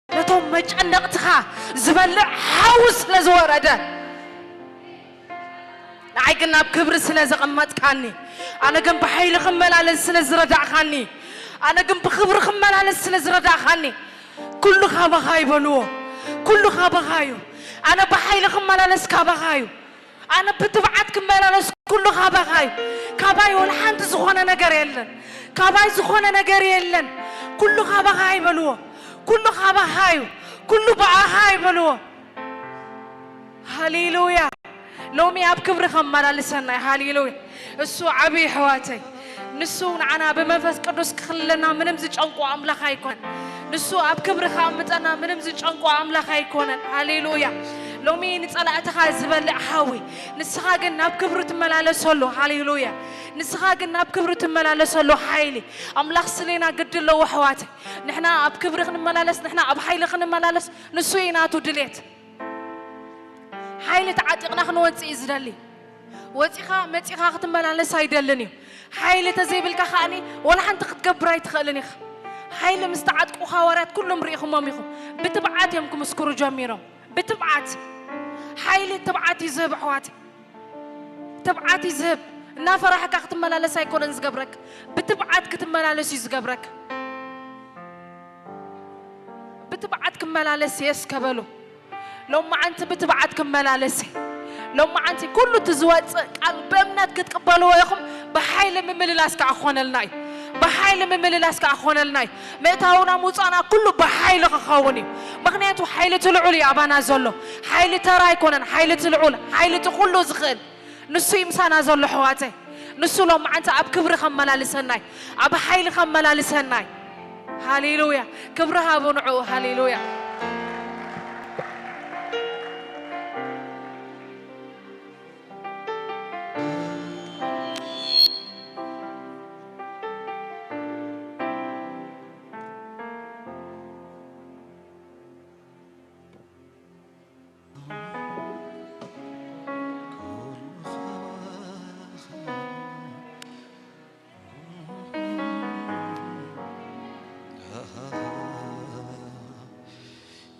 ነቶም መጨነቕትኻ ዝበልዕ ሓዊ ስለ ዝወረደ፣ ንዓይ ግን ናብ ክብሪ ስለ ዘቐመጥካኒ፣ ኣነ ግን ብሓይሊ ክመላለስ ስለ ዝረዳእኻኒ፣ ኣነ ግን ብክብሪ ክመላለስ ስለ ዝረዳእኻኒ፣ ኩሉ ካባኻ ይበልዎ፣ ኩሉ ካባኻ እዩ። ኣነ ብሓይሊ ክመላለስ ካባኻ እዩ። ኣነ ብትብዓት ክመላለስ ኩሉ ካባኻ እዩ። ካባይ ወላ ሓንቲ ዝኾነ ነገር የለን። ካባይ ዝኾነ ነገር የለን። ኩሉ ካባኻ ይበልዎ። ኩሉ ካባኻ እዩ። ኩሉ ብኣኻ ይበልዎ። ሃሌሉያ። ሎሚ ኣብ ክብሪ ከመላልሰና እዩ። ሃሌሉያ። እሱ ዓብዪ ኣሕዋተይ። ንሱ ንዓና ብመንፈስ ቅዱስ ክኽልለና ምንም ዝጨንቆ ኣምላኽ ኣይኮነን። ንሱ ኣብ ክብሪ ከኣምጠና ምንም ዝጨንቆ ኣምላኽ ኣይኮነን። ሃሌሉያ። ሎሚ ንጸላእትኻ ዝበልዕ ሓዊ፣ ንስኻ ግን ናብ ክብሪ ትመላለሰሉ። ሃሌሉያ። ንስኻ ግን ናብ ክብሪ ትመላለሰሉ ሓይሊ ኣምላኽ ስሌና ግዲ ኣለዎ ኣሕዋተይ። ንሕና ኣብ ክብሪ ክንመላለስ፣ ንሕና ኣብ ሓይሊ ክንመላለስ፣ ንሱ እዩ ናቱ ድሌት። ሓይሊ ተዓጢቕና ክንወጽእ እዩ ዝደሊ። ወጺኻ መጺኻ ክትመላለስ ኣይደልን እዩ። ሓይሊ ተዘይብልካ ከኣኒ ወላ ሓንቲ ክትገብር ኣይትኽእልን ኢኻ። ሓይሊ ምስ ተዓጥቁ ሃዋርያት ኩሎም ርኢኹሞም ኢኹም። ብትብዓት እዮም ክምስክሩ ጀሚሮም። ብትብዓት። ሓይሊ ትብዓት እዩ ዝህብ ኣሕዋት። ትብዓት እዩ ዝህብ። እናፈራሕካ ክትመላለስ ኣይኮነን ዝገብረካ። ብትብዓት ክትመላለስ እዩ ዝገብረካ። ብትብዓት ክመላለስ እየ እስከ በሉ። ሎማዓንቲ ብትብዓት ክመላለስ እየ። ሎማዓንቲ ኩሉ እቲ ዝወፅእ ቃል ብእምነት ክትቅበልዎ ኢኹም። ብሓይሊ ምምልላስ ከዓ ክኾነልና እዩ። ብሓይሊ ምምልላስ ከዓ ክኾነልና እዩ። ምእታውና ምውፃእና ኩሉ ብሓይሊ ክኸውን እዩ። ምኽንያቱ ሓይሊ እቲ ልዑል እዩ ኣባና ዘሎ። ሓይሊ ተራ ኣይኮነን። ሓይሊ እቲ ልዑል፣ ሓይሊ እቲ ኩሉ ዝኽእል ንሱ እዩ ምሳና ዘሎ ኣሕዋተይ። ንሱ ሎማዓንቲ ኣብ ክብሪ ከመላልሰናይ፣ ኣብ ሓይሊ ከመላልሰናይ። ሃሌሉያ። ክብሪ ሃቡ ንዕኡ። ሃሌሉያ።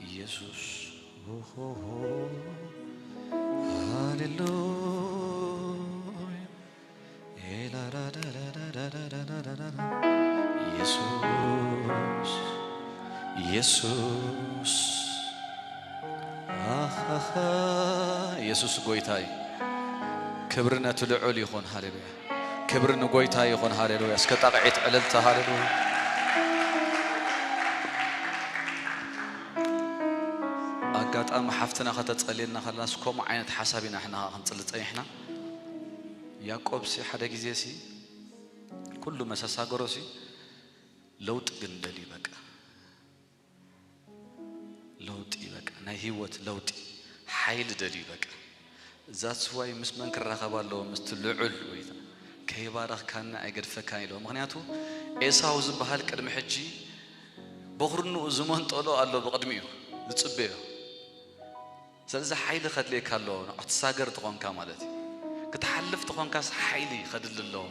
ኢየሱስ ሃሌሉያ። ኢየሱስ ኢየሱስ ኣኻኻ ኢየሱስ ጎይታይ። ክብሪ ነቲ ልዑል ይኹን። ሃሌሉያ። ክብሪ ንጎይታ ይኹን። ሃሌሉያ። እስከ ጣቕዒት ዕልልታ። ሃሌሉያ። ኣጋጣሚ ሓፍትና ከተጸልየና ከላስ ከምኡ ዓይነት ሓሳብ ኢና ንሕና ክንጽሊ ጸኒሕና። ያዕቆብ ሲ ሓደ ግዜ ሲ ኩሉ መሰሳገሮ ሲ ለውጢ ግን ደልዩ በቃ። ለውጢ በቃ ናይ ህይወት ለውጢ ሓይሊ ደልዩ በቃ። That's why ምስ መን ክራኸብ ኣለዎ? ምስቲ ልዑል ጎይታ። ከይባረኽካኒ ኣይገድፈካን ኢልዎ። ምኽንያቱ ኤሳው ዝበሃል ቅድሚ ሕጂ በኹርንኡ ዝመንጠሎ ኣሎ ብቕድሚኡ ዝጽበዮ። ስለዚ ሓይሊ ከድልየካ ኣለዎ። ንዓ ክትሳገር ትኾንካ ማለት እዩ። ክትሓልፍ ትኾንካስ ሓይሊ ከድሊ ኣለዎ።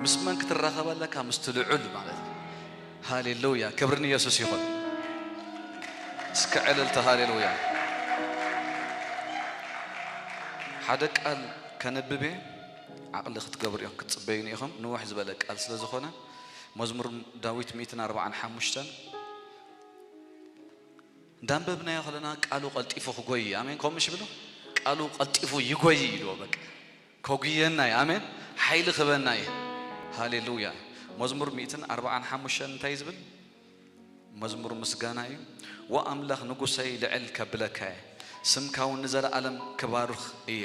ምስ መን ክትራኸብ ኣለካ? ምስቲ ልዑል ማለት እዩ። ሃሌሉያ። ክብሪ ንየሱስ ይኹን። እስከ ዕልልታ ሃሌሉያ። ሓደ ቃል ከንብብ እየ። ዓቕሊ ክትገብሩ ኢኹም፣ ክትጽበዩኒ ኢኹም። ንውሕ ዝበለ ቃል ስለ ዝኾነ መዝሙር ዳዊት ሚእትን ኣርባዓን ሓሙሽተን እንዳንበብናዮ ከለና ቃሉ ቀልጢፉ ክጎይ። ኣሜን። ከምኡ ምሽ ብሎ ቃሉ ቀልጢፉ ይጎይ ኢልዎ። በቃ ከጉየና እዩ። ኣሜን። ሓይሊ ክበና እዩ። ሃሌሉያ። መዝሙር ሚእትን ኣርባዓን ሓሙሽተን እንታይ እዩ ዝብል? መዝሙር ምስጋና እዩ። ወኣምላኽ ንጉሰይ ልዕል ከብለካ እየ። ስምካ እውን ንዘለኣለም ክባርኽ እየ።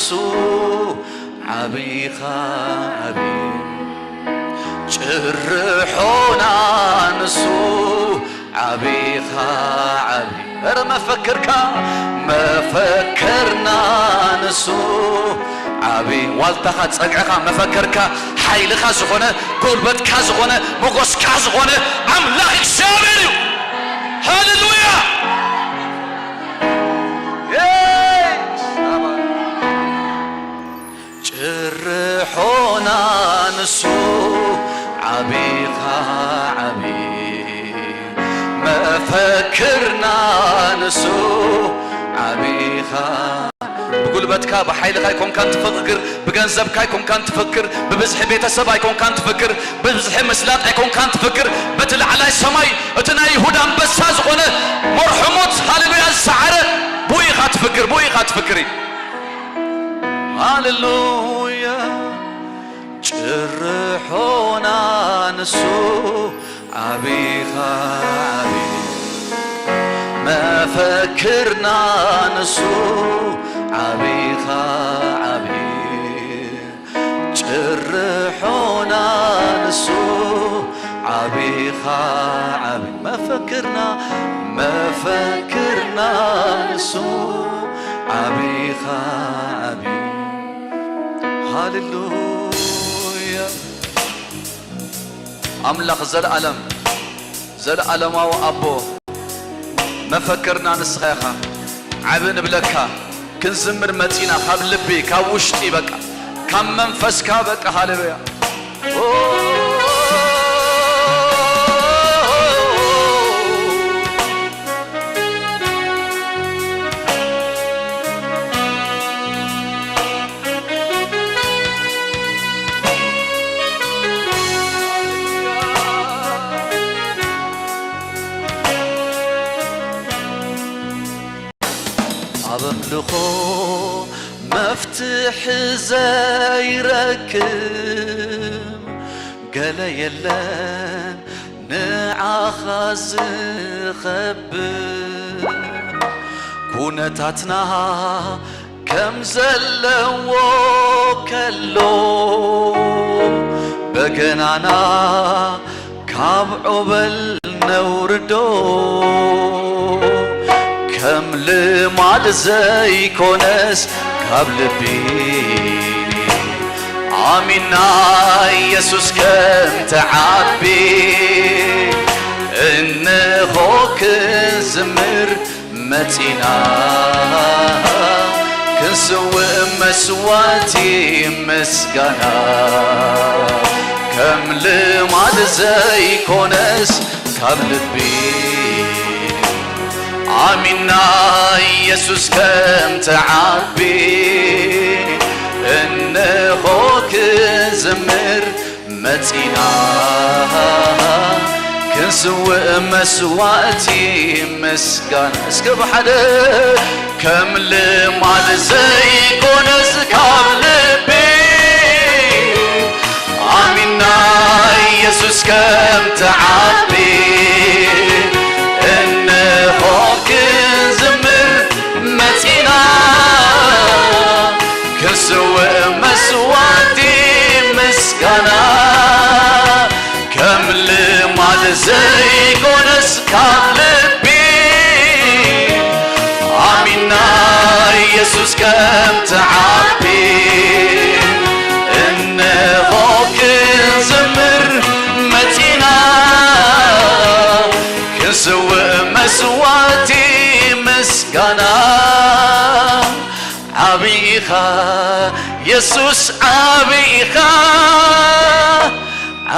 ንሱ ዓቢኻ ዓቢ፣ ጭርሖና ንሱ ዓቢኻ ዓቢ። ኧረ መፈክርካ፣ መፈክርና ንሱ ዓቢ። ዋልታኻ፣ ጸግዕኻ፣ መፈክርካ፣ ሓይልኻ ዝኾነ፣ ጉልበትካ ዝኾነ፣ ሞገስካ ዝኾነ ኣምላኽ እግዚኣብሔር እዩ። ሃሌሉያ! ጭርሖና ንሱ ዓቢኻ ዓቢ፣ መፈክርና ንሱ ዓቢኻ። ብጉልበትካ ብሓይልኻ ኣይኮንካን ትፍክር፣ ብገንዘብካ ኣይኮንካን ትፍክር፣ ብብዝሒ ቤተሰብ ኣይኮንካን ትፍክር፣ ብብዝሒ ምስላጥ ኣይኮንካን ትፍክር። በቲ ላዕላይ ሰማይ እቲ ናይ ይሁዳ ኣንበሳ ዝኾነ መርሑሞት ሃሌሉያ ዝሰዓረ ብኡ ኢኻ ትፍክር፣ ብኡ ኢኻ ትፍክር እዩ። ሃሌሉያ። ጭርሖና ንሱ ዓቢኻ ዓቢ፣ መፈክርና ንሱ ዓቢኻ ዓቢ፣ ጭርሖና ንሱ ዓቢኻ ዓቢ፣ መፈክርና፣ መፈክርና ንሱ ዓቢኻ ዓቢ። ሃሌሉያ። ኣምላኽ ዘለኣለም፣ ዘለኣለማዊ ኣቦ፣ መፈክርና ንስኻ ኢኻ። ዓቢ ንብለካ፣ ክንዝምር መጺና፣ ካብ ልቢ፣ ካብ ውሽጢ፣ በቃ፣ ካብ መንፈስካ፣ በቃ፣ ሃሌሉያ። ኣብ ኣምልኾ መፍትሒ ዘይረክብ ገለ የለን ንዓኻ ዝኸብር። ኩነታትና ከም ዘለዎ ከሎ በገናና ካብ ዑበል ነውርዶ። ከም ልማድ ዘይኮነስ ካብ ልቢ ኣሚና ኢየሱስ ከም ትዓቢ እንሆ ክንዝምር መጺና ክንስውእ መስዋዕቲ ምስጋና ከም ልማድ ዘይኮነስ ካብ ልቢ ኣሚና ኢየሱስ ከም ትዓቢ እንሆ ክዝምር መጺና ክንስውእ መስዋዕቲ ምስጋና እስከ ብሓደ ከም ልማድ ዘይኮነስ ካብ ልቢ ኣሚና ኢየሱስ ከም ትዓቢ እንሆ ክንዝምር መጺና ክንስውእ መስዋዕቲ ምስጋና ከም ልማድ ዘይኮነስ ካብ ልቢ ኣሚና ኢየሱስ ከም ትዓቢ እንሆ ክንዝምር መጺና ክንስውእ መስዋዕቲ ምስጋና ዓቢ ኢኻ የሱስ ዓቢ ኢኻ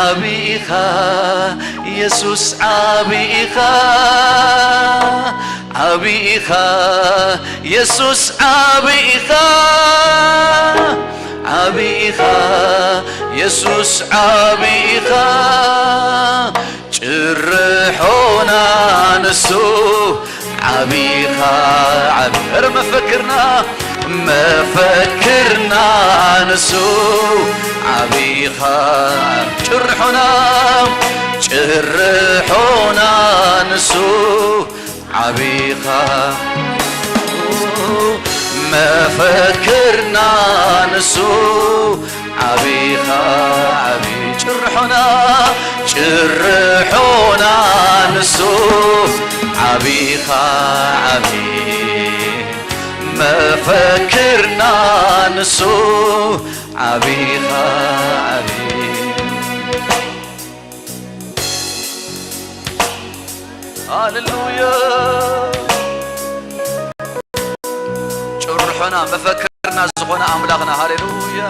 ዓቢ ኢኻ የሱስ ዓቢ ኢኻ ዓቢ ኢኻ የሱስ ዓቢ ኢኻ ዓቢ ኢኻ የሱስ ዓቢ ኢኻ ጭርሖና ንሱ ዓቢኻ ዓቢ ኧረ መፈክርና መፈክርና ንሱ ዓቢኻ ጭርሖና ጭርሖና ንሱ ዓቢኻ መፈክርና ንሱ ዓቢኻ ዓቢ ጭርሖና ጭርሖና ንሱ ዓቢኻ ዓቢ መፈክርና ንሱ ዓቢኻ ዓቢ ሃሌሉያ ጭርሖና መፈክርና ዝኾነ ኣምላኽና ሃሌሉያ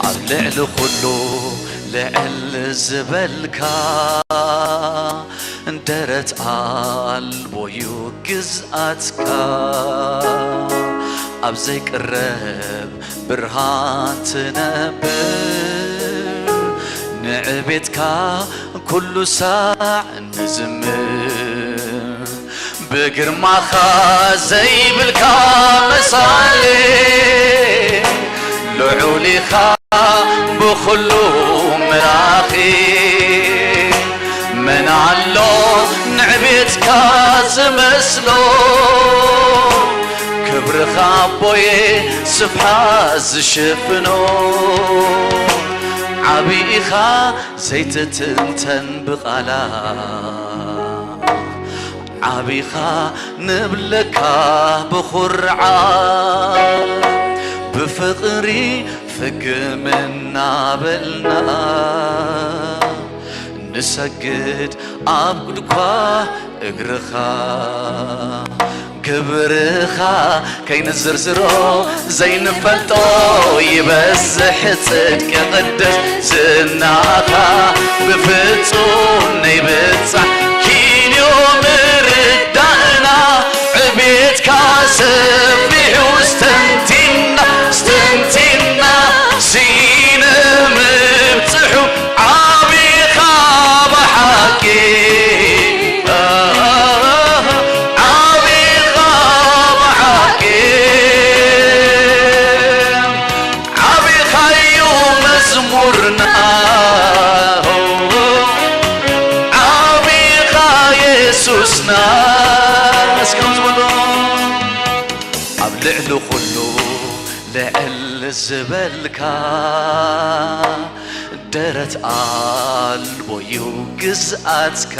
ኣብ ልዕሊ ኩሉ ልዕል ዝበልካ ደረት ኣልቦ ዩ ግዝኣትካ ኣብ ዘይቅረብ ብርሃን ትነብር ንዕቤትካ ኩሉ ሳዕ ንዝምር ብግርማኻ ዘይብልካ መሳሌ ልዑል ኢኻ ብኹሉ መራኺ መን ኣሎ ንዕቤትካ ዝመስሎ ክብርኻ ኣቦየ ስፍሓ ዝሽፍኖ ዓብዪ ኢኻ ዘይትትንተን ብቓላ ዓቢኻ ንብለካ ብኹርዓ ብፍቕሪ ፍግም እናበልና ንሰግድ ኣብ ጉድኳ እግርኻ ግብርኻ ከይንዝርዝሮ ዘይንፈልጦ ይበዝሕ ጽድቂ ቅድስ ዝናኻ ብፍጹም ነይብጻሕ ኪንዮ ምርዳእና ዕቤትካ ሰፊሑ ስተንቲና ስተንቲና ስኢነ ምብጽሑ ዓቢኻ ብሓቂ ዓቢኻ ብሓቂ ዓቢኻዩ መዝሙርና ዓቢኻ የሱስና እስኪ ዝበሎ ኣብ ልዕሊ ኩሉ ልዕል ዝበልካ ደረት ኣልቦ ዩ ግዝኣትካ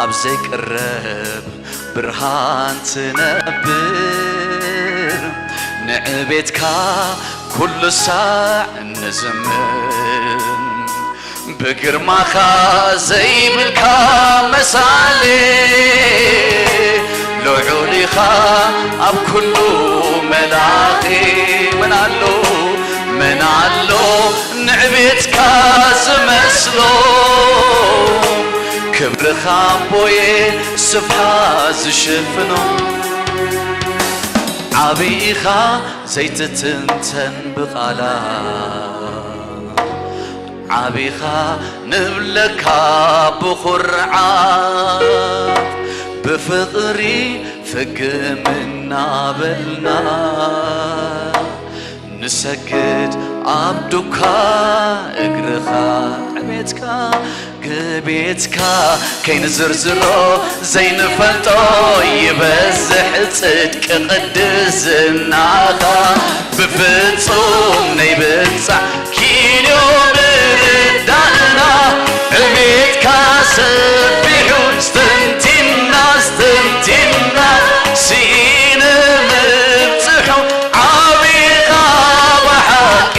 ኣብ ዘይቅረብ ብርሃን ትነብር ንዕቤትካ ኩሉ ሳዕ ንዝምር ብግርማኻ ዘይብልካ መሳሌ ልዑል ኢኻ ኣብ ኩሉ መላኺ መን ኣሎ መን ኣሎ ንዕቤትካ ዝመስሎ ክብርኻ ኣቦየ ስፍሓ ዝሽፍኖ ዓብዪ ኢኻ ዘይትትንተን ብቓላ ዓቢኻ ንብለካ ብኹርዓት ብፍቕሪ ፍግም እናበልና ንሰግድ ኣብ ዱካ እግርኻ ዕቤትካ ግቤትካ ከይንዝርዝሮ ዘይንፈልጦ ይበዝሕ ጽድቂ ቅድስናኻ ብፍጹም ነይብጻሕ ኪንዮ ምርዳእና ዕቤትካ ሰፊሑ ስተንቲና ስተንቲና ስኢነ ምብጽሑ ዓቢኻ ብሓቂ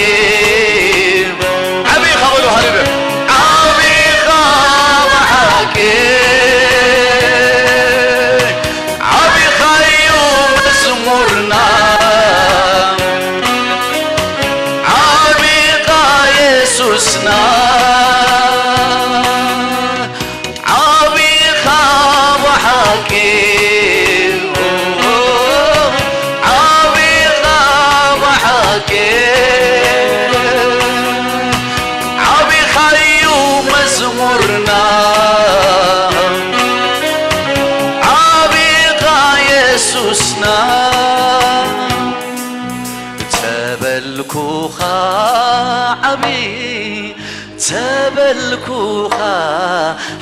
ዓቢኻ በሉ ሃሌሉያ ዓቢኻ ብሓቂ ዓቢኻዩ መዝሙርና ዓቢኻ ተበልኩኻ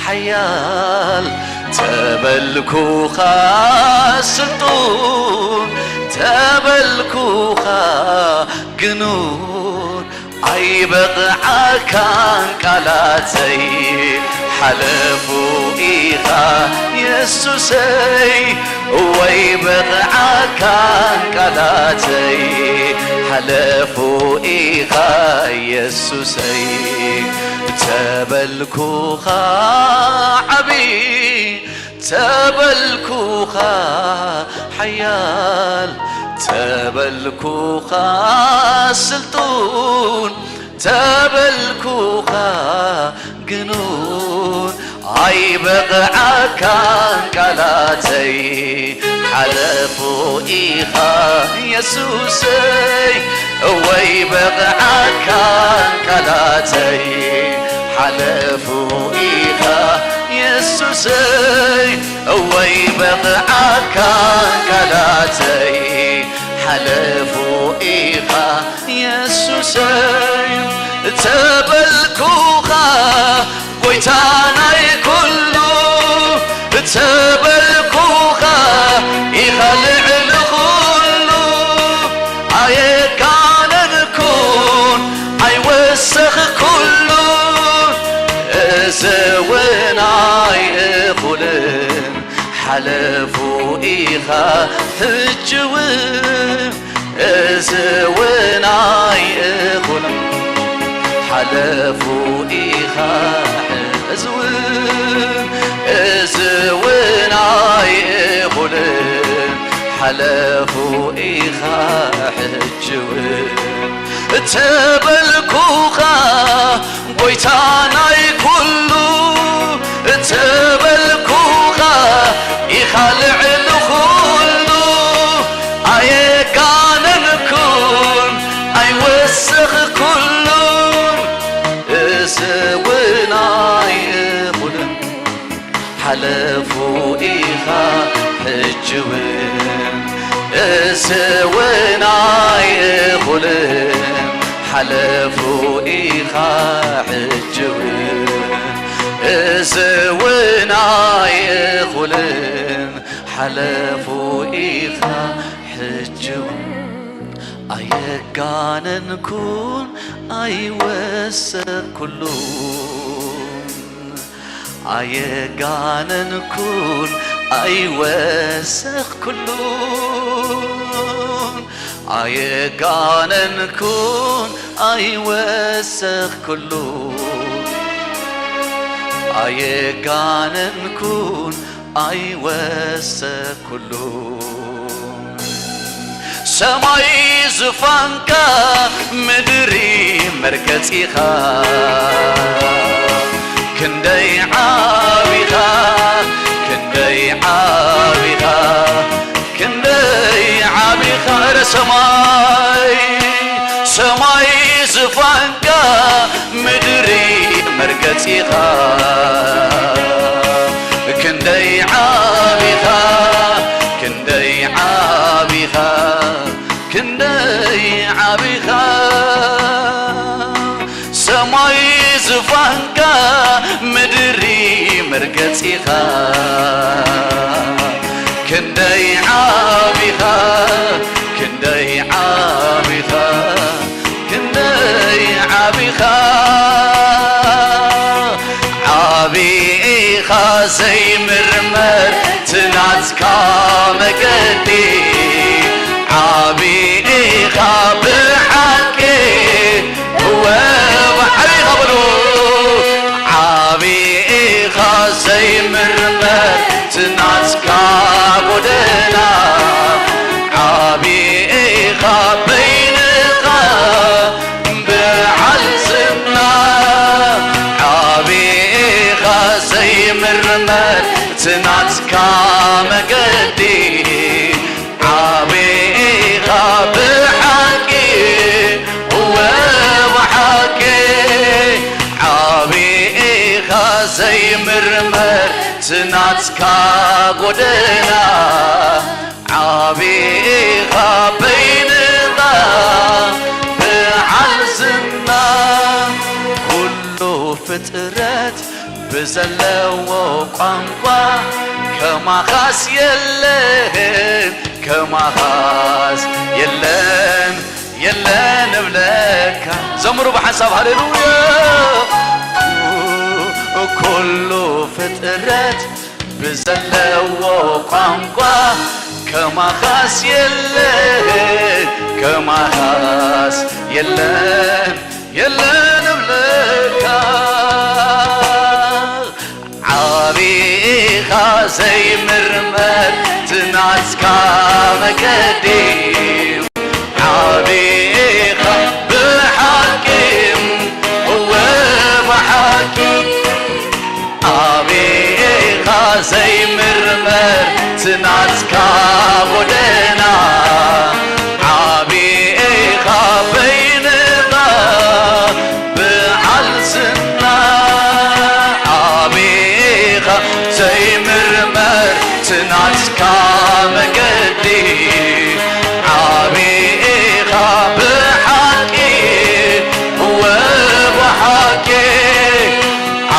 ሓያል፣ ተበልኩኻ ስልጡን፣ ተበልኩኻ ግኑን፣ ኣይበቕዓካን ቃላተይ፣ ሓለፉ ኢኻ የሱሰይ። እወ ኣይበቕዓካን ቃላተይ፣ ሓለፉ ኢኻ የሱሰይ። ተበልኩኻ ዓቢ፣ ተበልኩኻ ሓያል፣ ተበልኩኻ ስልጡን፣ ተበልኩኻ ግኑን፣ ኣይበቕዓካን ቃላተይ፣ ሓለፉ ኢኻ የሱሰይ። እወ ኣይበቕዓካን ቃላተይ፣ ሓለፉ ኢኻ የሱሰይ። እወ ኣይበቕዓካን ቃላተይ፣ ሓለፉ ኢኻ የሱሰይ። ተበልኩኻ ጎይታ ናይ ኩሉ፣ ተበልኩኻ ኢኻ ልዕሊ ኩሉ። ኣየጋነንኩን ኣይወሰኽኩሉን፣ እዚ እውን ኣይእኹልን፣ ሓለፉ ኢኻ ሕጂ እውን፣ እዚ እውን ኣይእኹልን፣ ሓለፉ ኢኻ ሕዚ እውን፣ እዚ እውን ኣይእኹልን፣ ሓለፉ ኢኻ ሕጂ እውን። ተበልኩኻ ጎይታ ናይ ኩሉ፣ ተበልኩኻ ኢኻ ልዕሊ ኩሉ። ኣየጋነንኩን ኣይወሰኽኩሉን፣ እዚ እውን ኣይእኹልን፣ ሓለፉ ኢኻ ሕጂ እውን፣ እዚ እውን ኣይእኹልን፣ ሓለፉ ኢኻ ሕጂ እውን፣ እዚ እውን ኣይእኹልን፣ ሓለፉ ኢኻ ሕጂ እውን። ኣየጋነንኩን ኣይወሰኽኩሉን፣ ኣየጋነንኩን ኣይወሰኽኩሉን፣ ኣየጋነንኩን ኣይወሰኽኩሉን፣ ኣየጋነንኩን ኣይወሰኽኩሉን። ሰማይ ዙፋንካ፣ ምድሪ መርገጺኻ፣ ክንደይ ዓቢኻ፣ ክንደይ ዓቢኻ፣ ክንደይ ዓቢኻ። ረ ሰማይ፣ ሰማይ ዙፋንካ፣ ምድሪ መርገጺኻ፣ ክንደይ ዓቢኻ፣ ክንደይ ዓቢኻ፣ ክንደይ ዓቢኻ። ሰማይ ዙፋንካ፣ ምድሪ መርገጺኻ፣ ክንደይ ዓቢኻ፣ ክንደይ ዓቢኻ፣ ክንደይ ዓቢኻ። ዓቢ ኢኻ ዘይምርመር ትናትካ መገዲ፣ ዓቢ ኢኻ ብሓቂ። እወ ዓቢ ኢኻ በሉ። ዓቢ ኢኻ ዘይምርመር ትናትካ ጎደና፣ ዓቢ ኢኻ በይንኻ በዓል ዝና፣ ዓቢ ኢኻ ዘይምርመር ትናትካ መገዲ፣ ዓቢ ኢኻ ብሓቂ፣ እወ ብሓቂ፣ ዓቢ ኢኻ ዘይምርመር ትናትካ ጎደና፣ ዓቢ ኢኻ በይንኻ በዓል ዝና፣ ኩሉ ብዘለዎ ቋንቋ ከማኻስ የለን፣ ከማኻስ የለን፣ የለን እብለካ። ዘምሩ ብሓንሳብ ሃሌሉያ። ኩሉ ፍጥረት ብዘለዎ ቋንቋ ከማኻስ የለን፣ ከማኻስ የለን፣ የለን እብለካ። ዓቢኻ ዘይምርመር ትናትካ መገዲ ዓቢኻ ብሓቂ እወ ብሓቂ ዓቢኻ ዘይምርመር ትናትካ ጎደና ዓቢኻ በይንኻ ብዓል ዝና ዓቢኻ ዘይምርመር ትናትካ መገዲ ዓቢኻ ብሓቂ እወ ብሓቂ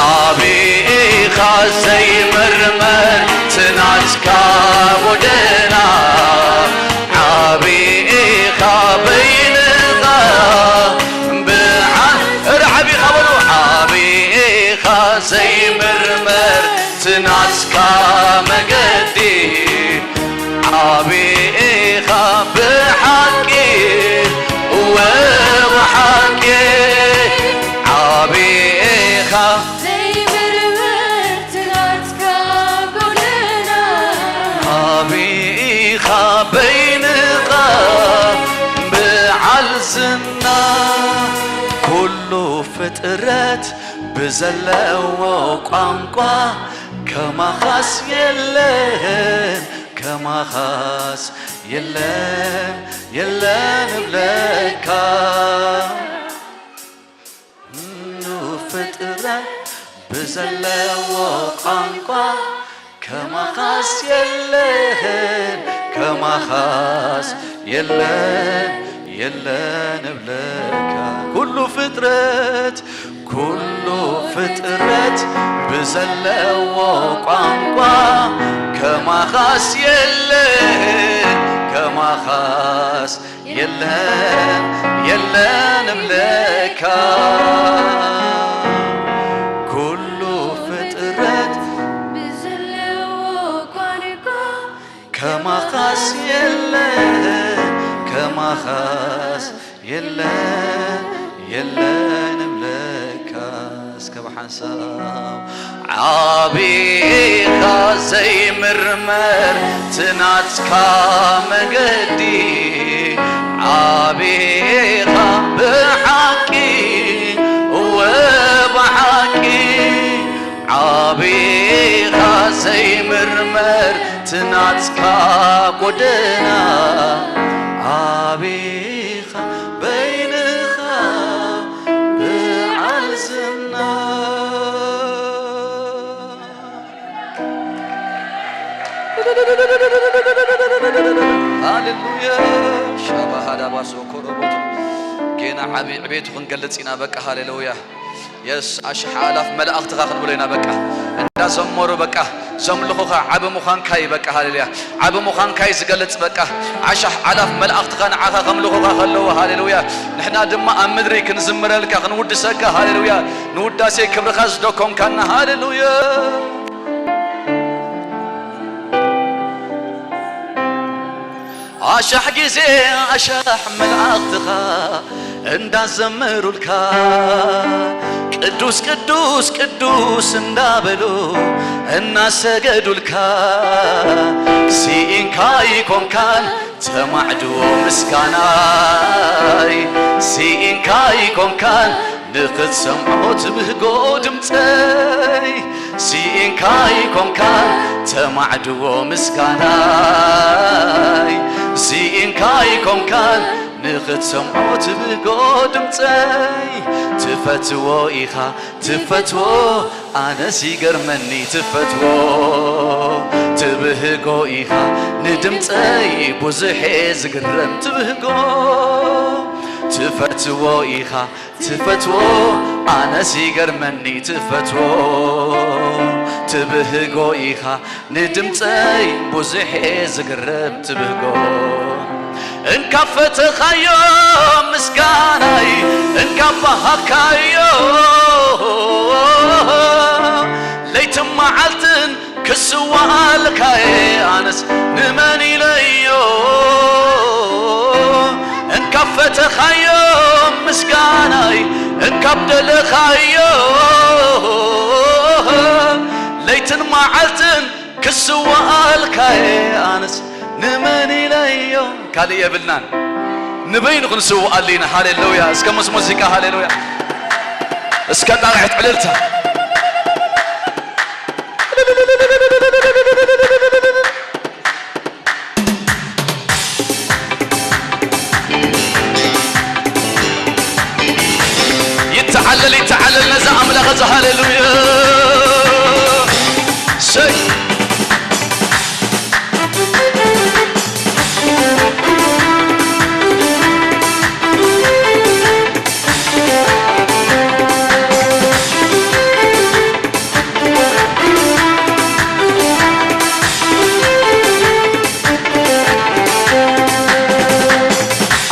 ዓቢኻ ዘይምርመር ትናትካ ጎደና ዓቢኻ በይንኻ ብዓ እረ ዓቢኻ በሉ ዓቢኻ ዘይምርመር ትናትካ መገዲ ዓቢኻ ብሓቂ እወ ብሓቂ ዓቢኻ ዘይምርመር ትናትካ ጎደና ዓቢኻ በይንኻ ብዓል ዝና ኩሉ ፍጥረት ብዘለዎ ቋንቋ ከማኻስ የለን ከማኻስ የለን የለን እብለካ ኩሉ ፍጥረት ብዘለዎ ቋንቋ ከማኻስ የለን ከማኻስ የለን የለን እብለካ ኩሉ ፍጥረት ኩሉ ፍጥረት ብዘለዎ ቋንቋ ከማኻስ የለን ከማኻስ የለን የለን እብለካ ኩሉ ፍጥረት ብዘለዎ ቋንቋ ከማኻስ የለን ከማኻስ የለን የለን እብለካ እስከ ብሓንሳብ ዓቢኻ ዘይምርመር ትናትካ መገዲ ዓቢኻ ብሓቂ እወ ብሓቂ ዓቢኻ ዘይምርመር ትናትካ ጎደና ዓቢኻ በይንኻ ብዓል ዝና ሃሌሉያ ሻባሃዳባሶ ኮሮቦቶ ጌና ዓቢ ዕቤቱ ክንገልጽ ኢና በቃ ሃሌሉያ የስ ኣሽሓ ኣላፍ መላእኽትኻ ክንብሎ ኢና በቃ እንዳዘመሩ በቃ ዘምልኹኻ ዓቢ ምዃንካ እዩ በቃ ሃሌሉያ ዓቢ ምዃንካ እዩ ዝገልጽ በቃ ኣሽሕ ኣላፍ መላእኽትኻ ንዓኻ ከምልኹኻ ከለዉ ሃሌሉያ ንሕና ድማ ኣብ ምድሪ ክንዝምረልካ ክንውድሰካ ሃሌሉያ ንውዳሴ ክብርኻ ዝደኮንካና ሃሌሉያ ኣሻሕ ግዜ ኣሻሕ መላእኽትኻ እንዳዘመሩልካ ቅዱስ ቅዱስ ቅዱስ እንዳበሉ እናሰገዱልካ ስኢንካ ይኮንካን ተማዕድዎ ምስጋናይ ስኢንካ ይኮንካን ንኽትሰምዖ ትብህጎ ድምፀይ ስኢንካ ይኮንካን ተማዕድዎ ምስጋናይ ስኢንካ ይኮንካን ንኽትሰምዖ ትብህጎ ድምፀይ ትፈትዎ ኢኻ ትፈትዎ ኣነስ ይገርመኒ ትፈትዎ ትብህጎ ኢኻ ንድምፀይ ብዙሕ ዝግረም ትብህጎ ትፈትዎ ኢኻ ትፈትዎ ኣነስ ይገርመኒ ትፈትዎ ትብህጎ ኢኻ ንድምፀይ ብዙሕ እየ ዝግረም ትብህጎ እንካብ ፈተኻዮ ምስጋናይ እንካብ በሃካዮ ለይትን መዓልትን ክስዋኣልካየ ኣነስ ንመን ኢለዮ እንካብ ፈተኻዮ ምስጋናይ እንካብ ደለኻዮ ለይትን መዓልትን ክስዋኣልካየ ኣነስ ንመን ኢለዮ ካልእ የብልናን ንበይኑ ክንስውኣሉ ኢና ሃሌሉያ እስከ ምስ ሙዚቃ ሃሌሉያ እስከ ጣቕዕት ዕልልታ ይተዓለል ይተዓለል ነዛ ኣምላኽ እዚ ሃሌሉያ ሰይ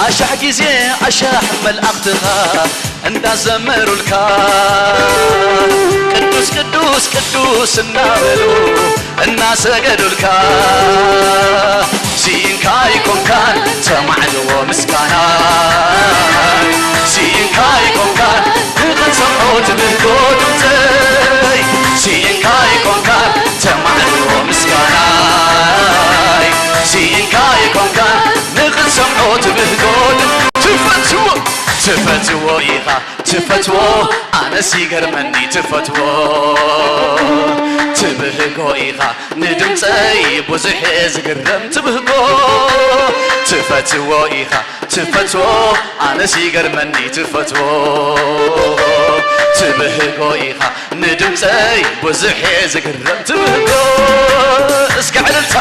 ኣሻሕ ግዜ ኣሻሕ መልኣኽትኻ እንዳዘመሩልካ ቅዱስ ቅዱስ ቅዱስ እናበሉ እናሰገዱልካ ሲኢንካ ይኮንካን ተማዕድዎ ምስጋና ሲኢንካ ይኮንካን ንኽንሰምዖ ትብህጎ ድምፀይ ሲኢንካ ይኮንካን ተማዕድዎ ምስጋናይ ሲኢንካ ይኮንካን ንኽንሰምዖ ትብህጎ ድምፀይ ትፈትዎ ትፈትዎ ኢኻ ትፈትዎ ኣነስ ይገርመኒ ትፈትዎ ትብህጎ ኢኻ ንድምፀይ ብዙሕ እየ ዝግረም ትብህጎ ትፈትዎ ኢኻ ትፈትዎ ኣነስ ይገርመኒ ትፈትዎ ትብህጎ ኢኻ ንድምፀይ ብዙሕ እየ ዝግረም ትብህጎ እስከ ዕልልታ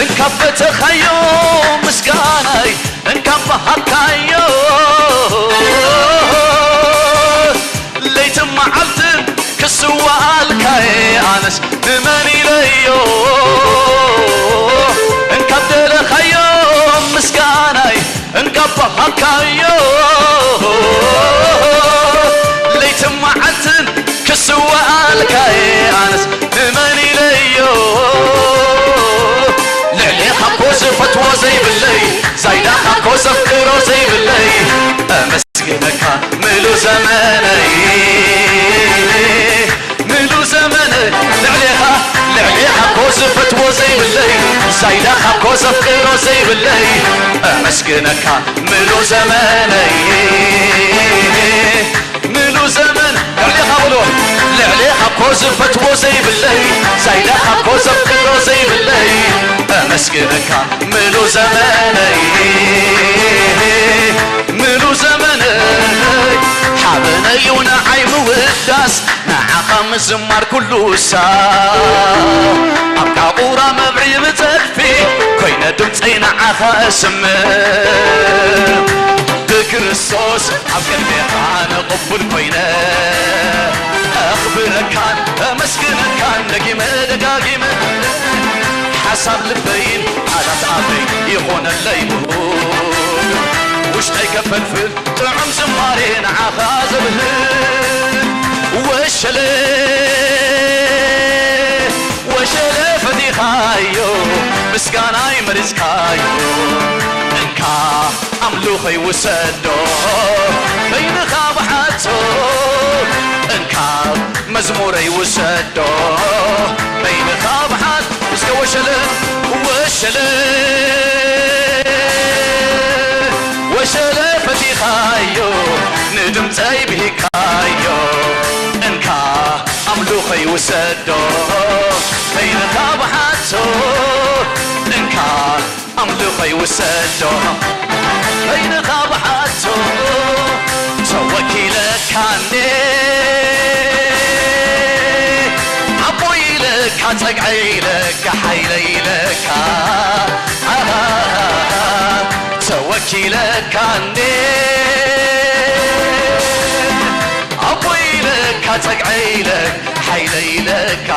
እንካብ ፈተኻዮ ምስጋናይ እንካብ በሃካዮ ለይትን መዓልትን ክስዋኣልካየ ኣነስ ንመን ኢለዮ እንካብ ደለኻዮ ምስጋናይ እንካብ በሃካዮ ለይትን መዓልትን ክስዋኣልካየ ኣነስ ንመን ኢለዮ ልዕሌኻ እኮ ዝፈትዎ ዘይብለይ ዛይዳኻ እኮ ዘፍቅሮ ዘይብለይ ኣመስግነካ ምሉ ዘመነይ ምሉ ዘመነይ ልዕሌኻ ልዕሌኻ እኮ ዝፈትዎ ዘይብለይ ዛይዳኻ እኮ ዘፍቅሮ ዘይብለይ ኣመስግነካ ምሉ ዘመነይ ምሉ ዘመን ልዕሌኻ ብሎ ልዕሌኻ እኮ ዝፈትዎ ዘይብለይ ዛይዳኻ እኮ ዘፍቅሮ ዘይብለይ ኣመስግነካ ምሉ ዘመነይ ምሉ ዘመነይ ሓበነዩ ንዓይ ምውዳስ ንዓኻ ምዝማር ኩሉ ሳ ኣብ ቃቑራ መብርሂ ብጸድፊ ኮይነ ድምፀይ ንዓኻ እስምዕ ብክርስቶስ ኣብ ቅድሜኻ ኣነ ቅቡል ኮይነ ኣኽብረካን ኣመስግነካን ደጊመ ደጋጊመ ሓሳብ ልበይን ቃላት ኣፈይ ይኾነለይ ምሁድ ውሽጠይ ከፈልፍል ጥዑም ዝማሬ ንዓኻ ዘብህል ወሸለ ወሸለ ፈቲኻዮ ምስጋናይ መሪጽካዮ እንካ ኣምልኾይ ውሰዶ በይንኻ ብሓቶ እንካ መዝሙረይ ውሰዶ በይንኻ ብሓቶ እስከ ወሸለ ወሸለ ወሸለ ፈቲኻዮ ንድምፀይ ብሂካዮ እንካ ኣምልኾይ ውሰዶ በይንኻ ብሓቶ እንካ ኣምልኾይ ውሰዶ በይንኻ ብሓቶ ተወኪለካ እንዴ ኣቦ ኢለካ ጸግዐ ኢለካ ሓይለ ኢለካ ኣሃ ተወኪለካ እንዴ ኣቦ ኢለካ ጸግዐ ኢለካ ሓይለ ኢለካ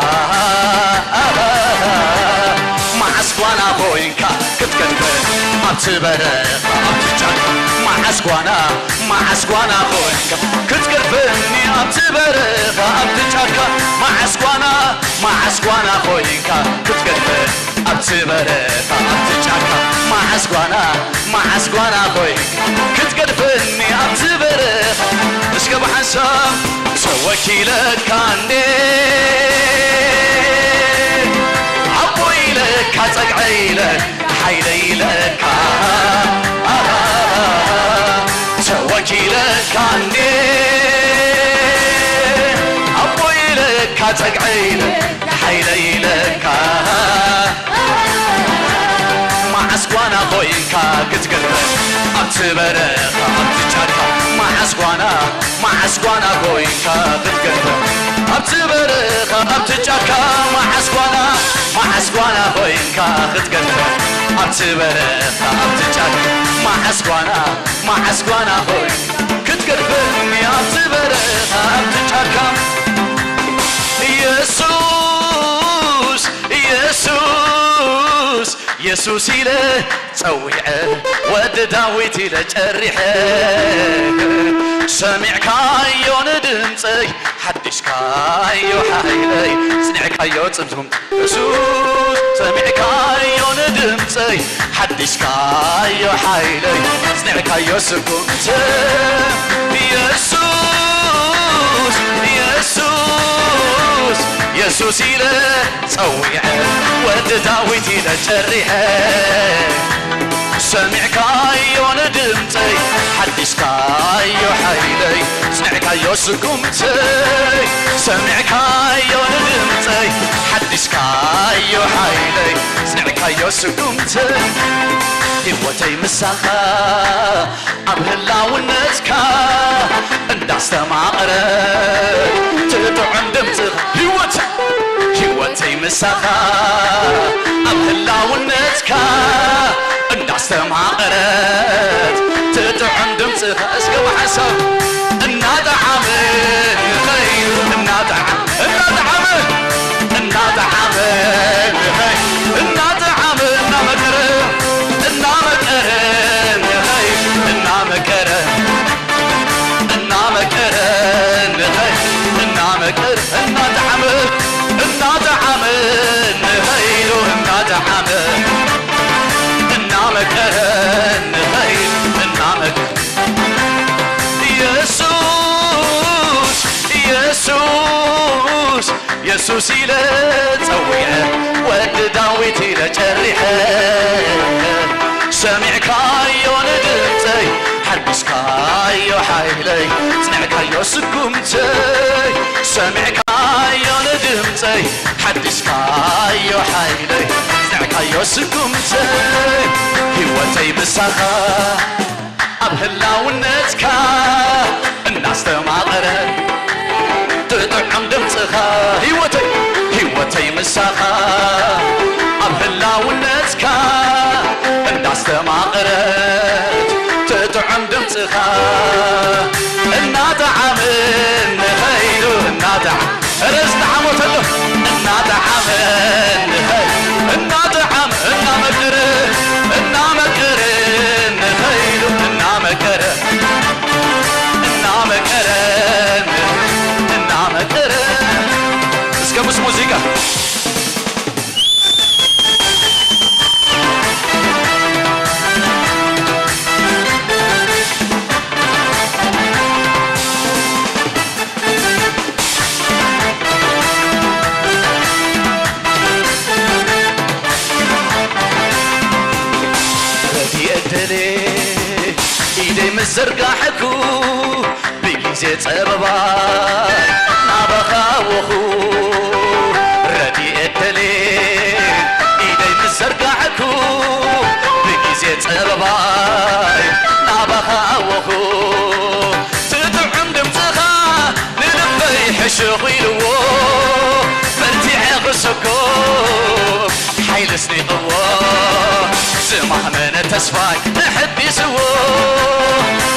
መዓስ ጓና ኮይንካ ክትገድፈ ኣብቲ በረኻ ኣብቲ ጫካ መዓስ ጓና መዓስ ጓና ኮይንካ ክትገድፈኒ ኣብቲ በረኻ ኣብቲ ጫካ መዓስ ጓና መዓስ ጓና ኮይንካ ክትገድፈ ኣብቲ በረኻ ኣብቲ ጫካ መዓስ ጓና መዓስ ጓና ኮይንካ ክትገድፈኒ ኣብቲ በረኻ እስከ ብሓንሳብ ተወኪለካ እንዴ ኣቦ ኢለካ ጸግዐ ኢለ ሓይለ ኢለካ ኣሃ ተወኪለካ እንዴ ኣቦ ኢለካ ጸግዐ ኢለ ሓይለ ኢለካ መዓስ ጓና ኮይንካ ክትገድፈ ኣብቲ በረኻ ኣብቲ ጫካ መዓስ ጓና መዓስ ጓና ኮይንካ ክትገድፈ ኣብቲ በረኻ ኣብቲ ጫካ መዓስ ጓና መዓስ ጓና ኮይንካ ክትገድፈ ኣብቲ በረኻ ኣብቲ ጫካ መዓስ ጓና መዓስ ጓና ኮይንካ ክትገድፈኒ ኣብቲ በረኻ ኣብቲ ጫካ ኢየሱስ ኢየሱስ ኢየሱስ ኢለ ጸዊዐ ወዲ ዳዊት ኢለ ጨሪሐ ሰሚዕካዮ ንድምፀይ ሓዲስካዮ ሓይለይ ጽኒዕካዮ ጽምጽም የሱስ ሰሚዕካዮ ንድምፀይ ሓዲስካዮ ሓይለይ ጽኒዕካዮ ስጉምተይ የሱስ የሱስ የሱስ ኢለ ጸዊዐ ወዲ ዳዊት ኢለ ጨሪሐ ሰሚዕካዮ ንድምፀይ ሓዲስካዮ ሓይለይ ጽኒዕካዮ ስጉምተይ ሰሚዕካዮ ንድምፀይ ሓዲስካዮ ሓይለይ ጽኒዕካዮ ስጉምተይ ህይወተይ ምሳኻ ኣብ ህላውነትካ እንዳስተማቕረ ትጥዑም ድምፅኻ ህይወት ህይወተይ ምሳኻ ኣብ ህላውነትካ እንዳስተማቐረት ትጥዑም ድምፅኻ እስከ ብሓሳብ እናጠዓመ ንኸይድ እናጠዓመ እናጠዓመ እናጠዓመ ንኸይድ እናጠዓመ እናመቀረ እናመቀረ ንኸይድ እናመቀረ እናመቀረ ንኸይድ እናመቀረ እናጠዓመ እናጠዓመ ንኸይዱ እናጠዓመ እናመቀረ ንኸይድ እናመቀረ የሱስ የሱስ የሱስ ኢለ ጸዊዐ ወዲ ዳዊት ኢለ ጨሪሐ ሰሚዕካዮ ንድምፀይ ሓዲስካዮ ሓይለይ ጽንዕካዮ ስጉምተይ ሰሚዕካዮ ንድምፀይ ሓዲስካዮ ሓይለይ ጽንዕካዮ ስጉምተይ ህይወተይ ምሳኻ ኣብ ህላውነትካ እናስተማቐረ ትጥዑም ድምፅኻ ህይወተይ ህይወተይ ምሳኻ ኣብ ህላውነትካ እንዳስተማቐረት ትጥዑም ድምፅኻ እናጠዓመ ንኸይዱ እናጠዓ እረ ዝጠዓሞ ተሎ እናጠዓመ ንኸይድ እናጠዓመ እናመቀረ እናመቀረ ንኸይዱ እናመቀረ እናመቀረ እናመቀረ እስከ ምስ ሙዚቃ ረድኤት ደልየ ኢደይ ምስ ዘርጋሕኩ ብግዜ ጸበባይ ናባኻ ኣወኹ ረድኤት ደልየ ኣወኹ ትጥዑም ድምፅኻ ንልበይ ሕሹኽ ኢልዎ በርቲዐ ክስኩም ሓይሊ ስኒቕዎ ዝማህመነ ተስፋይ ኣሐዲስዎ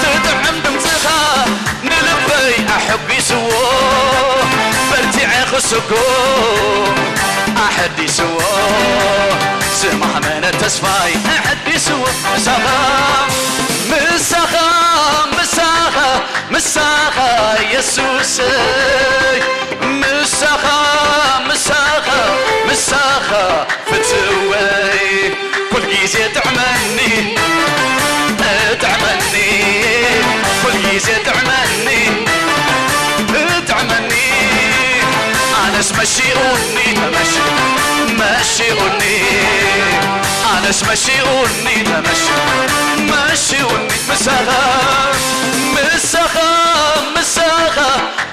ትጥዑም ድምፅኻ ንልበይ ኣሐጒስዎ በርቲዐ ክስኩም ኣሐዲስዎ ዝማህመነ ተስፋይ ኣሐዲስዎ ምሳኻ ምሳኻ ምሳኻ ምሳኻ የሱሰይ ምሳኻ ምሳኻ ምሳኻ ፍትወይ ኩል ግዜ ጥዕመኒ ጥዕመኒ ኩል ግዜ ጥዕመኒ ጥዕመኒ ኣነስ መሺኡኒ ተመሺ መሺኡኒ ኣነስ መሺኡኒ ተመሺ መሺኡኒ ምሳኻ ምሳኻ ምሳኻ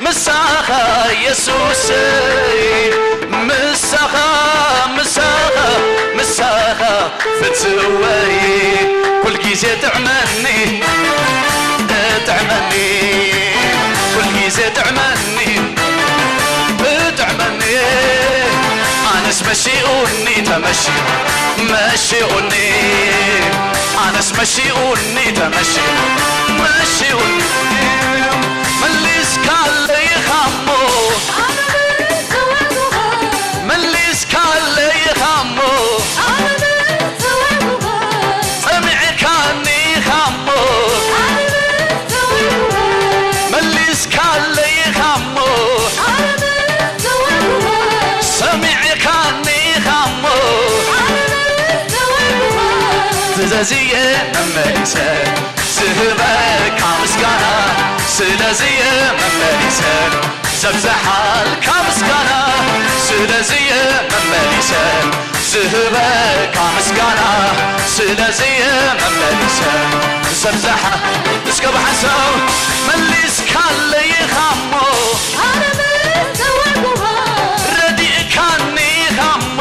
ምሳኻ የሱሰይ ምሳኻ ምሳኻ ምሳኻ ፍትወይ ኩል ግዜ ጥዕመኒ ጥዕመኒ ኩል ግዜ ጥዕመኒ ጥዕመኒ ኣነስ መሺኡኒ ተመሺ መሺኡኒ ኣነስ መሺኡኒ ተመሺ መሺኡኒ መሊስካለይ ኢኻ እሞ መሊስካለይ ኢኻ እሞ ጸሚዕካኒ ኢኻ እሞ መሊስካለይ ኢኻ እሞ ሰሚዕካኒ ኢኻ እሞ ስለዚየ መመሊሰ ዝህበካ ምስጋና ስለዚየ መመሊሰ ዘብዝሓልካ ምስጋና ስለዚየ መመሊሰ ዝህበካ ምስጋና ስለዚየ መመሊሰ ዘብዝሓ እስከ ብሓንሳብ መሊስካለይ ኢኻ እሞ ረዲእካኒ ኢኻ እሞ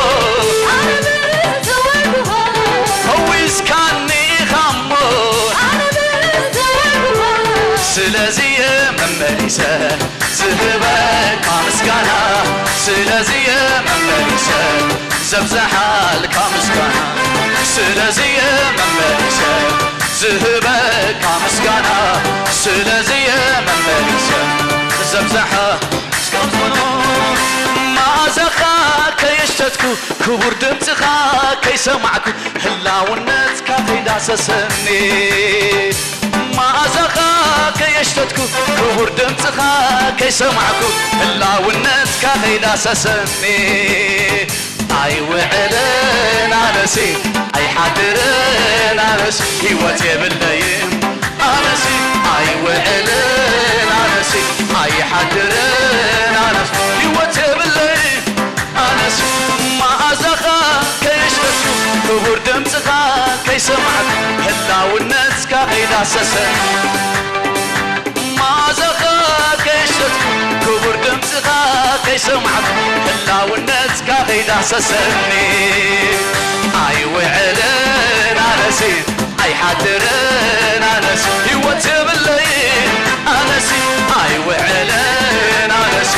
ፈዊስካኒ ኢኻ እሞ ስለዚየ መመሊሰ ዝህበካ ምስጋና ስለዚየ መመሊሰ ዘብዝሓልካ ምስጋና ስለዚየ መመሊሰ ዝህበካ ምስጋና ስለዚየ መመሊሰ ዘብዝሓ እስካብ ዝኾኖ መዓዛኻ ከየሽተትኩ ክቡር ድምፅኻ ከይሰማዕኩ ህላውነትካ ከይዳሰሰኒ መዓዛኻ ከየሽተትኩ ክቡር ድምፅኻ ከይሰማዕኩ ህላውነትካ ከይዳሰሰኒ ኣይውዕልን ኣነሲ ኣይሓድርን ኣነስ ህይወት የብለይም ኣነሲ ኣይውዕልን ኣነሲ ኣይሓድርን ኣነስ ህይወት የብለይም ኣነስ መዓዛኻ ከየሽተትኩ ክቡር ድምፅኻ ከይሰማዕኩ ህላውነትካ ከይዳሰሰኒ መዓዛኻ ከየሽተትኩ ክቡር ድምፅኻ ከይሰማዕኩ ህላውነትካ ከይዳሰሰኒ ኣይውዕልን ኣነሲ ኣይሓድርን ኣነስ ህይወት የብለይን ኣነስ ኣይውዕልን ኣነስ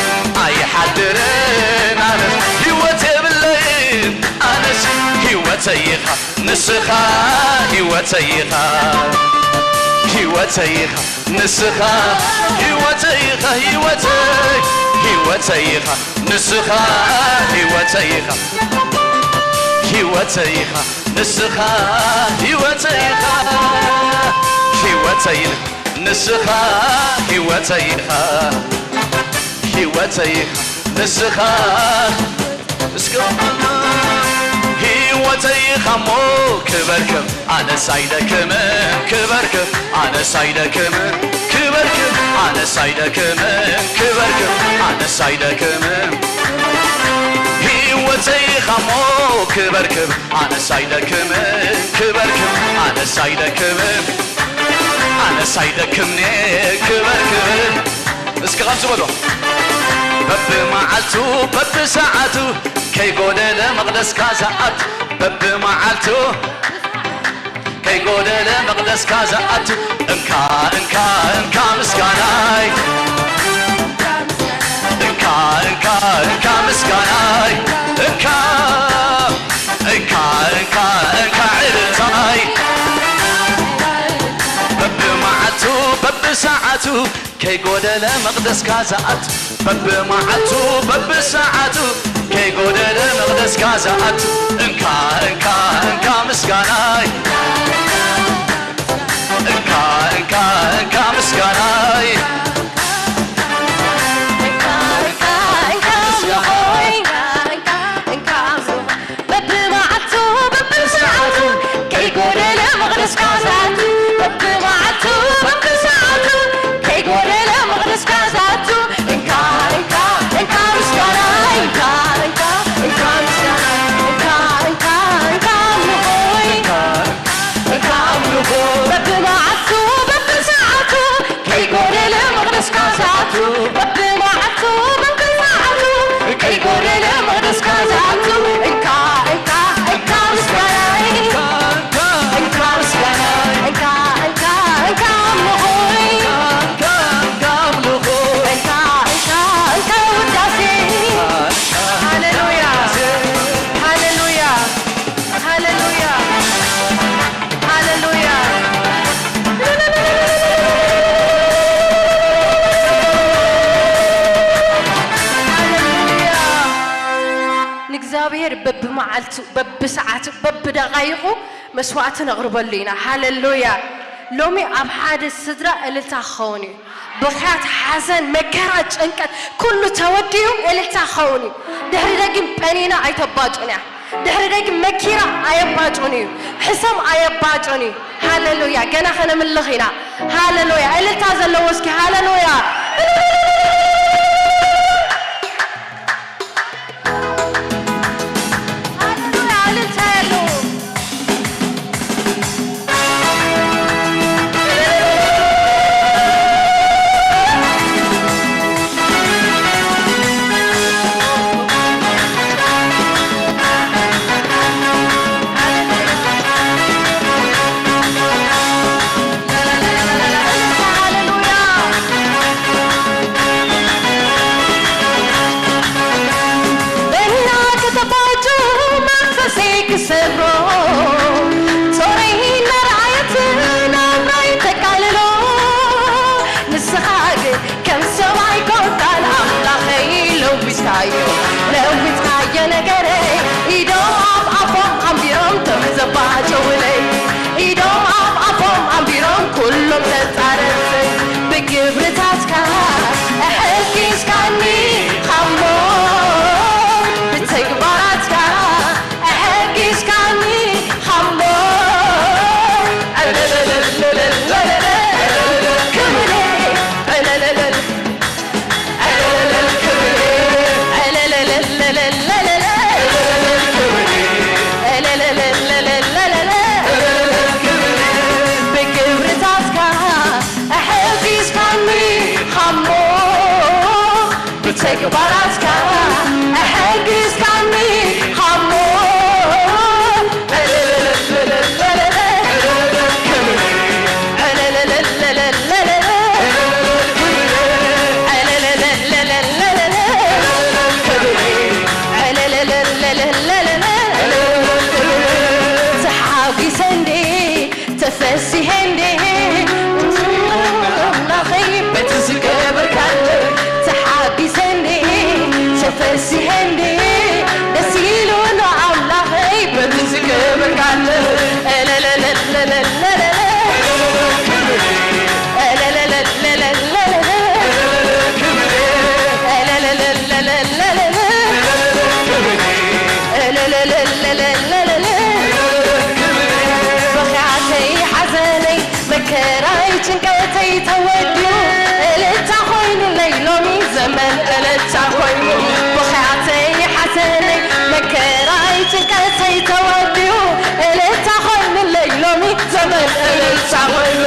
ኣይሓድርን ኣነስ ህይወት የብለይን ኣነስ ህይወተይ ኢኻ ንስኻ ህይወተይ ኢኻ ህይወተይ ኢኻ ንስኻ ህይወተይ ኢኻ ህይወተይ ህይወተይ ኢኻ ንስኻ ህይወተይ ኢኻ ህይወተይ ኢኻ ንስኻ ህይወተይ ኢኻ ህይወተይ ኢኻ ንስኻ ህይወተይ ኢኻ ህይወተይ ኢኻ ንስኻ እስከ ህይወተይ ኢኻ እሞ ክበርክብ ኣነስ ኣይደክምን ክበርክብ ኣነስ ኣይደክምን ክበርክብ ኣነስ ኣይደክምን ክበርክብ ኣነስ ኣይደክምን ህይወተይ ኢኻ እሞ ክበርክብ ኣነስ ኣይደክምን ክበርክብ ኣነስ ኣይደክምን ኣነስ ኣይደክምን ክበርክብ እስኪ ከምዚ በሎ በብመዓልቱ በብሰዓቱ ከይጎደለ መቕደስካ ዝኣቱ በብመዓልቱ ከይጎደለ መቕደስካ ዝኣቱ። እንካ እንካ እንካ ምስጋናይ፣ እንካ እንካ እንካ ምስጋናይ፣ እንካ እንካ እንካ እንካ ዕልልታይ፣ በብመዓልቱ በብሰዓቱ ከይጎደለ መቕደስካ ዝኣቱ፣ በብመዓልቱ በብሰዓቱ ከይጎደለ መቕደስካ ዝኣቱ። እንካ እንካ እንካ ምስጋናይ፣ እንካ እንካ እንካ ምስጋናይ፣ እንካ እንካ እንካ ምስጋናይ፣ እንካ እንካ በብመዓልቱ በብሰዓቱ ከይጎደለ መቕደስካ ዝኣቱ፣ በብመዓልቱ በብሰዓቱ ከይጎደለ መቕደስካ ዝኣቱ። እንካ እንካ እንካ ምስጋናይ፣ እንካ እንካ እንካ ምስጋናይ፣ እንካ እንካ እንካ ኣምልኾይ፣ እንካ ኣምልኾ በብመዓልቱ በብሰዓቱ ከይጎደለ መቕደስካ ዝኣቱ፣ በብመዓልቱ በብሰዓቱ ከይጎደለ መቕደስካ ዝኣቱ። እንካ እንካ እንካ ምስጋናይ፣ እንካ ምስጋናይ፣ እንካ እንካ እንካ ኣምልኾይ፣ እንካ እንካ እንካ ውዳሴ። ሃሌሉያ፣ ሃሌሉያ፣ ሃሌሉያ፣ ሃሌሉያ። ሃሌሉያ። ንእግዚኣብሔር በብመዓልቱ፣ በብሰዓቱ፣ በብደቓይቑ መስዋዕቲ ነቕርበሉ ኢና። ሃሌሉያ። ሎሚ ኣብ ሓደ ስድራ እልልታ ክኸውን እዩ። ብኽያት፣ ሓዘን፣ መከራ፣ ጭንቀት ኩሉ ተወዲኡ እልልታ ክኸውን እዩ። ድሕሪ ደጊም ጠኒና ኣይተባጩን እያ። ድሕሪ ደጊም መኪራ ኣየባጩን እዩ። ሕሰም ኣየባጩን እዩ። ሃሌሉያ። ገና ከነምልኽ ኢና። ሃሌሉያ። እልልታ ዘለዎ እስኪ ሃሌሉያ። ሃሌሉያ። እልልታ ያለው በይና ከተባጆ መንፈሰይ ክሰብሮ፣ ጾረይ እናረኣየት ናብራይ ተቃልሎ። ንስኻ ግን ከም ሰብኣይ ኮንካን ኣምላኸይ ለዊጥካዮ፣ ለዊጥካዮ ነገረይ። ኢዶም ኣብ ኣፎም ኣንቢሮም ቶም ዘባጀውለይ፣ ኢዶም ኣብ ኣፎም ኣንቢሮም ኩሎም ተጻረፍተይ። ብግብርታትካ ኣሐጊዝካኒ ኻሞ፣ ብተግባራትካ ኣሐጊዝካኒ ኻሞ። ክብሪ ብግብርታትካ ኣሐጊዝካኒ ኻሞ፣ ብተግባራትካ ኣሐጊዝካኒ ኻሞ። ተሓጒሰ እንዴ ተፈሲሐ እንዴ ኣምላኸይ በቲ ዝገበርካለይ። ተሓጒሰ እንዴ ተፈሲሐ እንዴ ደስ ኢሉና ኣምላኸይ በቲ ዝገበርካለይ። ብኽያተይ ሓዘነይ መከራይ ጭንቀተይ ተወዲኡ እልልታ ኮይኑለይ ሎሚ ዘመን እልልታ ኮይኑ። ብኽያተይ ሓዘነይ መከራይ ጭንቀተይ ተወዲኡ እልልታ ኮይኑለይ ሎሚ ዘመን እልልታ ኮይኑ።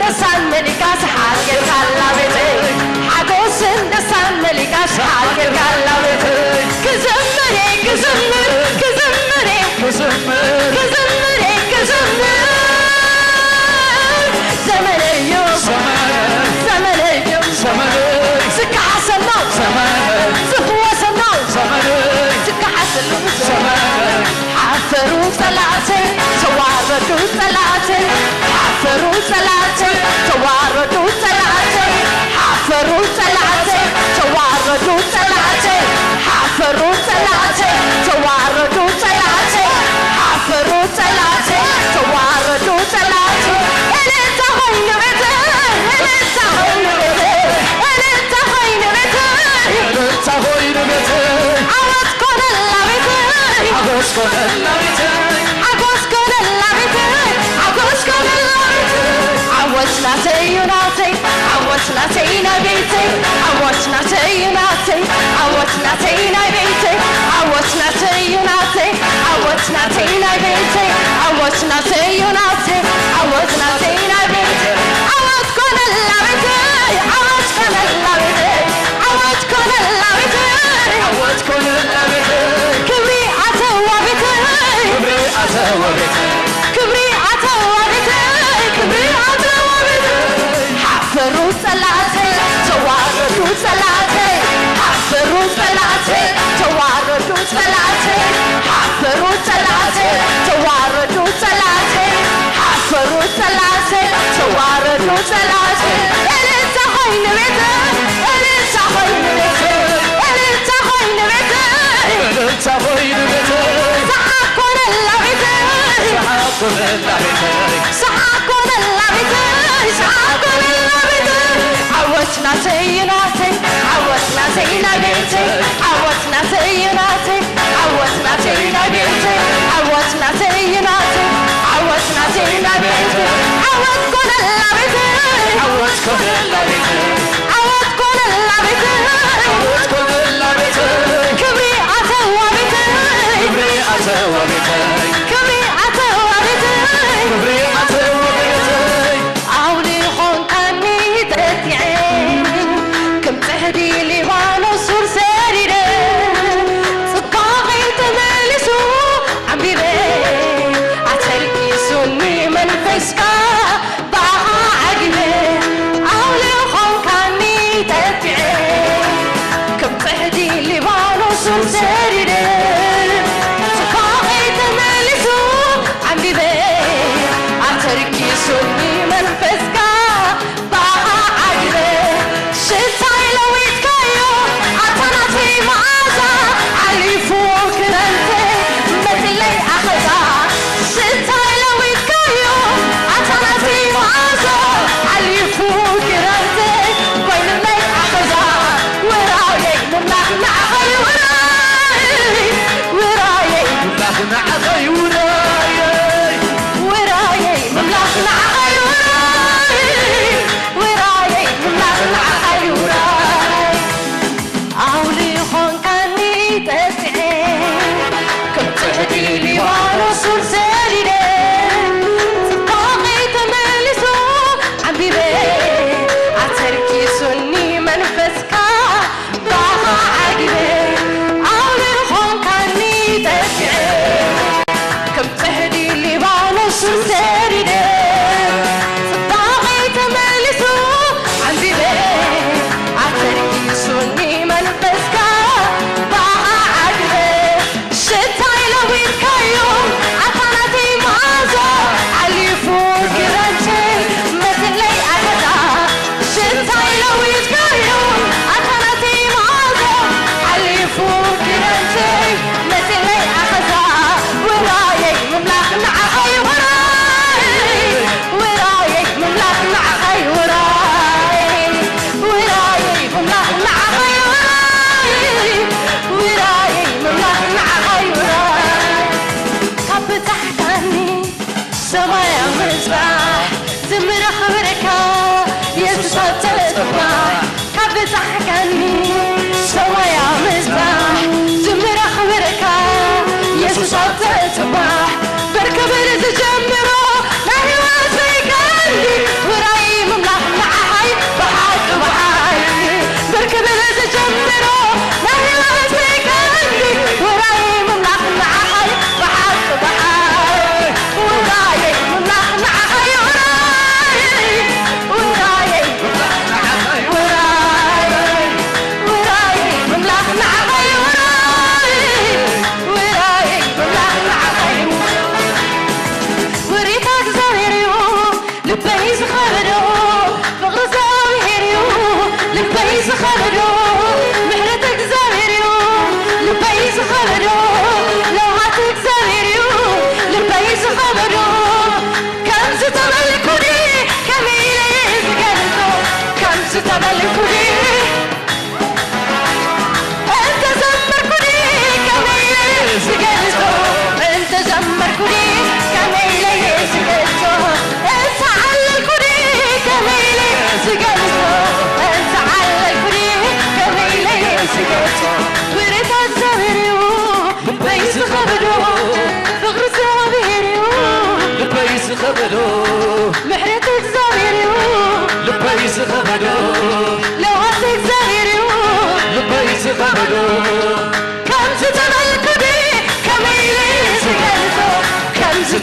ደስታን መሊእካስ ሓልኬልካላ ቤተይ፣ ሓጎስን ደስታን መሊእካስ ሓልኬልካላ ቤተይ። ክዝምር እየ፣ ክዝምር፣ ክዝምር እየ፣ ክዝምር፣ ክዝምር እየ፣ ክዝምር። ዘመነይ እዩ፣ ዘመነይ፣ ዘመነይ እዩ፣ ዘመነይ፣ ዝከሓሰሉ፣ ዘመነይ፣ ዝፍወሰሉ፣ ዘመነይ፣ ዝከሓሰሉ፣ ዘመነይ። ሓፈሩ ጸላእተይ፣ ተዋረዱ ጸላእተይ፣ ሓፈሩ ጸላእተይ፣ ተዋረዱ ጸላእተይ፣ ሓፈሩ ጸላእተይ፣ ተዋረዱ ጸላእተይ፣ ሓፈሩ ጸላእተይ፣ ተዋረዱ ጸላእተይ፣ ሓፈሩ ጸላእተይ፣ ተዋረዱ ጸላእተይ። እልልታ ኾይኑ ቤተይ፣ እልልታ ኾይኑ ቤተይ፣ እልልታ ኾይኑ ቤተይ። እልልታ ኾይኑ ቤተይ። ዓወት ኮነላ ቤተይ። ሓጎስ ኮነላ ቤተይ። ሓጎስ ኮነላ ቤተይ። ሓጎስ ኮነላ ቤተይ። ዓወት ናተይ እዩ ናተይ። ዓወት ናተይ ናይ ቤተይ። ዓወት ናተይ እዩ ናተይ። ዓወት ናተይ ናይ ቤተይ። ዓወት ናተይ እዩ ናተይ። ዓወት ናተይ ናይ ቤተይ። ዓወት ናተይ እዩ ናተይ። ዓወት ናተይ ናይ ቤተይ። ዓወት ኮነላ ቤተይ። ዓወት ኮነላ ቤተይ። ዓወት ኮነላ ቤተይ። ዓወት ኮነላ ቤተይ። ክብሪ ኣተዋ ቤተይ። ክብሪ ኣተዋ ቤተይ። ክብሪ ኣተዋ ቤተይ። ክብሪ ኣተዋ ቤተይ። ሓፈሩ ጸላእተይ፣ ተዋረዱ ጸላእተይ። ሓፈሩ ጸላእተይ፣ ተዋረዱ ጸላእተይ። ሓፈሩ ጸላእተይ፣ ተዋረዱ ጸላእተይ። ሓፈሩ ጸላእተይ፣ ተዋረዱ ጸላእተይ። እልልታ ኾይኑ ቤተይ፣ እልልታ ኾይኑ ቤተይ፣ እልልታ ኾይኑ ቤተይ። እልልታ ኾይኑ ቤተይ። ሰዓብ ኮነላ ቤተይ። ሰዓብ ኮነላ ቤተይ። ሰዓብ ኮነላ ቤተይ። ሰዓብ ኮነላ ቤተይ። ዓወት ናተይ እዩ ናተይ። ዓወት ናተይ ናይ ቤተይ። ዓወት ናተይ እዩ ናተይ። ዓወት ናተይ ናይ ቤተይ። ዓወት ናተይ እዩ ናተይ። ዓወት ናተይ ናይ ቤተይ። ዓወት ኮነላ ቤተይ። ዓወት ኮነላ ቤተይ። ዓወት ኮነላ ቤተይ። ዓወት ኮነላ ቤተይ። ክብሪ ኣተዋ ቤተይ። ክብሪ ኣተዋ ቤተይ። ክብሪ ኣተዋ ቤተይ። ክብሪ ኣተዋ ቤተይ። ኣውሊቑ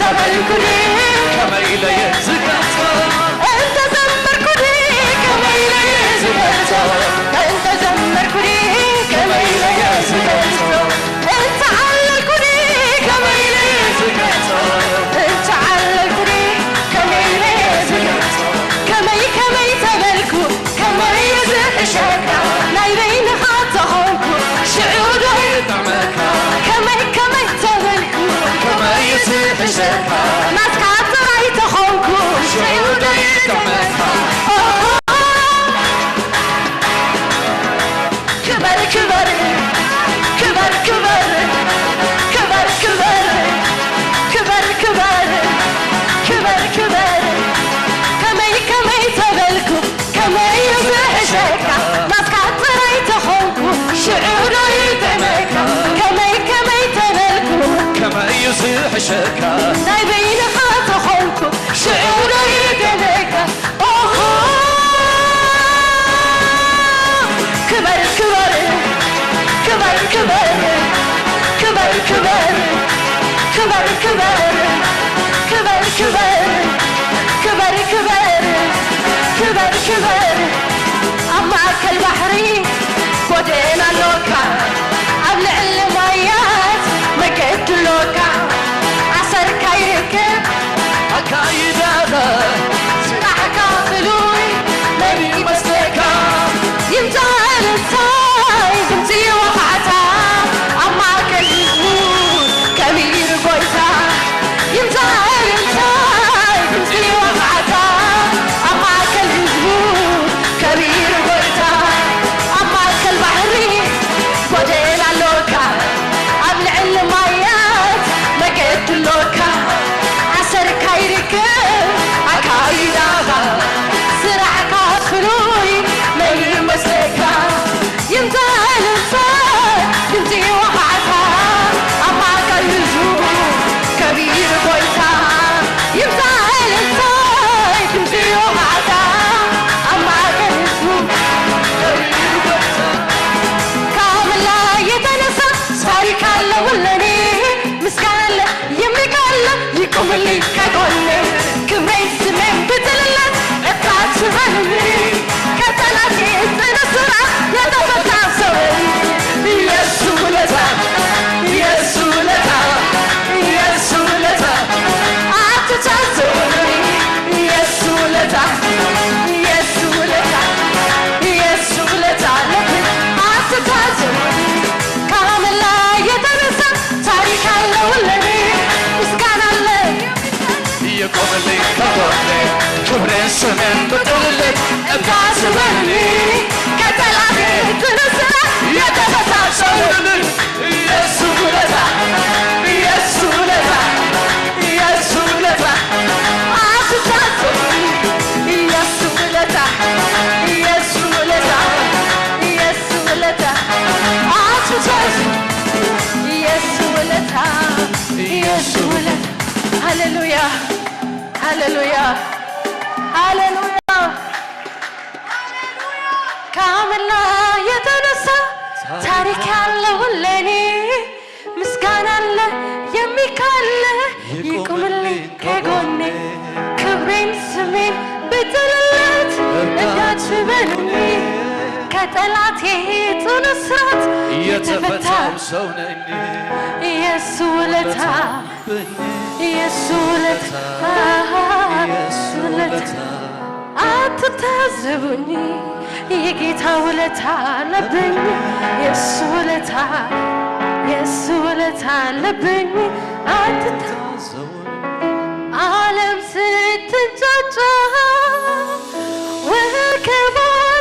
ከመይ ኢለ እየ ዝገልጾ? እንተ ዘመርኩ ድየ ከመይ ኢለ እየ ዝገልጾ? እንተ ዘመርኩ ድየ ከመይ ኢለ እየ ዝገልጾ? እንተ ዓለልኩ ድየ ከመይ ኢለ እየ ዝገልጾ? እንተ ዓለልኩ ድየ ከመይ ኢለ እየ ዝገልጾ? ከመይ ከመይ ተበልኩ ከመይ እዩ ዝሕሸካ? ናይ በይንኻ ተኾንኩ ሽዑ ዶ ይጥዕመካ? ከመይ ከመይ ተበልኩ ከመይ እዩ ዝሕሸካ? ናትካ ጥራይ ተኾንኩ ሽዑ ዶ ይጥዕመካ? ኦሆ! ክበር ክበር ክበር ክበር ክበር ክበር ክበር ክበር ክበር ክበር ከመይ ከመይ ተበልኩ ከመይ እዩ ዝሕሸካ? ናትካ ጥራይ ተኾንኩ ሽዑ ዶ ይጥዕመካ? ከመይ ከመይ ተበልኩ ከመይ እዩ ዝሕሸካ? ናይ በይንኻ ተኾንኩ ሽዑ ዶ ይጥዕመካ? ኦሆ! ክበር ክበር ክበር ክበር ክበር ክበር ክበር ክበር ክበር ክበር ክበር ክበር ክበር ክበር ኣብ ማእከል ባሕሪ ጎደና ኣሎካ፣ ኣብ ልዕሊ ማያት መገዲ ኣሎካ፣ ኣሰርካ ይርከብ ኣካይዳኻ፣ ስራሕካ ፍሉይ መን ይመስለካ? ይምጻእ እንታይ ድምጺ ወኻዕታ ኣብ ማእከል ህዝቡ ከቢር ጎይታ። ይምጻእ እንታይ ድምጺ ወኻዕታ ኣብ ማእከል ህዝቡ ከቢር ጎይታ። ኣብ ማእከል ባሕሪ ጎደና ኣሎካ፣ ኣብ ልዕሊ ማያት መገዲ ኣሎካ። ኣሰርካ ይርከብ ኣካይዳኻ፣ ስራሕካ ፍሉይ መን ይመስለካ? ይምጻእ እንታይ ድምጺ ወኻዕታ ኣብ ማእከል ህዝቡ ከቢር ጎይታ። ይምጻእ እንታይ ድምጺ ወኻዕታ ኣብ ማእከል ህዝቡ ከቢር ጎይታ። ከአምላክ የተነሳ ታሪክ አለው ለኔ ምስጋና አለ የሚቀል ይቁምልኝ ከጎኔ ክብሬን ስሜን ብትልለት እታች በልልኝ ከጠላቴ ጽኑ ስራ የተፈታ ሰው ነኝ። የሱ ውለታ የሱ ውለታ የሱ ውለታ አትታዘበኝ የሱ ውለታ የሱ ውለታ የሱ ውለታ አለብኝ አትታዘበኝ ከአምላክ የተነሳ ታሪክ አለው ለኔ ምስጋና አለ። ይቆምልኝ ከጎኔ ክብሬን ስሜን ብትልለት እታች በልልኝ ከጠላቴ ጽኑ ስራ የተፈታ ሰው ነኝ። የሱ ውለታ የሱ ውለታ የሱ ውለታ አትታዘበኝ የሱ ውለታ የሱ ውለታ የሱ ውለታ አትታዘበኝ የሱ ውለታ የሱ ውለታ ሃሌሉያ ሃሌሉያ ሃሌሉያ ከአምላክ የተነሳ ታሪክ ያለው ለኔ ምስጋና አለ የሚካለ ይቁምልኝ ከጎኔ ክብሬን ስሜን ብጥልለት እንዳትበሉኝ ከጠላቴ ጽኑ እስራት የተፈታው ሰው ነኝ የሱ ውለታ የሱ ውለታ የሱ ውለታ አትታዘቡኝ የጌታ ውለታ አለብኝ የሱ ውለታ የሱ ውለታ አለብኝ አትታዘቡኝ ዓለም ስትንጫጫ ወከባ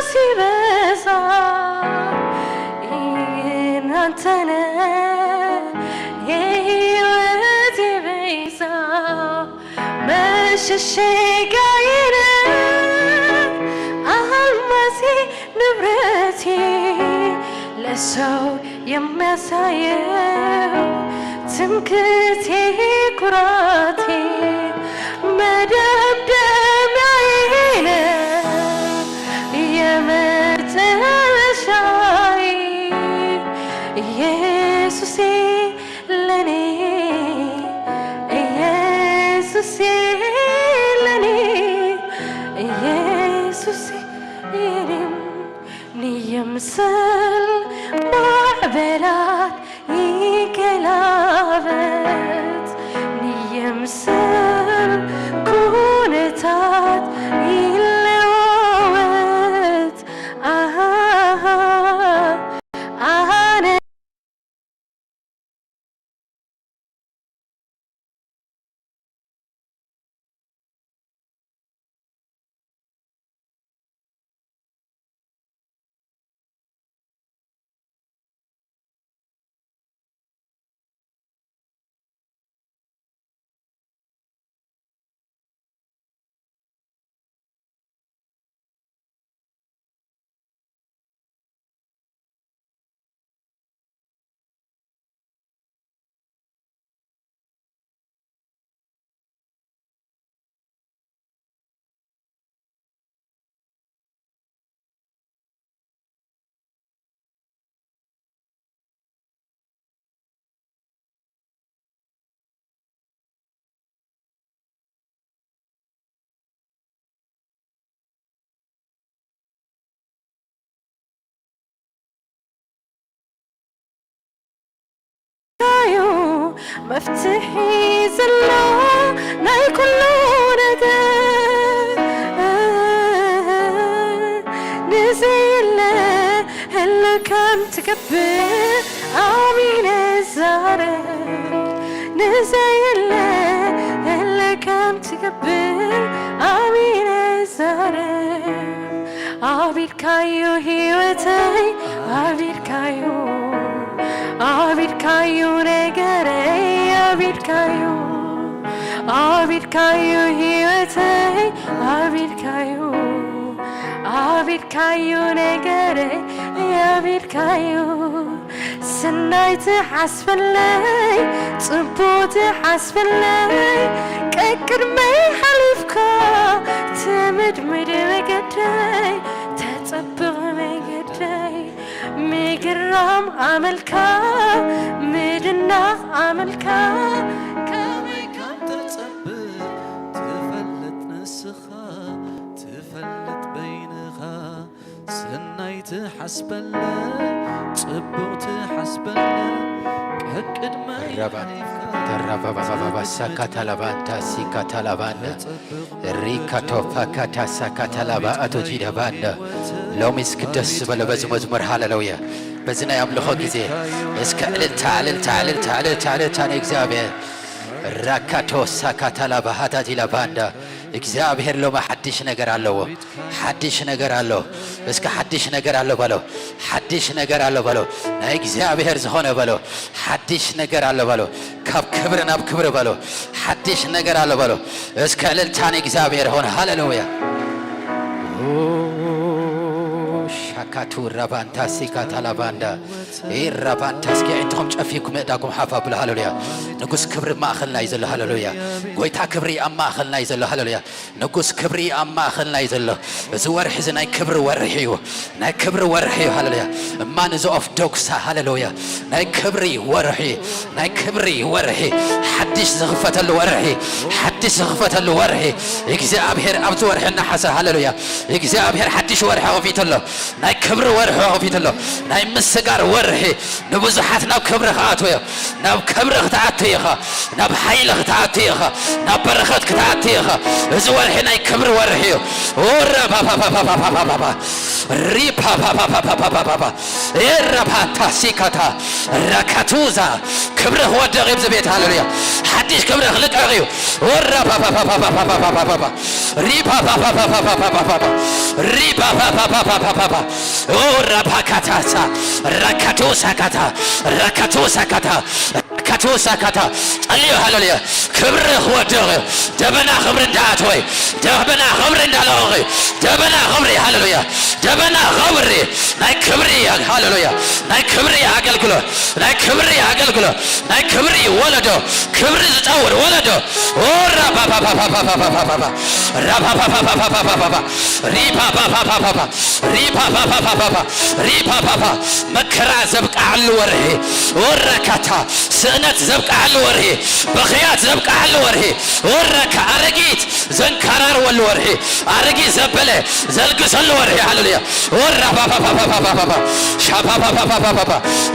ሲበዛ እናንተነ የህይወት ቤዛ መሸሸጊያዬ ነህ አልማዜ ንብረቴ ለሰው የሚያሳየው ትምክቴ ኩራቴ መደምደሚያዬ ነህ የመጨረሻዬ ኢየሱሴ ለኔ ኢየሱሴ ስል ማዕበላት ይገላበጥ፣ ንየምስል ኩነታት ይለዋወጥ። ኣሃ፣ ኣነ እዩ መፍትሒ ዘሎ ናይ ኩሉ ነገር። ንዘየለ ህልው ከም ትገብር ኣሚነ ዛረብ። ንዘየለ ህልው ከም ትገብር ኣሚነ ዛረብ። ኣቢድካዩ ህይወተይ ኣቢድካዩ ኣቢድካዩ ነገረይ ኣቢድካዩ ኣቢድካዩ ህይወተይ ኣቢድካዩ ኣቢድካዩ ነገረይ ኣቢድካዩ ሰናይ ትሓስበለይ ጽቡቕ ትሓስበለይ ቀቅድመይ ሓሊፍካ ትምድምድ መገደይ ተጸብቕ መገደይ ምግራም ኣመልካ ምድናቕ ኣመልካ ከመይ ከም ተጸብቕ ትፈልጥ ንስኻ ትፈልጥ በይንኻ ሰናይ ትሓስበለ ጽቡቕ ትሓስበለ ቀቅድመይ ሓሊፍካ ተራባባባባባ ሳካታላባንታ ሲካታላባንዳ ሪካቶፋካታ ሳካታላባ ኣቶጂዳባንዳ ሎሚ እስኪ ደስ ዝበሎ በዚ መዝሙር ሃለሉያ በዚ ናይ ኣምልኾ ግዜ እስከ ዕልልታ ዕልልታ ዕልልታ ዕልልታ ዕልልታ ንእግዚኣብሔር ራካቶ ሳካታላ ባሃታቲላ ባንዳ እግዚኣብሔር ሎሚ ሓድሽ ነገር ኣለዎ። ሓድሽ ነገር ኣሎ። እስከ ሓድሽ ነገር ኣሎ በሎ። ሓድሽ ነገር ኣሎ በሎ። ናይ እግዚኣብሔር ዝኾነ በሎ። ሓድሽ ነገር ኣሎ በሎ። ካብ ክብሪ ናብ ክብሪ በሎ። ሓድሽ ነገር ኣሎ በሎ። እስከ እልልታ ንእግዚኣብሔር ይኹን። ሃሌሉያ። ሻካቱ ራባንታ ሲካ ታላባንዳ ኢራባንታ እስኪ ኣዒንትኹም ጨፊኩም የእዳኩም ሓፍ ኣብሉ። ሃሌሉያ። ንጉስ ክብሪ ኣብ ማእኸልና እዩ ዘሎ። ሃሌሉያ። ጎይታ ክብሪ ኣብ ማእኸልና እዩ ዘሎ። ሃሌሉያ። ንጉስ ክብሪ ኣብ ማእኸልና እዩ ዘሎ። እዚ ወርሒ እዚ ናይ ክብሪ ወርሒ እዩ። ናይ ክብሪ ወርሒ እዩ። ሃሌሉያ። እማን እዚ ኦፍ ዶግሳ። ሃሌሉያ። ናይ ክብሪ ወርሒ፣ ናይ ክብሪ ወርሒ፣ ሓድሽ ዝኽፈተሉ ወርሒ፣ ሓድሽ ዝኽፈተሉ ወርሒ፣ እግዚኣብሔር ኣብዚ ወርሒ እናሓሰ። ሃሌሉያ። እግዚኣብሔር ሓድሽ ወርሒ ከፊቱ ኣሎ። ናይ ክብሪ ወርሒ ከፊቱ ኣሎ። ናይ ምስጋር ወርሒ፣ ንብዙሓት ናብ ክብሪ ክኣትዉ እዮም። ናብ ክብሪ ክትኣቱ ኢኻ። ናብ ሓይሊ ክትኣቱ ኢኻ። ናብ በረኸት ክትኣቱ ኢኻ። እዚ ወርሒ ናይ ክብሪ ወርሒ እዩ። ኦራ ባባባባባባባ። ሪፓ ባባባባባባ። ኤራ ፓታ ሲካታ። ራካቱዛ። ክብሪ ክወድቕ እዩ ኣብዚ ቤት። ሃሌሉያ። ሓድሽ ክብሪ ክልቀቕ እዩ። ኦራ ባባባባባባባ። ሪፓ ባባባባባባ። ሪፓ ባባባባባባ። ኦራ ፓካታሳ። ራካቱሳ ካታ። ራካቱሳ ካታ። ከትውሳካታ ጸልዩ። ሃሌሉያ። ክብሪ ክወድቕ እዩ። ደበና ክብሪ እንዳኣተወ እዩ። ደበና ክብሪ እንዳለቐቐ እዩ። ደበና ክብሪ፣ ሃሌሉያ። ደበና ክብሪ፣ ናይ ክብሪ፣ ሃሌሉያ። ናይ ክብሪ ኣገልግሎ፣ ናይ ክብሪ ኣገልግሎ፣ ናይ ክብሪ ወለዶ፣ ክብሪ ዝጠውር ወለዶ። ኦራ ባባባባባባባ። ራባባባባባባ። ሪባባባባባባ። ሪባባባባባ። ሪባባባ። መከራ ዘብቃዓሉ ወርሒ። ኦራካታ። ስእነ ድኽነት ዘብቅዓሉ ወርሒ፣ ብኽያት ዘብቅዓሉ ወርሒ፣ ወረካ ኣረጊት ዘንካራርወሉ ወርሒ፣ ኣረጊት ዘበለ ዘልግሰሉ ወርሒ። ሃሌሉያ። ወራ ባባባባባባባ ሻባባባባባባ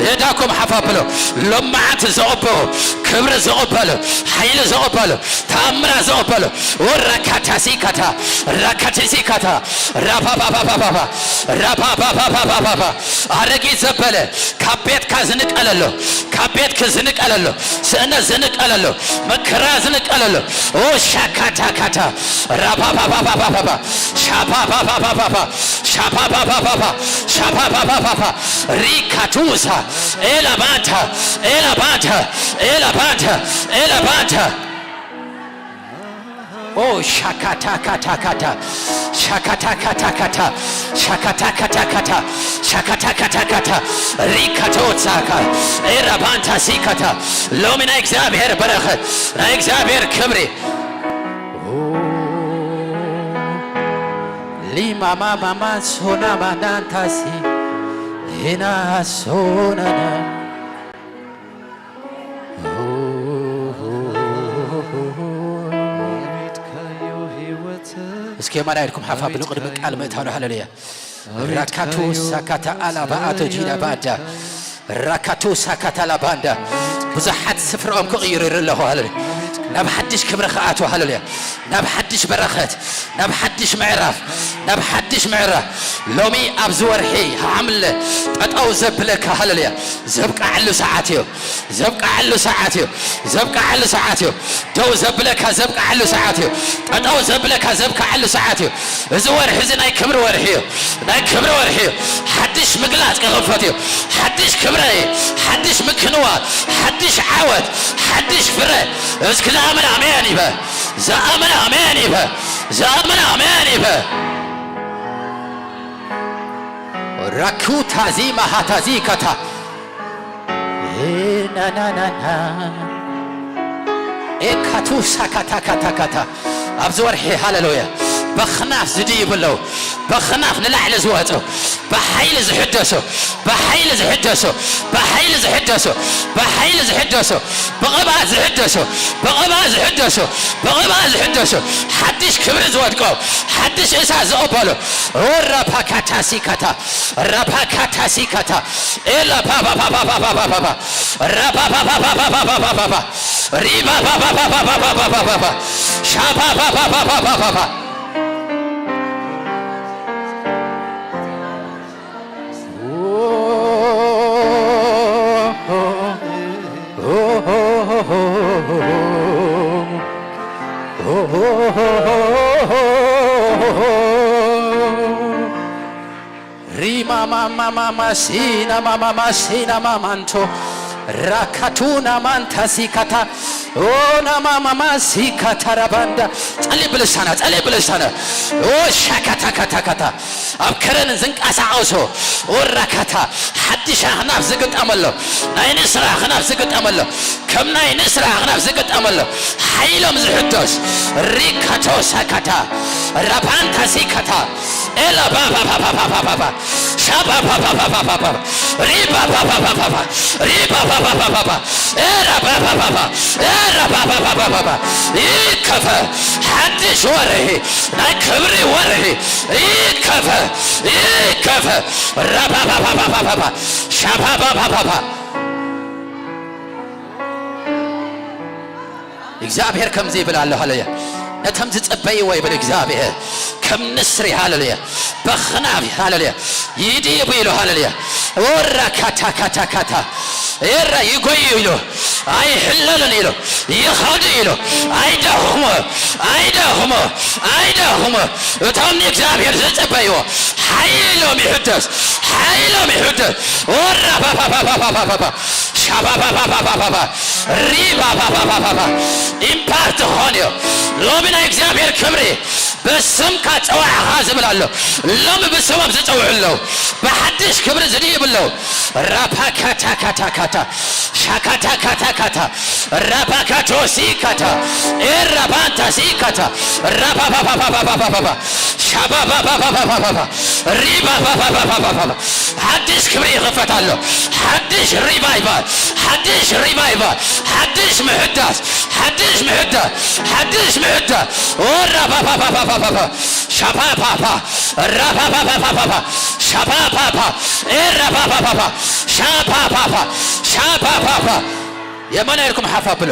የዳኩም ሓፋ ብሎ ሎማዓት ዘቐበሉ ክብሪ ዘቐበሉ ሓይሊ ዘቐበሉ ተኣምራ ዘቐበሉ ወራካታሲካታ ራካቲሲካታ ራባባባባባባ ራባባባባባባ ኣረጊት ዘበለ ካብ ቤትካ ዝንቀለሉ ካብ ቤትክ ዝንቀለሉ ስእነት ዝንቀለሉ መከራ ዝንቀለሉ ኦ ሻካታካታ ራባባባባባባ ሻባባባባባ ሻባባባባባ ሻባባባባባ ሪካቱሳ ኤላባታ ኤላባታ ኤላባታ ኤላባታ ኦ ሻካታካታካታ ሻካታካታካታ ሻካታካታካታ ሻካታካታካታ ሪካቶሳካ ኤራባንታ ሲካታ ሎሚ ናይ እግዚኣብሔር በረኸት ናይ እግዚኣብሔር ክብሪ ሊማማማማ ሶና ማናንታሲ ሄና ሶናና እስኪ የማና ኢድኩም ሓፍ ኣብሉ ቅድሚ ቃል ምእታው ሃለሉያ ራካቱ ሳካታ ኣላባ ኣቶ ጂዳ ባዳ ራካቱ ሳካታ ላባንዳ ብዙሓት ስፍራኦም ክቕይሩ ይርኢ ኣለኹ ሃለሉያ ናብ ሓድሽ ክብሪ ክኣትዉ ሃለሉያ ናብ ሓድሽ በረኸት ናብ ሓድሽ ምዕራፍ ናብ ሓድሽ ምዕራፍ ሎሚ ኣብዚ ወርሒ ሓምለ ጠጠው ዘብለካ ሃለሉያ ዘብቃዓሉ ሰዓት እዩ ዘብቃዓሉ ሰዓት እዩ ዘብቃዓሉ ሰዓት እዩ ደው ዘብለካ ዘብቃዓሉ ሰዓት እዩ ጠጠው ዘብለካ ዘብቃዓሉ ሰዓት እዩ እዚ ወርሒ እዚ ናይ ክብሪ ወርሒ እዩ ናይ ክብሪ ወርሒ እዩ ሓድሽ ምግላፅ ክኽፈት እዩ ሓድሽ ክብረ ሓድሽ ምክንዋት ሓድሽ ዓወት ሓድሽ ፍረ እስኪ ዝኣምን ኣሜን ይበ ዝኣምን ኣሜን ይበ ዝኣምን ኣሜን ይበ ራኩታዚ ማሃታዚ ካታ ናናናና ኤካቱ ሳካታካታካታ ኣብዚ ወርሒ ሃለሉያ በኽናፍ ዝድይቡ ኣለዉ በኽናፍ ንላዕሊ ዝወፁ ብሓይሊ ዝሕደሱ ብሓይሊ ዝሕደሱ ብሓይሊ ዝሕደሱ ብሓይሊ ዝሕደሱ ብቕብኣት ዝሕደሱ ብቕብኣት ዝሕደሱ ብቕብኣት ዝሕደሱ ሓድሽ ክብሪ ዝወድቆ ሓድሽ እሳት ዝቕበሉ ራፓካታሲካታ ራፓካታሲካታ ኤላፓፓፓፓፓፓፓፓ ራፓፓፓፓፓፓፓፓ ሪባፓፓፓፓፓፓፓ ሻፓፓፓፓፓፓፓ ሪማማማማማሲናማማማሲናማማንቶ ራካቱናማንታሲካታ ኦናማማማሲካታራባንዳ ጸሊ ብልሳና ጸሊ ብልሳና ኦ ሻካታካታካታ ኣብ ከረን ዝንቀሳቐሱ ኦራካታ ሓድሽ ኣኽናፍ ዝግጠመሎም ናይ ንስራ ኣኽናፍ ዝግጠመሎም ከም ናይ ንስራ ኣኽናፍ ዝግጠመሎም ሓይሎም ዝሕደስ ሪካቶ ሳካታ ራፓንታ ሲካታ ኤላ ባባባባባባባ ሻባባባባባባ ሪባባባባባባ ሪባባባባባባ ኤራባባባባ ኤራባባባባባ ይከፈ ሓድሽ ወርሒ ናይ ክብሪ ወርሒ ይከፈ ይከፈ ራባባባባባባ ሻባባባባባ እግዚኣብሔር ከምዚ ይብል ኣሎ ሃለሉያ ነቶም ዝጸበይዎ ይብል እግዚኣብሔር ከም ንስሪ ሃለሉያ በኽናፍ ሃለሉያ ይድይቡ ኢሉ ሃለሉያ ወራ ካታ ካታ ካታ ኤራ ይጎዩ ኢሉ ኣይሕለልን ኢሉ ይኸዱ ኢሉ ኣይደኽሞ ኣይደኽሞ ኣይደኽሞ እቶም ንእግዚኣብሔር ዝጸበይዎ ሓይሎም ይሕደስ ሓይሎም ይሕደስ ወራ ባባባባባባባ ሻባባባባባባ ሪባባባባባባ ኢምፓርት ኾን እዩ ሎሚ ናይ እግዚኣብሔር ክብሪ ብስምካ ጸዋዕኻ ዝብል ኣሎ ሎሚ ብስሞም ዝጸውዑ ኣለዉ ብሓድሽ ክብሪ ዝድይብ ኣለዉ ራፓካታካታካታ ሻካታካታካታ ራፓካቶሲካታ ኤራባንታሲካታ ራባባባባባባባ ሻባባባባባባባ ሪባባባባባባ። ሓድሽ ክብሪ ይኽፈት ኣሎ። ሓድሽ ሪቫይቫል፣ ሓድሽ ሪቫይቫል፣ ሓድሽ ምሕዳስ፣ ሓድሽ ምሕዳስ፣ ሓድሽ ምሕዳስ። ኦራባባባባባባ። ሻፓፓፓ፣ ራፓፓፓፓፓ፣ ሻፓፓፓ፣ ኤራፓፓፓፓ፣ ሻፓፓፓ፣ ሻፓፓፓ። የመና ኢልኩም ሓፍ ኣብሉ።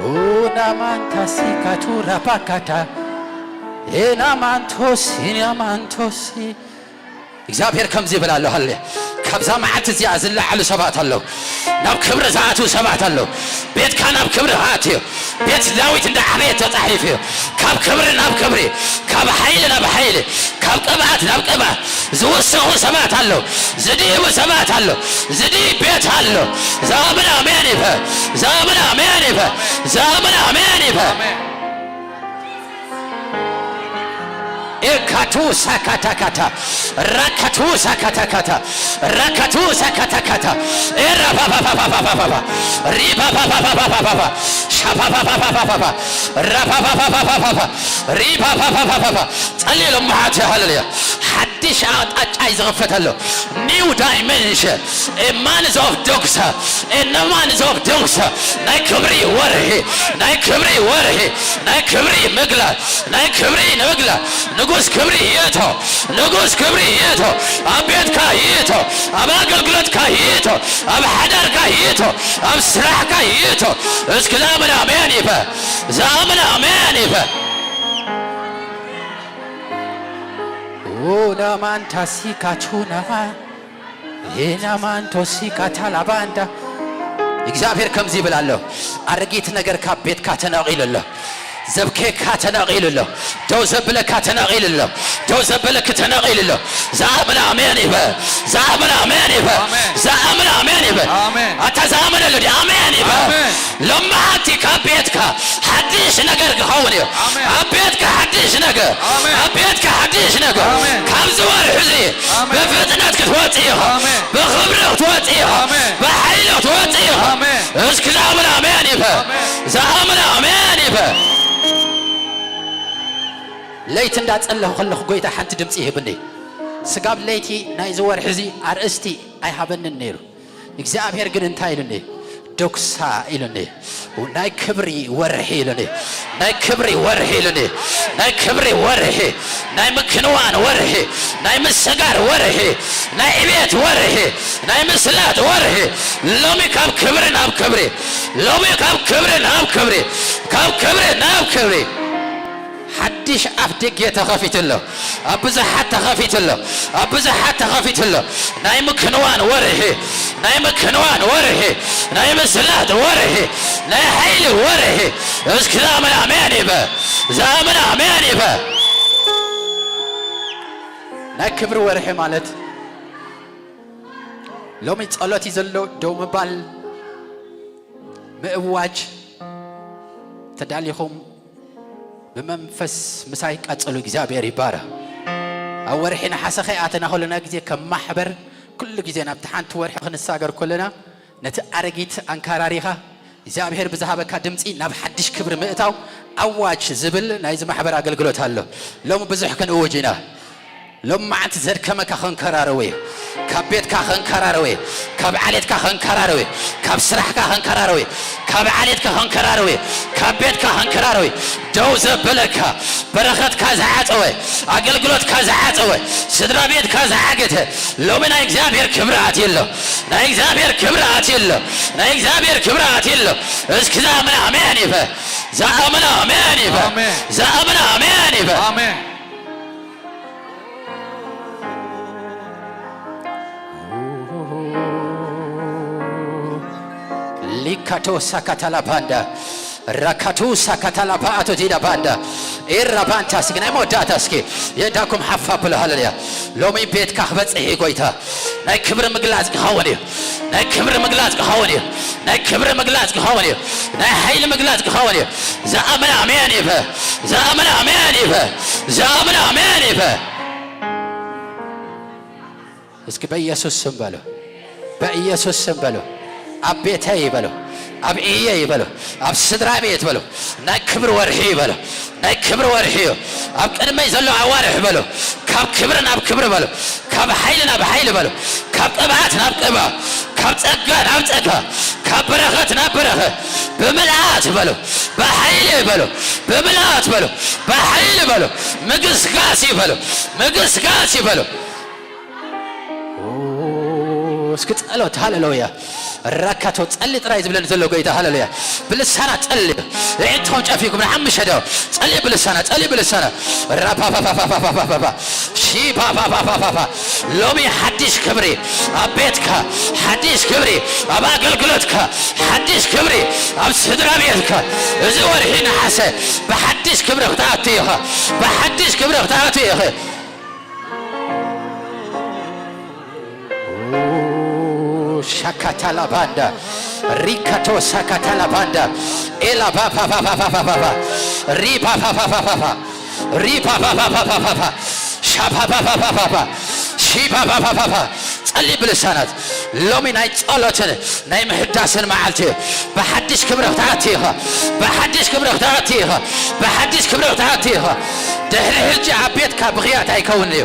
ኡናማንታሲ ካቱራፓካታ፣ ኤናማንቶሲ፣ ናማንቶሲ። እግዚኣብሔር ከምዚ ይብል ኣሎ፣ ሃሌ። ካብዛ መዓልቲ እዚኣ ዝለዓሉ ሰባት ኣለዉ። ናብ ክብሪ ዝኣትዉ ሰባት ኣለዉ። ቤትካ ናብ ክብሪ ክኣቱ እዩ። ቤት ዳዊት እንዳ ዓበየ ተጻሒፉ እዩ። ካብ ክብሪ ናብ ክብሪ፣ ካብ ሓይሊ ናብ ሓይሊ፣ ካብ ቅብኣት ናብ ቅብኣት ዝውስኹ ሰባት ኣለዉ። ዝድይቡ ሰባት ኣለዉ። ዝድይብ ቤት ኣሎ። ዝኣምን ኣሜን ይበል። ዝኣምን ኣሜን ይበል። ዝኣምን ኣሜን ይበል። ኤካቱ ሳካታካታ፣ ራካቱ ሳካታካታ፣ ራካቱ ሳካታካታ፣ ኤራባባባባባባባ፣ ሪባባባባባባ፣ ሻባባባባባባ፣ ራባባባባባባ፣ ሪባባባባባባ። ጸልዩ ሎማዓት፣ ሃሌሉያ። ሓድሽ ኣቕጣጫ እዩ ዝኽፈተሉ። ኒው ዳይሜንሽን። ኤ ማንዝ ኦፍ ዶክሳ፣ ኤ ነማንዝ ኦፍ ዶክሳ። ናይ ክብሪ ወርሒ፣ ናይ ክብሪ ወርሒ፣ ናይ ክብሪ ምግላጽ፣ ናይ ክብሪ ንምግላጽ። ንጉስ ክብሪ ይእቶ፣ ንጉስ ክብሪ ይእቶ። ኣብ ቤትካ ይእቶ፣ ኣብ ኣገልግሎትካ ይእቶ፣ ኣብ ሓዳርካ ይእቶ፣ ኣብ ስራሕካ ይእቶ። እስኪ ዝኣምን ኣሜን ይበል፣ ዝኣምን ኣሜን ይበል። ኡናማንታሲ ካቹናማ፣ ኤናማንቶሲ ካታላባንዳ። እግዚኣብሔር ከምዚ ይብል ኣሎ፣ ኣረጊት ነገር ካብ ቤትካ ተነቒሉ ኣሎ። ዘብኬካ ተነቒሉ ኣሎ። ደው ዘብለካ ተነቒሉ ኣሎ። ደው ዘበለኪ ተነቒሉ ኣሎ። ዝኣምን ኣሜን ይበል። ዝኣምን ኣሜን ይበል። ኣሜን። ዝኣምን ኣሜን ይበል። ኣሜን። ኣታ ዝኣምን ኣሎ ድዩ? ኣሜን ይበል። ኣሜን። ሎማዓንቲ ካብ ቤትካ ሓድሽ ነገር ክኸውን እዩ። ኣሜን። ኣብ ቤትካ ሓድሽ ነገር፣ ኣሜን። ኣብ ቤትካ ሓድሽ ነገር። ኣሜን። ካብዚ ወርሒ እዚ ኣሜን። ብፍጥነት ክትወጽእ ኢኻ። ኣሜን። ብኽብሪ ክትወጽእ ኢኻ። ኣሜን። ብሓይሊ ክትወጽእ ኢኻ። ኣሜን። እስኪ ዝኣምን ኣሜን ይበል። ኣሜን። ዝኣምን ኣሜን ይበል። ለይቲ እንዳጸለኹ ከለኹ ጎይታ ሓንቲ ድምጺ ይህብኒ። ስጋብ ለይቲ ናይዚ ወርሒ እዚ ኣርእስቲ ኣይሃበንን ነይሩ። እግዚኣብሔር ግን እንታይ ኢሉኒ? ዶክሳ ኢሉኒ። ናይ ክብሪ ወርሒ ኢሉኒ። ናይ ክብሪ ወርሒ ኢሉኒ። ናይ ክብሪ ወርሒ፣ ናይ ምክንዋን ወርሒ፣ ናይ ምስጋር ወርሒ፣ ናይ ዕቤት ወርሒ፣ ናይ ምስላት ወርሒ። ሎሚ ካብ ክብሪ ናብ ክብሪ፣ ሎሚ ካብ ክብሪ ናብ ክብሪ፣ ካብ ክብሪ ናብ ክብሪ። ሓድሽ ኣፍ ደገ ተኸፊቱ ኣሎ። ኣብ ብዙሓት ተኸፊቱ ኣሎ። ኣብ ብዙሓት ተኸፊቱ ኣሎ። ናይ ምክንዋን ወርሒ፣ ናይ ምክንዋን ወርሒ፣ ናይ ምስላት ወርሒ፣ ናይ ሓይሊ ወርሒ። እስኪ ዝኣምን ኣሜን ይበል። ዝኣምን ኣሜን ይበል። ናይ ክብሪ ወርሒ ማለት ሎሚ ጸሎት እዩ ዘሎ፣ ደው ምባል፣ ምእዋጅ። ተዳሊኹም ብመንፈስ ምሳይ ቀጽሉ፣ እግዚኣብሔር ይባረኽ። ኣብ ወርሒ ነሓሰ ከይኣተና ከለና ግዜ ከም ማሕበር ኩሉ ግዜ ናብቲ ሓንቲ ወርሒ ክንሳገር ከለና ነቲ ኣረጊት ኣንካራሪኻ እግዚኣብሔር ብዝሃበካ ድምፂ ናብ ሓድሽ ክብሪ ምእታው ኣዋጅ ዝብል ናይዚ ማሕበር ኣገልግሎት ኣሎ። ሎሚ ብዙሕ ክንእውጅ ኢና። ሎም መዓልቲ ዘድከመካ ከንከራረወ እዩ። ካብ ቤትካ ከንከራረወ እዩ። ካብ ዓሌትካ ከንከራረወ እዩ። ካብ ስራሕካ ከንከራረወ እዩ። ካብ ዓሌትካ ከንከራረወ እዩ። ካብ ቤትካ ከንከራረወ እዩ። ደው ዘበለካ፣ በረኸትካ ዝዓጸወ፣ ኣገልግሎትካ ዝዓጸወ፣ ስድራ ቤትካ ዝዓገተ፣ ሎሚ ናይ እግዚኣብሔር ክብሪ ኣትዩ ኣሎ። ናይ እግዚኣብሔር ክብሪ ኣትዩ ኣሎ። ናይ እግዚኣብሔር ክብሪ ኣትዩ ኣሎ። እስኪ ዝኣምን ኣሜን ይበል። ዝኣምን ኣሜን ይበል። ኣሜን። ዝኣምን ኣሜን ይበል። ኣሜን። ሊካቶ ሳካታላ ባንዳ፣ ራካቱ ሳካታላ ባኣቶ ዲዳ ባንዳ፣ ኤራ ባንታ እስኪ ናይ መወዳእታ እስኪ የዳኩም ሓፋ ብሎ። ሃለልያ። ሎሚ ቤትካ ክበጽሕ እዩ ጎይታ። ናይ ክብሪ ምግላጽ ክኸውን እዩ። ናይ ክብሪ ምግላጽ ክኸውን እዩ። ናይ ክብሪ ምግላጽ ክኸውን እዩ። ናይ ሓይሊ ምግላጽ ክኸውን እዩ። ዝኣምን ኣሜን ይበል። ዝኣምን ኣሜን ይበል። ዝኣምን ኣሜን ይበል። እስኪ በኢየሱስ ስም በሉ። በኢየሱስ ስም በሉ። ኣብ ቤተይ በሉ። ኣብ እየ ይበሎ፣ ኣብ ስድራ ቤት በሎ፣ ናይ ክብሪ ወርሒ ይበሎ፣ ናይ ክብሪ ወርሒ እዩ። ኣብ ቅድመይ ዘሎ ኣዋርሕ በሎ፣ ካብ ክብሪ ናብ ክብሪ በሎ፣ ካብ ሓይሊ ናብ ሓይሊ በሎ፣ ካብ ቅብኣት ናብ ቅብኣ፣ ካብ ጸጋ ናብ ጸጋ፣ ካብ በረኸት ናብ በረኸት ብምልኣት በሎ፣ ብሓይሊ በሎ፣ ብምልኣት በሎ፣ ብሓይሊ በሎ፣ ምግስጋስ ይበሎ፣ ምግስጋስ ይበሎ። እስኪ ጸሎት፣ ሃሌሉያ። ራካቶ ጸሊ ጥራይ ዝብለኒ ዘሎ ጎይታ፣ ሃሌሉያ። ብልሳና ጸሊ። እዕንትኹም ጨፊኩም ንሓምሸ ደው ጸሊ፣ ብልሳና ጸሊ፣ ብልሳና። ራፓፓፓፓፓፓፓፓ ሺፓፓፓፓፓፓ። ሎሚ ሓድሽ ክብሪ ኣብ ቤትካ፣ ሓድሽ ክብሪ ኣብ ኣገልግሎትካ፣ ሓድሽ ክብሪ ኣብ ስድራ ቤትካ። እዚ ወርሒ ነሓሰ ብሓድሽ ክብሪ ክትኣቱ ኢኻ፣ ብሓድሽ ክብሪ ክትኣቱ ኢኻ። ሻካታላ ባንዳ ሪካቶ ሳካታላ ባንዳ ኤላ ባፋፋፋፋፋፋፋ ሪፋፋፋፋፋፋ ሪፋፋፋፋፋፋፋ ሻፋፋፋፋፋፋ ሺፋፋፋፋፋፋ። ጸሊ ብልሳናት። ሎሚ ናይ ጸሎትን ናይ ምህዳስን መዓልቲ እዩ። ብሓድሽ ክብሪ ክትኣቲ ኢኻ። ብሓድሽ ክብሪ ክትኣቲ ኢኻ። ብሓድሽ ክብሪ ክትኣቲ ኢኻ። ድሕሪ ሕጂ ኣብ ቤትካ ብኽያት ኣይከውንን እዩ።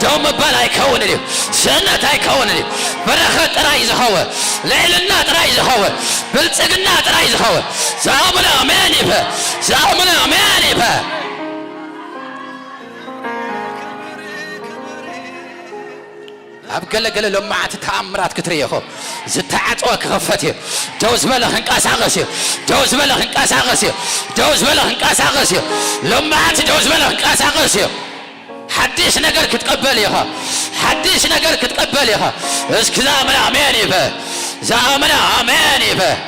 ደው ምባል ኣይከውንን እዩ። ስእነት ኣይከውንን እዩ። በረኸት ጥራይ ዝኸውን፣ ልዕልና ጥራይ ዝኸውን፣ ብልጽግና ጥራይ ዝኸውን። ዝኣምነ ኣሜን ይበል። ዝኣምነ ኣሜን ይበል። ኣብ ገለገለ ሎማዓቲ ተኣምራት ክትርኢ ኢኹም። ዝተዓጽወ ክኸፈት እዩ። ደው ዝበለ ክንቀሳቐስ እዩ። ደው ዝበለ ክንቀሳቐስ እዩ። ደው ዝበለ ክንቀሳቐስ እዩ። ሎማዓቲ ደው ዝበለ ክንቀሳቐስ እዩ። ሓድሽ ነገር ክትቀበል ኢኻ። ሓድሽ ነገር ክትቀበል ኢኻ። እስኪ ዝኣመነ ኣሜን ይበል። ዝኣመነ ኣሜን ይበል።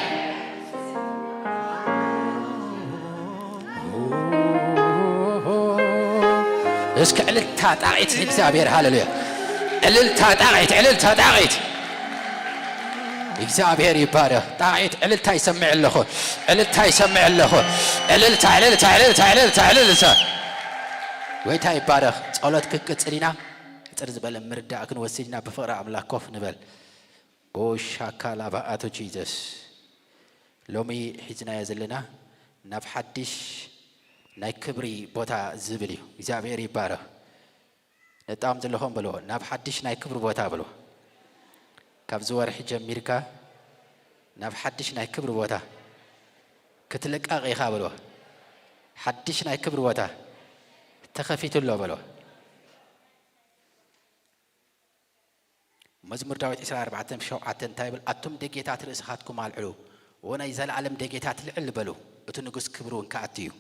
እስኪ ዕልልታ ጣቒት ንእግዚኣብሔር። ሃሌሉያ። ዕልልታ ጣቒት፣ ዕልልታ ጣቒት። እግዚኣብሔር ይባረኽ። ጣቒት ዕልልታ ይሰምዕ ኣለኹ። ዕልልታ ይሰምዕ ኣለኹ። ዕልልታ፣ ዕልልታ፣ ዕልልታ፣ ዕልልታ፣ ዕልልታ። ጎይታ ይባረኽ። ጸሎት ክንቅጽል ኢና። ቅጽር ዝበለ ምርዳእ ክንወስድ ኢና። ብፍቕሪ ኣምላኽ ኮፍ ንበል። ኦሻካላ ባኣቶ ጂዘስ። ሎሚ ሒዝናዮ ዘለና ናብ ሓድሽ ናይ ክብሪ ቦታ ዝብል እዩ። እግዚኣብሔር ይባረኽ። ነጣም ዘለኹም በልዎ፣ ናብ ሓድሽ ናይ ክብሪ ቦታ በልዎ። ካብዚ ወርሒ ጀሚርካ ናብ ሓድሽ ናይ ክብሪ ቦታ ክትልቀቕ ኢኻ በልዎ። ሓድሽ ናይ ክብሪ ቦታ ተኸፊቱ ኣሎ በልዎ። መዝሙር ዳዊት ዕስራን ኣርባዕተን ሸውዓተን እንታይ ይብል? ኣቱም ደጌታት ርእስኻትኩም ኣልዕሉ፣ ዎ ናይ ዘለኣለም ደጌታት ልዕል በሉ፣ እቲ ንጉስ ክብሪ እውን ክኣቱ እዩ።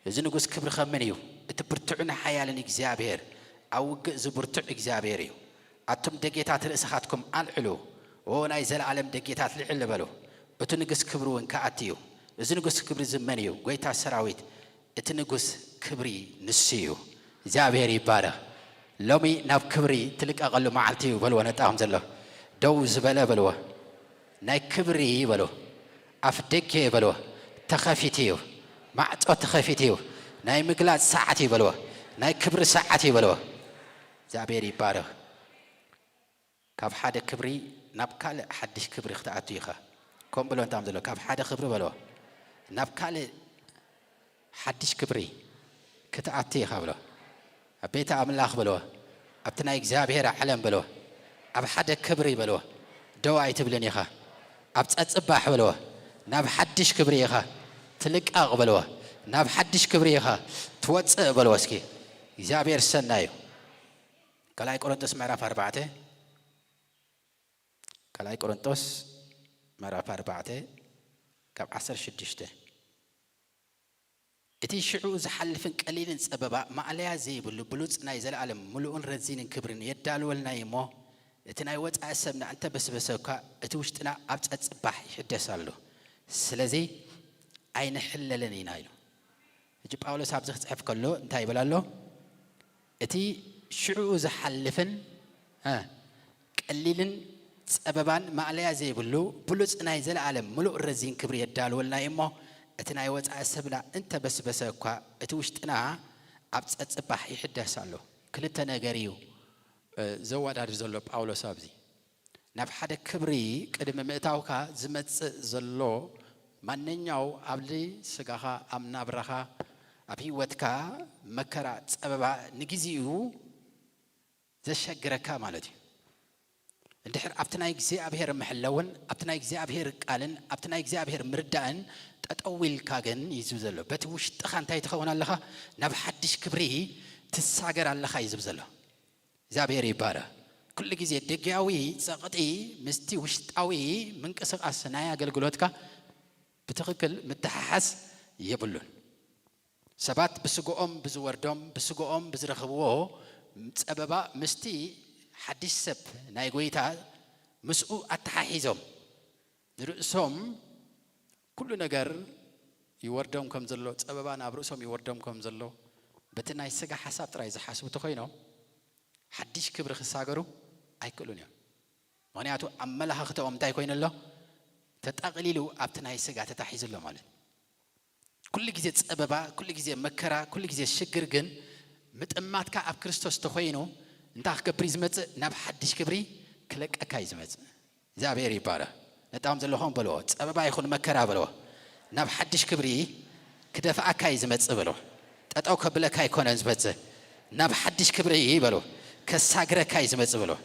እዚ ንጉስ ክብሪ ኸምን እዩ? እቲ ብርቱዕን ሓያልን እግዚኣብሔር፣ ኣብ ውግእ ዝብርቱዕ እግዚኣብሔር እዩ። ኣቱም ደጌታት ርእስኻትኩም ኣልዕሉ፣ ዎ ናይ ዘለኣለም ደጌታት ልዕል በሉ፣ እቲ ንጉስ ክብሪ እውን ክኣቱ እዩ። እዚ ንጉስ ክብሪ እዚ መን እዩ? ጎይታ ሰራዊት፣ እቲ ንጉስ ክብሪ ንሱ እዩ። እግዚኣብሔር ይባረኽ። ሎሚ ናብ ክብሪ ትልቀቐሉ መዓልቲ እዩ በልዎ። ነጣኹም ዘሎ ደው ዝበለ በልዎ። ናይ ክብሪ በልዎ። ኣፍ ደገ በልዎ። ተኸፊት እዩ። ማዕጾ ተኸፊት እዩ። ናይ ምግላጽ ሰዓት እዩ በልዎ። ናይ ክብሪ ሰዓት እዩ በልዎ። እግዚኣብሔር ይባረኽ። ካብ ሓደ ክብሪ ናብ ካልእ ሓድሽ ክብሪ ክትኣቱ ኢኻ። ከም ብሎ እንታም ዘሎ ካብ ሓደ ክብሪ በልዎ ናብ ካልእ ሓድሽ ክብሪ ክትኣቱ ኢኻ ብሎ። ኣብ ቤተ ኣምላኽ በልዎ፣ ኣብቲ ናይ እግዚኣብሔር ዓለም በልዎ፣ ኣብ ሓደ ክብሪ በልዎ፣ ደው ኣይትብልን ኢኻ። ኣብ ጸጽባሕ በልዎ፣ ናብ ሓድሽ ክብሪ ኢኻ ትልቃቕ በልዎ፣ ናብ ሓድሽ ክብሪ ኢኻ ትወጽእ በልዎ። እስኪ እግዚኣብሔር ሰናይ እዩ። ካልኣይ ቆሮንጦስ ምዕራፍ ኣርባዕተ፣ ካልኣይ ቆሮንጦስ ምዕራፍ ኣርባዕተ ካብ ዓሰርተ ሽዱሽተ፣ እቲ ሽዑ ዝሓልፍን ቀሊልን ጸበባ ማእለያ ዘይብሉ ብሉጽ ናይ ዘለኣለም ምሉእን ረዚንን ክብርን የዳልወልና እዩ እሞ፣ እቲ ናይ ወጻኢ ሰብና እንተበስበሰ እኳ እቲ ውሽጥና ኣብ ጸጽባሕ ይሕደስ ኣሎ። ስለዚ ኣይንሕለልን ኢና ኢሉ። ሕጂ ጳውሎስ ኣብዚ ክጽሕፍ ከሎ እንታይ ይብል ኣሎ? እቲ ሽዑ ዝሓልፍን፣ እ፣ ቀሊልን ጸበባን ማእለያ ዘይብሉ ብሉጽ ናይ ዘለኣለም ምሉእ ረዚን ክብሪ የዳልወልና እዩ እሞ፣ እቲ ናይ ወጻኢ ሰብና እንተበስበሰ እኳ እቲ ውሽጥና ኣብ ጸጽባሕ ይሕደስ ኣሎ። ክልተ ነገር እዩ፣ እ፣ ዘወዳድር ዘሎ ጳውሎስ ኣብዚ። ናብ ሓደ ክብሪ ቅድሚ ምእታውካ ዝመጽእ ዘሎ ማንኛው ኣብ ስጋኻ፣ ኣብ ናብራኻ፣ ኣብ ህይወትካ መከራ፣ ጸበባ ንግዜኡ ዘሸግረካ ማለት እዩ። እንድሕር ኣብቲ ናይ እግዚኣብሔር ምሕለውን ኣብቲ ናይ እግዚኣብሔር ቃልን ኣብቲ ናይ እግዚኣብሔር ምርዳእን ጠጠው ኢልካ ግን እዩ ዝብል ዘሎ። በቲ ውሽጥኻ እንታይ ትኸውን ኣለኻ? ናብ ሓድሽ ክብሪ ትሳገር ኣለኻ እዩ ዝብል ዘሎ። እግዚኣብሔር ይባረ። ኩሉ ግዜ ደጊያዊ ጸቕጢ ምስቲ ውሽጣዊ ምንቅስቓስ ናይ ኣገልግሎትካ ብትኽክል ምትሓሓዝ የብሉን። ሰባት ብስግኦም ብዝወርዶም ብስግኦም ብዝረኽብዎ ጸበባ ምስቲ ሓድሽ ሰብ ናይ ጎይታ ምስኡ ኣተሓሒዞም ንርእሶም ኩሉ ነገር ይወርዶም ከም ዘሎ፣ ጸበባ ናብ ርእሶም ይወርዶም ከም ዘሎ፣ በቲ ናይ ስጋ ሓሳብ ጥራይ ዝሓስቡ ተኾይኖም ሓድሽ ክብሪ ክሳገሩ ኣይክእሉን እዮም። ምኽንያቱ ኣመለኻኽተኦም እንታይ ኮይኑ ኣሎ? ተጠቕሊሉ ኣብቲ ናይ ስጋ ተታሒዙ ኣሎ ማለት እዩ። ኩሉ ግዜ ጸበባ፣ ኩሉ ግዜ መከራ፣ ኩሉ ግዜ ሽግር ግን ምጥማትካ ኣብ ክርስቶስ ተኾይኑ እንታይ ክገብር እዩ ዝመጽእ? ናብ ሓድሽ ክብሪ ክለቀካ እዩ ዝመጽእ። እግዚኣብሔር ይባረ። ነጣም ዘለኹም በልዎ፣ ጸበባ ይኹን መከራ በልዎ፣ ናብ ሓድሽ ክብሪ ክደፍኣካ እዩ ዝመጽእ በልዎ። ጠጠው ከብለካ ኣይኮነን ዝመጽእ፣ ናብ ሓድሽ ክብሪ በልዎ፣ ከሳግረካ እዩ ዝመጽእ በልዎ።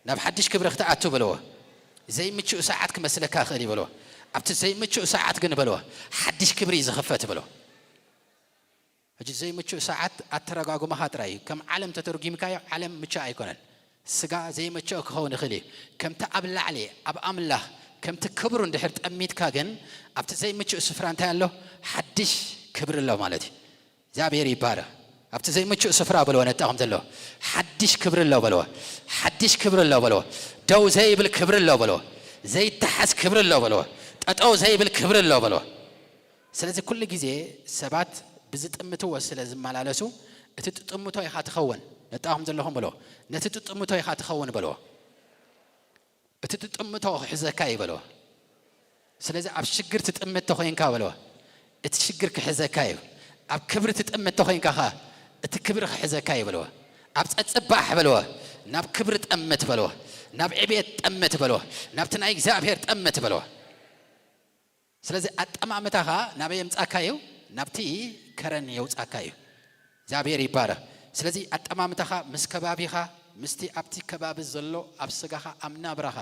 ናብ ሓድሽ ክብሪ ክትኣቱ በልዎ። ዘይምቹእ ሰዓት ክመስለካ ይኽእል እዩ በልዎ። ኣብቲ ዘይምቹእ ሰዓት ግን በልዎ፣ ሓድሽ ክብሪ እዩ ዝኽፈት በልዎ። ሕጂ ዘይምቹእ ሰዓት ኣተረጓጉማኻ ጥራይ እዩ። ከም ዓለም ተተርጒምካዮ ዓለም ምቹእ ኣይኮነን። ስጋ ዘይመቸኦ ክኸውን ይኽእል እዩ። ከምቲ ኣብ ላዕሊ ኣብ ኣምላኽ ከምቲ ክብሩ እንድሕር ጠሚትካ ግን ኣብቲ ዘይምቹእ ስፍራ እንታይ ኣሎ? ሓድሽ ክብሪ ኣሎ ማለት እዩ። እግዚኣብሔር ይባረ። ኣብቲ ዘይምቹእ ስፍራ በልዎ፣ ነጣኹም ዘለዎ ሓድሽ ክብሪ ኣሎ በልዎ። ሓድሽ ክብሪ ኣሎ በልዎ። ደው ዘይብል ክብሪ ኣሎ በልዎ። ዘይተሓዝ ክብሪ ኣሎ በልዎ። ጠጠው ዘይብል ክብሪ ኣሎ በልዎ። ስለዚ ኩሉ ግዜ ሰባት ብዝጥምትዎ ስለ ዝመላለሱ እቲ ጥጥምቶ ኢኻ ትኸውን። ነጣኹም ዘለኹም በልዎ፣ ነቲ ጥጥምቶ ኢኻ ትኸውን በልዎ። እቲ ትጥምቶ ክሕዘካ እዩ በልዎ። ስለዚ ኣብ ሽግር ትጥምት ተኾይንካ በልዎ፣ እቲ ሽግር ክሕዘካ እዩ። ኣብ ክብሪ ትጥምት ተኾይንካ ኸ እቲ ክብሪ ክሕዘካ እዩ በልዎ። ኣብ ጸጽባሕ በልዎ፣ ናብ ክብሪ ጠምት በልዎ፣ ናብ ዕቤት ጠምት በልዎ፣ ናብቲ ናይ እግዚኣብሔር ጠምት በልዎ። ስለዚ ኣጠማምታኻ ናበይ የምጻካ እዩ? ናብቲ ከረን የውጻካ እዩ። እግዚኣብሔር ይባረኽ። ስለዚ ኣጠማምታኻ ምስ ከባቢኻ ምስቲ ኣብቲ ከባቢ ዘሎ ኣብ ስጋኻ ኣብ ናብራኻ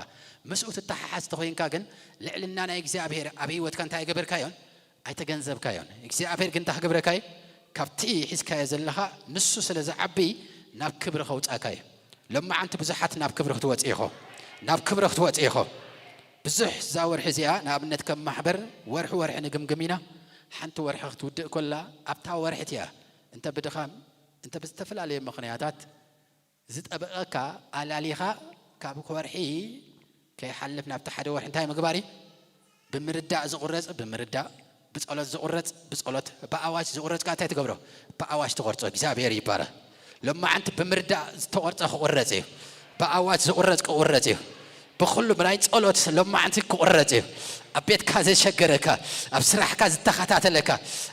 ምስኡ ትተሓሓዝ ተኾይንካ ግን ልዕልና ናይ እግዚኣብሔር ኣብ ህይወትካ እንታይ ገበርካዮን ኣይተገንዘብካዮን። እግዚኣብሔር ግን እንታይ ክገብረካ እዩ? ካብቲ ሒዝካዮ ዘለኻ ንሱ ስለ ዝዓቢ ናብ ክብሪ ከውጻካ እዩ። ሎማዓንቲ ብዙሓት ናብ ክብሪ ክትወጽ ኢኹም። ናብ ክብሪ ክትወጽ ኢኹም። ብዙሕ እዛ ወርሒ እዚኣ ንኣብነት ከም ማሕበር ወርሒ ወርሒ ንግምግም ኢና። ሓንቲ ወርሒ ክትውድእ ኮላ ኣብታ ወርሒ እቲኣ እንተ ብድኻም እንተ ብዝተፈላለየ ምኽንያታት ዝጠበቐካ ኣላሊኻ ካብ ወርሒ ከይሓልፍ ናብቲ ሓደ ወርሒ እንታይ ምግባር እዩ? ብምርዳእ ዝቑረጽ ብምርዳእ፣ ብጸሎት ዝቑረጽ ብጸሎት፣ ብኣዋጅ ዝቑረጽ ከኣ እንታይ ትገብሮ? ብኣዋጅ ትቖርጾ። እግዚኣብሔር ይባረኽ። ሎማዓንቲ ብምርዳእ ዝተቖርጸ ክቑረጽ እዩ። ብኣዋጅ ዝቑረጽ ክቑረጽ እዩ። ብኹሉ ብናይ ጸሎት ሎማዓንቲ ክቑረጽ እዩ። ኣብ ቤትካ ዘሸገረካ፣ ኣብ ስራሕካ ዝተኸታተለካ፣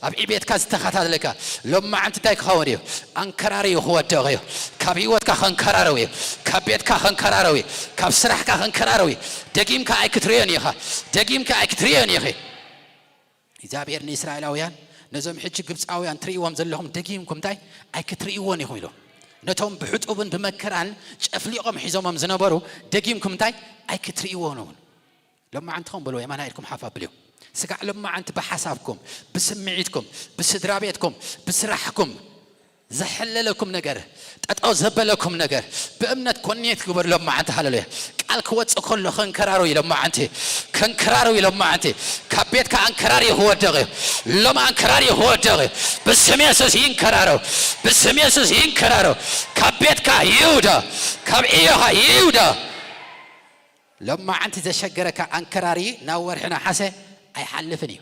ኣብ ዕቤትካ ዝተኸታተለካ ሎማዓንቲ እንታይ ክኸውን እዩ? ኣንከራርዩ ክወድቕ እዩ። ካብ ህይወትካ ከንከራርው እዩ። ካብ ቤትካ ከንከራርው እዩ። ካብ ስራሕካ ከንከራርው እዩ። ደጊምካ ኣይክትርእዮን ኢኻ። ደጊምካ ኣይክትርእዮን ኢኺ። እግዚኣብሔር ንእስራኤላውያን ነዞም ሕጂ ግብፃውያን ትርእይዎም ዘለኹም ደጊምኩም እንታይ ኣይክትርእይዎን ኢኹም ኢሎም። ነቶም ብሕጡብን ብመከራን ጨፍሊቖም ሒዞሞም ዝነበሩ ደጊምኩም እንታይ ኣይክትርእይዎን እውን። ሎማዓንቲ ኸም በልዎ የማና ኢድኩም ሓፍ ኣብልዮ። ስጋዕ ሎማዓንቲ ብሓሳብኩም፣ ብስምዒትኩም፣ ብስድራ ቤትኩም፣ ብስራሕኩም ዘሐለለኩም ነገር፣ ጠጠው ዘበለኩም ነገር ብእምነት ኮኔክት ግበሩ። ሎማዓንቲ ሃለሉያ ቃል ክወፅእ ከሎ ከንከራሩ እዩ። ሎማዓንቲ ከንከራሩ እዩ። ሎማዓንቲ ካብ ቤትካ ኣንከራሪ ክወደቕ እዩ። ሎም ኣንከራሪ ክወደቕ እዩ። ብስም የሱስ ይንከራረው። ብስም የሱስ ይንከራረው። ካብ ቤትካ ይውደ። ካብ ዕዮኻ ይውደ። ሎማዓንቲ ዘሸገረካ ኣንከራሪ ናብ ወርሒ ነሓሰ ኣይሓልፍን እዩ።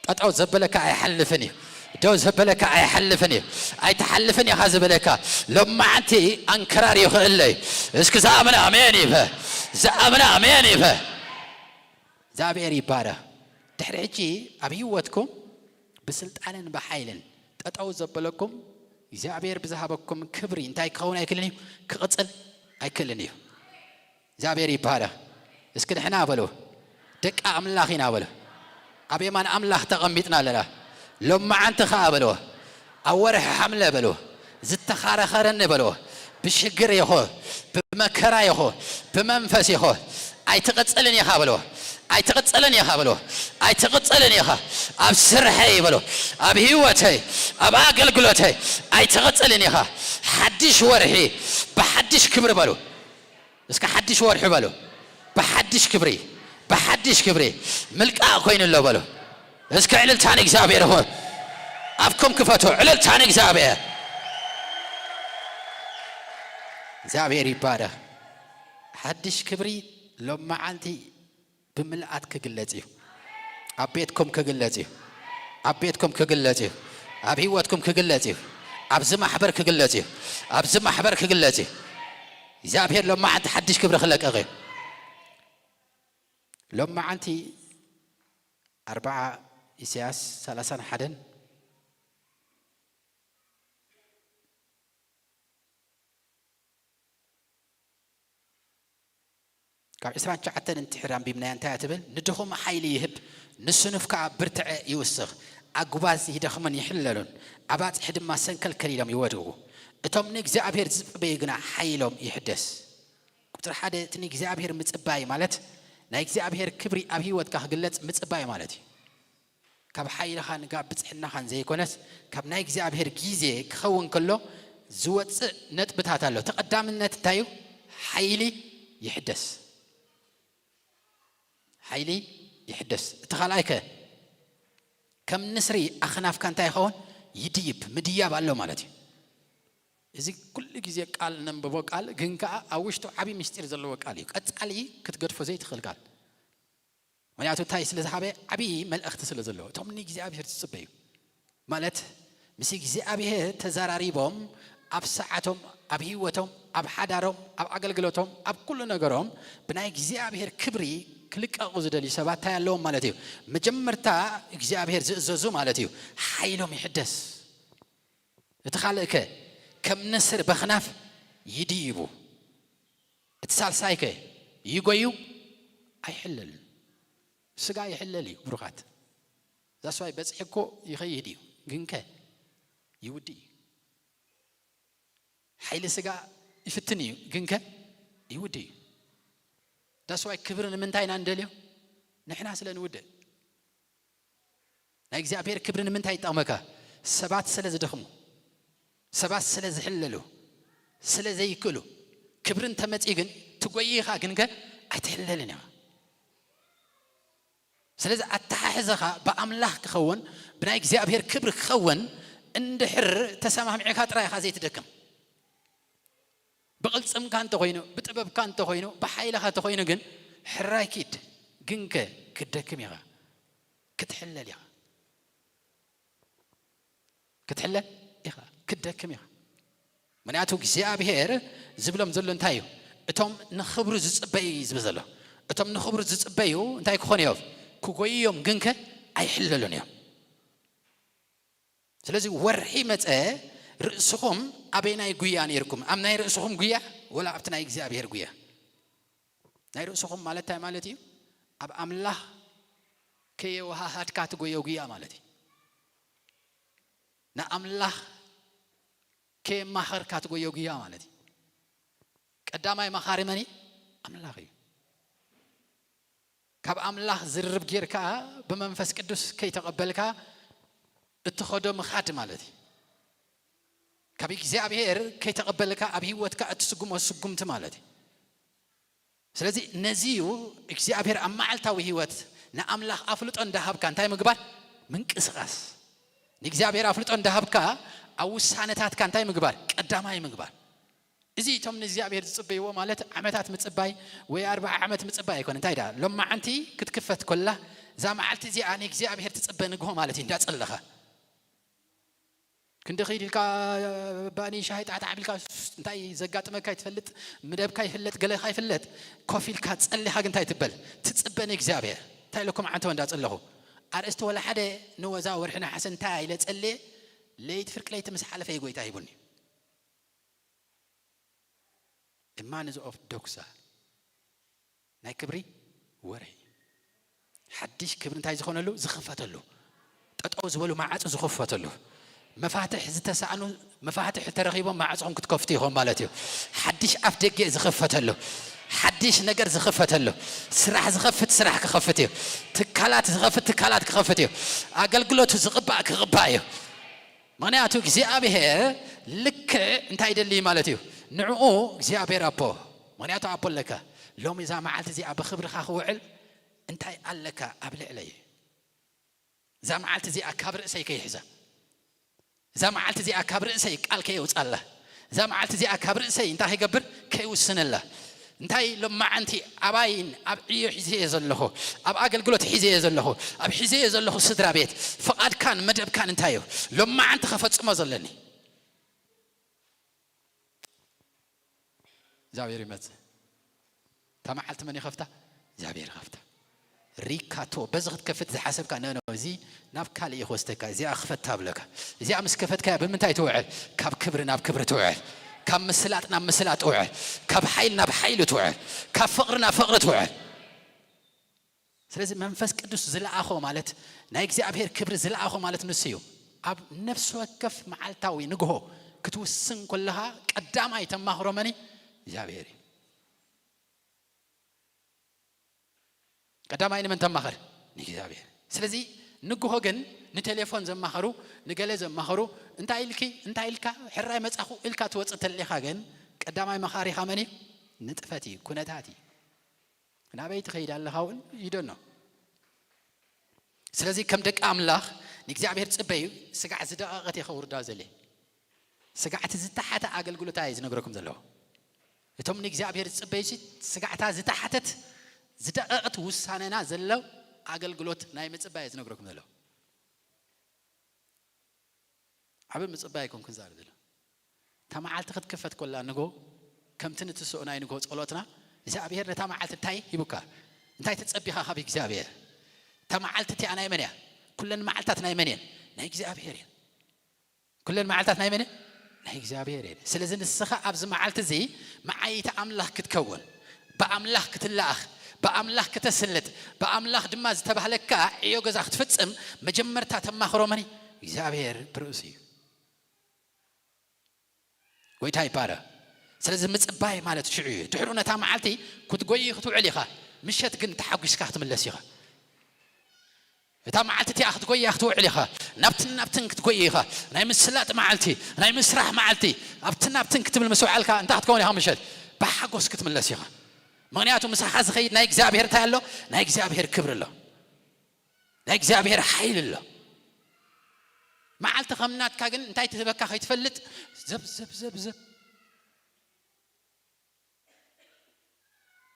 ጠጠው ዘበለካ ኣይሓልፍን እዩ። ደው ዘበለካ ኣይሓልፍን እዩ። ኣይትሓልፍን ኢኻ ዝበለካ ሎማዓንቲ ኣንከራሪ ይኽእለ እዩ። እስኪ ዝኣምነ ኣሜን ይበ። ዝኣምነ ኣሜን ይበ። እግዚኣብሔር ይባረኽ። ድሕሪ ሕጂ ኣብ ህይወትኩም ብስልጣንን ብሓይልን ጠጠው ዘበለኩም እግዚኣብሔር ብዝሃበኩም ክብሪ እንታይ ክኸውን ኣይክልን እዩ? ክቕጽል ኣይክልን እዩ። እግዚኣብሔር ይባረኽ። እስኪ ንሕና በሉ ደቂ ኣምላኽ ኢና በሉ። ኣብ የማን ኣምላኽ ተቐሚጥና ኣለና። ሎመዓንቲ ኸኣ በልዎ፣ ኣብ ወርሒ ሓምለ በልዎ፣ ዝተኻረኸረኒ በልዎ፣ ብሽግር ይኹ፣ ብመከራ ይኹ፣ ብመንፈስ ይኹ፣ ኣይትቕጽልን ኢኻ በልዎ፣ ኣይትቕጽልን ኢኻ በልዎ፣ ኣይትቕጽልን ኢኻ። ኣብ ስርሐይ በልዎ፣ ኣብ ህይወተይ፣ ኣብ ኣገልግሎተይ ኣይትቕጽልን ኢኻ። ሓድሽ ወርሒ ብሓድሽ ክብሪ በሉ። እስከ ሓድሽ ወርሒ በሉ። ብሓድሽ ክብሪ፣ ብሓድሽ ክብሪ ምልቃቕ ኮይኑ ኣሎ በሉ። እስከ ዕልልታ ንእግዚኣብሔር ይኹን። ኣፍኩም ክፈቱ፣ ዕልልታ ንእግዚኣብሔር። እግዚኣብሔር ይባረኽ። ሓድሽ ክብሪ ሎም መዓልቲ ብምልኣት ክግለጽ እዩ። ኣብ ቤትኩም ክግለጽ እዩ። ኣብ ቤትኩም ክግለጽ እዩ። ኣብ ህይወትኩም ክግለጽ እዩ። ኣብዚ ማሕበር ክግለጽ እዩ። ኣብዚ ማሕበር ክግለጽ እዩ። እግዚኣብሔር ሎም መዓልቲ ሓድሽ ክብሪ ክለቀቕ እዩ። ሎም መዓልቲ ኣርብዓ ኢሳያስ ሰላሳን ሓደን ካብ ዕስራን ትሽዓተን እንድሕር ኣንቢብናያ እንታይ እያ ትብል? ንድኹም ሓይሊ ይህብ፣ ንስኑፍ ከኣ ብርትዐ ይውስኽ። ኣጉባዝ ይደኽሙን ይሕለሉን፣ ኣባጽሕ ድማ ሰንከልከል ኢሎም ይወድቑ። እቶም ንእግዚኣብሔር ዝጽበዩ ግና ሓይሎም ይሕደስ። ቁጽሪ ሓደ፣ እቲ ንእግዚኣብሔር ምጽባይ ማለት ናይ እግዚኣብሔር ክብሪ ኣብ ህይወትካ ክግለጽ ምጽባይ ማለት እዩ። ካብ ሓይልኻን ካብ ብጽሕናኻን ዘይኮነስ፣ ካብ ናይ እግዚኣብሔር ግዜ ክኸውን ከሎ ዝወጽእ ነጥብታት ኣሎ። እቲ ቀዳምነት እንታይ እዩ? ሓይሊ ይሕደስ። ሓይሊ ይሕደስ። እቲ ካልኣይ ከ? ከም ንስሪ ኣኽናፍካ እንታይ ይኸውን? ይድይብ። ምድያብ ኣሎ ማለት እዩ። እዚ ኩሉ ግዜ ቃል ነንብቦ ቃል ግን ከኣ ኣብ ውሽጡ ዓቢ ምስጢር ዘለዎ ቃል እዩ። ቀጻሊ ክትገድፎ ዘይትኽእል ቃል። ምኽንያቱ እንታይ ስለ ዝሃበ? ዓቢ መልእኽቲ ስለ ዘለዎ። እቶም ንእግዚኣብሔር ዝጽበዩ ማለት ምስ እግዚኣብሔር ተዘራሪቦም ኣብ ሰዓቶም፣ ኣብ ህይወቶም፣ ኣብ ሓዳሮም፣ ኣብ ኣገልግሎቶም፣ ኣብ ኩሉ ነገሮም ብናይ እግዚኣብሔር ክብሪ ክልቀቑ ዝደልዩ ሰባት እንታይ ኣለዎም ማለት እዩ? መጀመርታ እግዚኣብሔር ዝእዘዙ ማለት እዩ። ሓይሎም ይሕደስ። እቲ ካልእ ከ? ከም ንስር በኽናፍ ይድይቡ። እቲ ሳልሳይ ከ? ይጎዩ ኣይሕለልን። ስጋ ይሕለል እዩ ብሩኻት። ዛስዋይ በጽሒ እኮ ይኸይድ እዩ፣ ግንከ ይውድእ እዩ። ሓይሊ ስጋ ይፍትን እዩ፣ ግንከ ይውድእ እዩ። ዳስዋይ ክብሪ ንምንታይ ኢና እንደልዮ? ንሕና ስለ ንውድእ። ናይ እግዚኣብሔር ክብሪ ንምንታይ ይጠቕመካ? ሰባት ስለ ዝደኽሙ፣ ሰባት ስለ ዝሕለሉ፣ ስለ ዘይክእሉ። ክብሪ እንተመጺኡ ግን ትጎይኻ፣ ግንከ ኣይትሕለልን ኢኻ። ስለዚ ኣተሓሕዘኻ ብኣምላኽ ክኸውን፣ ብናይ እግዚኣብሔር ክብሪ ክኸውን እንድሕር ተሰማሚዕካ ጥራይ ኢኻ ዘይትደክም። ብቕልጽምካ እንተኾይኑ፣ ብጥበብካ እንተኾይኑ፣ ብሓይልኻ እንተኾይኑ ግን ሕራይ ኪድ፣ ግንከ ክትደክም ኢኻ፣ ክትሕለል ኢኻ። ክትሕለል ኢኻ፣ ክትደክም ኢኻ። ምኽንያቱ እግዚኣብሔር ዝብሎም ዘሎ እንታይ እዩ? እቶም ንኽብሩ ዝጽበዩ እዩ ዝብል ዘሎ። እቶም ንኽብሩ ዝጽበዩ እንታይ ክኾኑ እዮም? ክጎዩ እዮም፣ ግንከ ኣይሕለሉን እዮም። ስለዚ ወርሒ መጸ፣ ርእስኹም ኣበየናይ ጉያ ነይርኩም? ኣብ ናይ ርእስኹም ጉያ ወላ ኣብቲ ናይ እግዚኣብሔር ጉያ? ናይ ርእስኹም ማለት እንታይ ማለት እዩ? ኣብ ኣምላኽ ከየወሃሃድካ ትጎዮ ጉያ ማለት እዩ። ንኣምላኽ ከየማኸርካ ትጎዮ ጉያ ማለት እዩ። ቀዳማይ መኻሪ መን እዩ? ኣምላኽ እዩ። ካብ ኣምላኽ ዝርርብ ጌርካ ብመንፈስ ቅዱስ ከይተቐበልካ እትኸዶ ምኻድ ማለት እዩ። ካብ እግዚኣብሔር ከይተቐበልካ ኣብ ህይወትካ እትስጉሞ ስጉምቲ ማለት እዩ። ስለዚ ነዚ እዩ እግዚኣብሔር ኣብ መዓልታዊ ህይወት ንኣምላኽ ኣፍልጦ እንዳሃብካ እንታይ ምግባር? ምንቅስቓስ። ንእግዚኣብሔር ኣፍልጦ እንዳሃብካ ኣብ ውሳነታትካ እንታይ ምግባር? ቀዳማይ ምግባር። እዚ እቶም ንእግዚኣብሔር ዝጽበይዎ ማለት ዓመታት ምጽባይ ወይ ኣርብዓ ዓመት ምጽባይ ኣይኮነ። እንታይ ደኣ ሎማዓንቲ ክትክፈት ኮላ እዛ መዓልቲ እዚኣ ንእግዚኣብሔር ትጽበ ንግሆ ማለት እዩ። እንዳጸለኻ ክንዲ ኺድ ኢልካ ባኒ ሻሂ ጣዕጣዕ ቢልካ እንታይ ዘጋጥመካ ይትፈልጥ፣ ምደብካ ይፍለጥ፣ ገለኻ ይፍለጥ። ኮፍ ኢልካ ጸሊኻ ግን እንታይ ትበል? ትጽበ ንእግዚኣብሔር። እንታይ ኢለኩም ዓንተወ እንዳጸለኹ ኣርእስቲ ወላ ሓደ ንወዛ ወርሒ ነሓሰ እንታይ ኢለ ጸልየ ለይቲ ፍርቂ ለይቲ ምስ ሓለፈ እዩ ጎይታ ሂቡኒ። እማን እዚ ኦፍ ዶክሳ ናይ ክብሪ ወርሒ። ሓድሽ ክብሪ እንታይ ዝኾነሉ? ዝኽፈተሉ። ጠጠው ዝበሉ መዓጹ ዝኽፈተሉ። መፋትሕ ዝተሳእኑ መፋትሕ ተረኺቦም መዓጹኹም ክትከፍቱ ኢኹም ማለት እዩ። ሓድሽ ኣፍ ደገ ዝኽፈተሉ። ሓድሽ ነገር ዝኽፈተሉ። ስራሕ ዝኸፍት ስራሕ ክኸፍት እዩ። ትካላት ዝኸፍት ትካላት ክኸፍት እዩ። ኣገልግሎቱ ዝቕባእ ክቕባእ እዩ። ምኽንያቱ እግዚኣብሔር ልክዕ እንታይ ይደሊ ማለት እዩ? ንዕኡ እግዚኣብሔር ኣቦ። ምኽንያቱ ኣቦ ኣለካ። ሎሚ እዛ መዓልቲ እዚኣ ብኽብርኻ ክውዕል እንታይ ኣለካ ኣብ ልዕለይ? እዛ መዓልቲ እዚኣ ካብ ርእሰይ ከይሕዛ። እዛ መዓልቲ እዚኣ ካብ ርእሰይ ቃል ከየውጻላ። እዛ መዓልቲ እዚኣ ካብ ርእሰይ እንታይ ከይገብር? ከይውስነላ። እንታይ ሎማዓንቲ ኣባይን ኣብ ዕዮ ሒዘዮ ዘለኹ፣ ኣብ ኣገልግሎት ሒዘዮ ዘለኹ፣ ኣብ ሒዘዮ ዘለኹ ስድራ ቤት ፍቓድካን መደብካን እንታይ እዩ? ሎማዓንቲ ከፈጽሞ ዘለኒ። እግዚኣብሔር ይመጽእ። እታ መዓልቲ መን ይኸፍታ? እግዚኣብሔር ይኸፍታ። ሪካቶ በዚ ክትከፍት ዝሓሰብካ ነኖ እዚ ናብ ካልእ እዩ ክወስደካ። እዚኣ ክፈታ ብለካ። እዚኣ ምስ ከፈትካያ ብምንታይ ትውዕል? ካብ ክብሪ ናብ ክብሪ ትውዕል። ካብ ምስላጥ ናብ ምስላጥ ትውዕል። ካብ ሓይል ናብ ሓይል ትውዕል። ካብ ፍቕሪ ናብ ፍቕሪ ትውዕል። ስለዚ መንፈስ ቅዱስ ዝለኣኾ ማለት ናይ እግዚኣብሔር ክብሪ ዝለኣኾ ማለት ንሱ እዩ። ኣብ ነፍሲ ወከፍ መዓልታዊ ንግሆ ክትውስን ከለኻ ቀዳማይ ተማኽሮ መን እዩ? እግዚኣብሔር እዩ። ቀዳማይ ንመን ተማኸር? ንእግዚኣብሔር። ስለዚ ንግሆ ግን ንቴሌፎን ዘማኸሩ፣ ንገለ ዘማኸሩ፣ እንታይ ኢልኪ፣ እንታይ ኢልካ፣ ሕራይ መጻኹ ኢልካ ትወጽእ ተለኻ ግን ቀዳማይ መኻሪኻ መን እዩ? ንጥፈት እዩ፣ ኩነታት እዩ። ናበይ ትኸይድ ኣለኻ እውን ይደኖ። ስለዚ ከም ደቂ ኣምላኽ ንእግዚኣብሔር ጽበዩ። ስጋዕ ዝደቐቐት እየ ከውርዳ ዘለ። ስጋዕቲ ዝተሓተ ኣገልግሎታ እየ ዝነግረኩም ዘለኹ። እቶም ንእግዚኣብሔር ዝጽበዩ ሲ ስጋዕታ ዝተሓተት ዝደቐቐት ውሳነና ዘለው ኣገልግሎት ናይ ምጽባይ እየ ዝነግረኩም ዘለኹ። ዓቢ ምጽባይ ኣይኮንኩን ዛረብ ዘሎ። እታ መዓልቲ ክትክፈት ኮላ ንጎ ከምቲ ንትስኦ ናይ ንጎ ጸሎትና እግዚኣብሔር ነታ መዓልቲ እንታይ ሂቡካ? እንታይ ተጸቢኻ ካብ እግዚኣብሔር? እታ መዓልቲ እቲኣ ናይ መን እያ? ኩለን መዓልታት ናይ መን እየን? ናይ እግዚኣብሔር እየን። ኩለን መዓልታት ናይ መን እየን? ናይ እግዚኣብሔር እየን። ስለዚ ንስኻ ኣብዚ መዓልቲ እዚ መዓይቲ ኣምላኽ ክትከውን፣ ብኣምላኽ ክትለኣኽ፣ ብኣምላኽ ክተስልጥ፣ ብኣምላኽ ድማ ዝተባህለካ ዕዮ ገዛ ክትፍጽም መጀመርታ ተማኽሮ መን እዩ? እግዚኣብሔር ብርእሱ እዩ። ጎይታ ይባረ። ስለዚ ምጽባይ ማለት ሽዑ እዩ። ድሕሩ ነታ መዓልቲ ክትጎይ ክትውዕል ኢኻ። ምሸት ግን ተሓጒስካ ክትምለስ ኢኻ። እታ መዓልቲ እቲኣ ክትጎያ ክትውዕል ኢኻ። ናብትን ናብትን ክትጎይ ኢኻ። ናይ ምስላጥ መዓልቲ፣ ናይ ምስራሕ መዓልቲ፣ ኣብትን ናብትን ክትብል ምስ ውዓልካ እንታይ ክትከውን ኢኻ? ምሸት ብሓጎስ ክትምለስ ኢኻ። ምኽንያቱ ምሳኻ ዝኸይድ ናይ እግዚኣብሔር እንታይ ኣሎ? ናይ እግዚኣብሔር ክብሪ ኣሎ። ናይ እግዚኣብሔር ሓይሊ ኣሎ። መዓልቲ ከም ናትካ ግን እንታይ ትህበካ ከይትፈልጥ ዘብ ዘብ ዘብ ዘብ።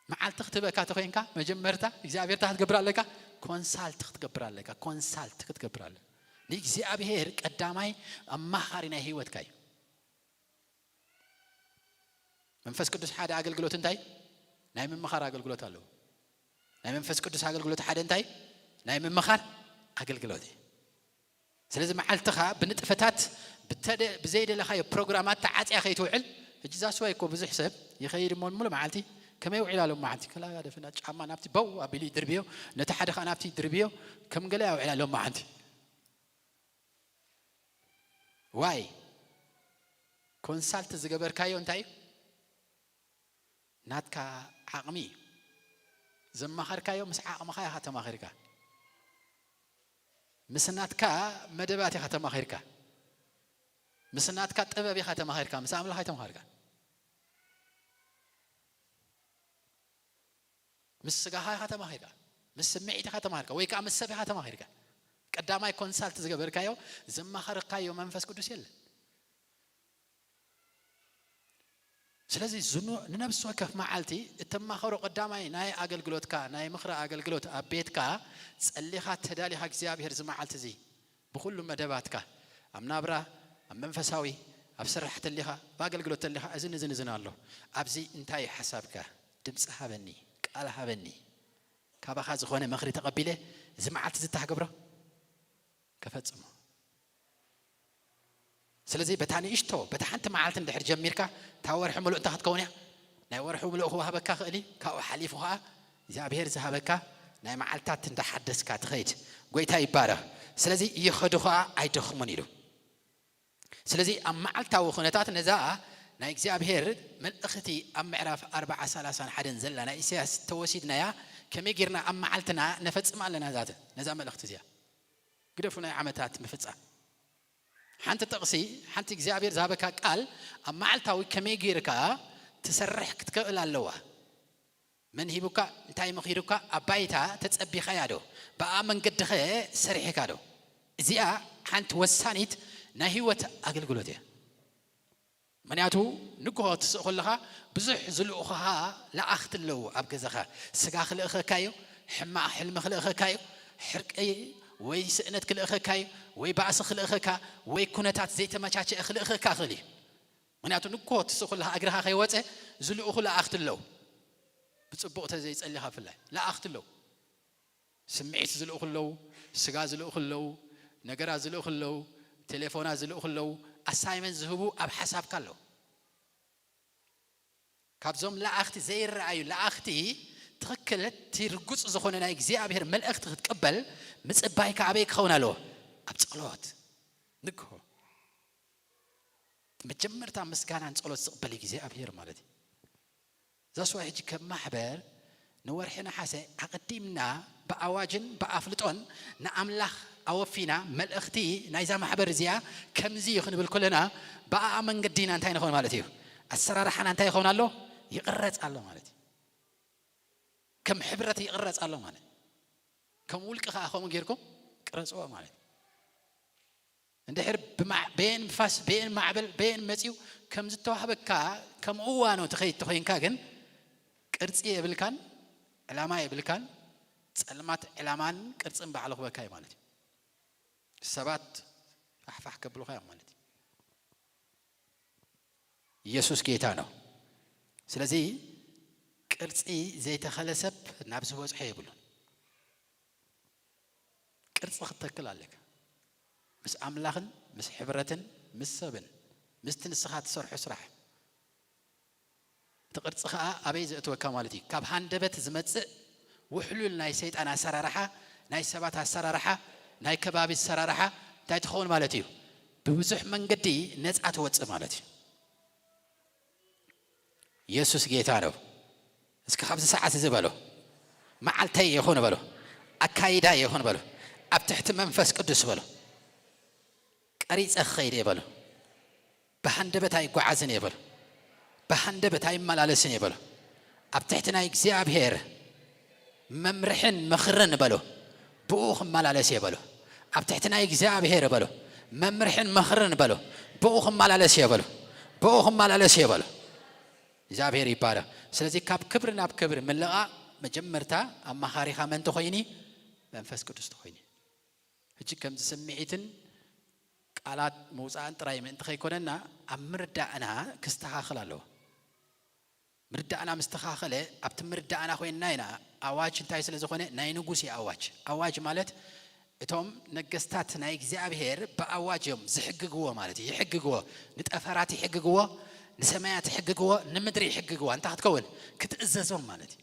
መዓልቲ ክትህበካ ተኮይንካ መጀመርታ እግዚኣብሔር እንታይ ክትገብር ኣለካ? ኮንሳልት ክትገብር ኣለካ። ኮንሳልት ክትገብር ኣለካ። ንእግዚኣብሔር ቀዳማይ ኣማኻሪ ናይ ህይወትካ እዩ። መንፈስ ቅዱስ ሓደ ኣገልግሎት እንታይ? ናይ ምምኻር ኣገልግሎት ኣለዎ። ናይ መንፈስ ቅዱስ ኣገልግሎት ሓደ እንታይ? ናይ ምምኻር ኣገልግሎት እዩ። ስለዚ መዓልትኻ ብንጥፈታት ብተደ-፣ ብዘይደለኻዮ ፕሮግራማት ተዓጽያ ከይትውዕል። ሕጂ ዛስዋይ እኮ ብዙሕ ሰብ ይኸይድ እሞ ሙሉ መዓልቲ ከመይ ውዒላ ሎም መዓልቲ ክላ ደፍና ጫማ ናብቲ በው ኣቢሉ ይድርብዮ፣ ነቲ ሓደ ኸዓ ናብቲ ይድርብዮ፣ ከም ገለ ውዒላ ሎም መዓልቲ። ዋይ ኮንሳልት ዝገበርካዮ እንታይ እዩ? ናትካ ዓቕሚ እዩ። ዘማኸርካዮ ምስ ዓቕምኻ ኢኻ ተማኺርካ። ምስ ናትካ መደባት ኢኻ ተማኺርካ። ምስ ናትካ ጥበብ ኢኻ ተማኺርካ። ምስ ኣምላኽ ኣይተማኸርካ። ምስ ስጋኻ ኢኻ ተማኺርካ። ምስ ስምዒት ኢኻ ተማኺርካ። ወይ ከዓ ምስ ሰብ ኢኻ ተማኺርካ። ቀዳማይ ኮንሳልት ዝገበርካዮ ዘማኸርካዮ መንፈስ ቅዱስ የለን። ስለዚ ዝኑ-፣ ንነብሲ ወከፍ መዓልቲ እተማኸሮ ቀዳማይ ናይ ኣገልግሎትካ፣ ናይ ምኽሪ ኣገልግሎት ኣብ ቤትካ ጸሊኻ ተዳሊኻ እግዚኣብሔር እዚ መዓልቲ እዚ ብኹሉ መደባትካ፣ ኣብ ናብራ፣ ኣብ መንፈሳዊ፣ ኣብ ስራሕ ተሊኻ፣ ኣብ ኣገልግሎት ተሊኻ፣ እዝን እዝን እዝን ኣሎ። ኣብዚ እንታይ እዩ ሓሳብካ? ድምፂ ሃበኒ፣ ቃል ሃበኒ። ካባኻ ዝኾነ ምኽሪ ተቐቢለ፣ እዚ መዓልቲ እዚ እንታይ ክገብሮ? ከፈጽሞ። ስለዚ በታ ንእሽቶ፣ በታ ሓንቲ መዓልቲ እንድሕር ጀሚርካ፣ እታ ወርሒ ምሉእ እንታይ ክትከውን እያ? ናይ ወርሒ ምሉእ ክወሃበካ ክእል እዩ። ካብኡ ሓሊፉ ኸዓ እግዚኣብሔር ዝሃበካ ናይ መዓልታት እንዳሓደስካ ትኸይድ። ጎይታ ይባረኽ። ስለዚ ይኸዱ ኸዓ ኣይደኽሙን ኢሉ። ስለዚ ኣብ መዓልታዊ ኩነታት ነዛ ናይ እግዚኣብሔር መልእኽቲ ኣብ ምዕራፍ ኣርብዓ ሰላሳን ሓደን ዘላ ናይ ኢሳያስ ተወሲድናያ ከመይ ጌርና ኣብ መዓልትና ነፈጽማ ኣለና? ዛተ ነዛ መልእኽቲ እዚኣ ግደፉ ናይ ዓመታት ምፍጻም። ሓንቲ ጥቕሲ፣ ሓንቲ እግዚኣብሔር ዝሃበካ ቃል ኣብ መዓልታዊ ከመይ ጌርካ ትሰርሕ ክትክእል ኣለዋ። መን ሂቡካ፣ እንታይ መኺሩካ፣ ኣብ ባይታ ተጸቢኻያ ዶ? ብኣ መንገድኸ ሰሪሕካ ዶ? እዚኣ ሓንቲ ወሳኒት ናይ ህይወት ኣገልግሎት እያ። ምኽንያቱ ንግሆ ትስእ ከለኻ ብዙሕ ዝልእኹኻ ለኣኽቲ ኣለዉ ኣብ ገዛኻ። ስጋ ክልእኸካ እዩ፣ ሕማቕ ሕልሚ ክልእኸካ እዩ፣ ሕርቂ ወይ ስእነት ክልእኸካ እዩ፣ ወይ ባእሲ ክልእኸካ፣ ወይ ኩነታት ዘይተመቻቸአ ክልእኸካ ይኽእል እዩ። ምኽንያቱ ንግሆ ትስእ ከለኻ እግርኻ ከይወጸ ዝልእኹ ለኣኽቲ ኣለዉ። ብጽቡቕ ተዘይጸሊኻ ብፍላይ ለኣኽቲ ኣለዉ። ስምዒት ዝልእኹ ኣለዉ፣ ስጋ ዝልእኹ ኣለዉ፣ ነገራት ዝልእኹ ኣለዉ፣ ቴሌፎናት ዝልእኹ ኣለዉ፣ ኣሳይመንት ዝህቡ ኣብ ሓሳብካ ኣለዉ። ካብዞም ለኣኽቲ ዘይረኣዩ ለኣኽቲ ትኽክል እቲ ርጉጽ ዝኾነ ናይ እግዚኣብሔር መልእኽቲ ክትቅበል ምጽባይካ ኣበይ ክኸውን ኣለዎ? ኣብ ጸሎት። ንግሆ መጀመርታ ምስጋናን ጸሎት ዝቕበል እግዚኣብሔር ማለት እዩ። ዛስዋ ሕጂ ከም ማሕበር ንወርሒ ነሓሰ ኣቐዲምና ብኣዋጅን ብኣፍልጦን ንኣምላኽ ኣወፊና መልእኽቲ ናይዛ ማሕበር እዚኣ ከምዚ እዩ ክንብል ከለና ብኣኣ መንገዲ ኢና እንታይ ንኸውን ማለት እዩ? ኣሰራርሓና እንታይ ይኸውን ኣሎ? ይቕረጽ ኣሎ ማለት እዩ። ከም ሕብረት ይቕረጽ ኣሎ ማለት እዩ። ከም ውልቂ ከኣ ከምኡ ጌርኩም ቅረጽዎ ማለት እዩ። እንድሕር ብማ-፣ በየን ንፋስ፣ በየን ማዕበል፣ በየን መጺኡ ከም ዝተዋህበካ ከም እዋኑ ትኸይድ ተኾይንካ ግን ቅርጺ የብልካን፣ ዕላማ የብልካን፣ ጸልማት ዕላማን ቅርጽን ባዕሉ ክበካ እዩ ማለት እዩ። ሰባት ፋሕፋሕ ከብሉኻ እዮም ማለት እዩ። ኢየሱስ ጌታ ነው። ስለዚ ቅርጺ ዘይተኸለ ሰብ ናብ ዝበጽሖ የብሉን። ቅርጺ ክትተክል ኣለካ። ምስ ኣምላኽን ምስ ሕብረትን ምስ ሰብን ምስቲ ንስኻ ትሰርሖ ስራሕ። እቲ ቅርጺ ኸኣ ኣበይ ዘእትወካ ማለት እዩ? ካብ ሃንደበት ዝመጽእ ውሕሉል ናይ ሰይጣን ኣሰራርሓ፣ ናይ ሰባት ኣሰራርሓ፣ ናይ ከባቢ ኣሰራርሓ እንታይ ትኸውን ማለት እዩ? ብብዙሕ መንገዲ ነጻ ትወጽእ ማለት እዩ። ኢየሱስ ጌታ ነው። እስኪ ካብዚ ሰዓት እዚ በሎ፣ መዓልተይ ይኹን በሎ፣ ኣካይዳ ይኹን በሎ፣ ኣብ ትሕቲ መንፈስ ቅዱስ በሎ፣ ቀሪጸ ክኸይድ እየ በሎ፣ ብሃንደበት ኣይጓዓዝን እየ በሎ፣ ብሃንደበት ኣይመላለስን እየ በሎ፣ ኣብ ትሕቲ ናይ እግዚኣብሔር መምርሕን ምኽርን በሎ፣ ብኡ ክመላለስ እየ በሎ፣ ኣብ ትሕቲ ናይ እግዚኣብሔር በሎ፣ መምርሕን ምኽርን በሎ፣ ብኡ ክመላለስ እየ በሎ፣ ብኡ ክመላለስ እየ በሎ። እግዚኣብሔር ይባረኽ። ስለዚ ካብ ክብሪ ናብ ክብሪ ምልቓቕ መጀመርታ ኣማኻሪኻ መን ተኾይኒ? መንፈስ ቅዱስ ተኾይኒ። ሕጂ ከምዚ ስምዒትን ቃላት ምውፃእን ጥራይ ምእንቲ ከይኮነና ኣብ ምርዳእና ክስተኻኸል ኣለዎ። ምርዳእና ምስተኻኸለ ኣብቲ ምርዳእና ኮይንና ኢና ኣዋጅ እንታይ ስለ ዝኾነ ናይ ንጉስ እዩ ኣዋጅ። ኣዋጅ ማለት እቶም ነገስታት ናይ እግዚኣብሔር ብኣዋጅ እዮም ዝሕግግዎ ማለት እዩ። ይሕግግዎ፣ ንጠፈራት ይሕግግዎ፣ ንሰማያት ይሕግግዎ፣ ንምድሪ ይሕግግዋ። እንታይ ክትከውን? ክትእዘዞም ማለት እዩ።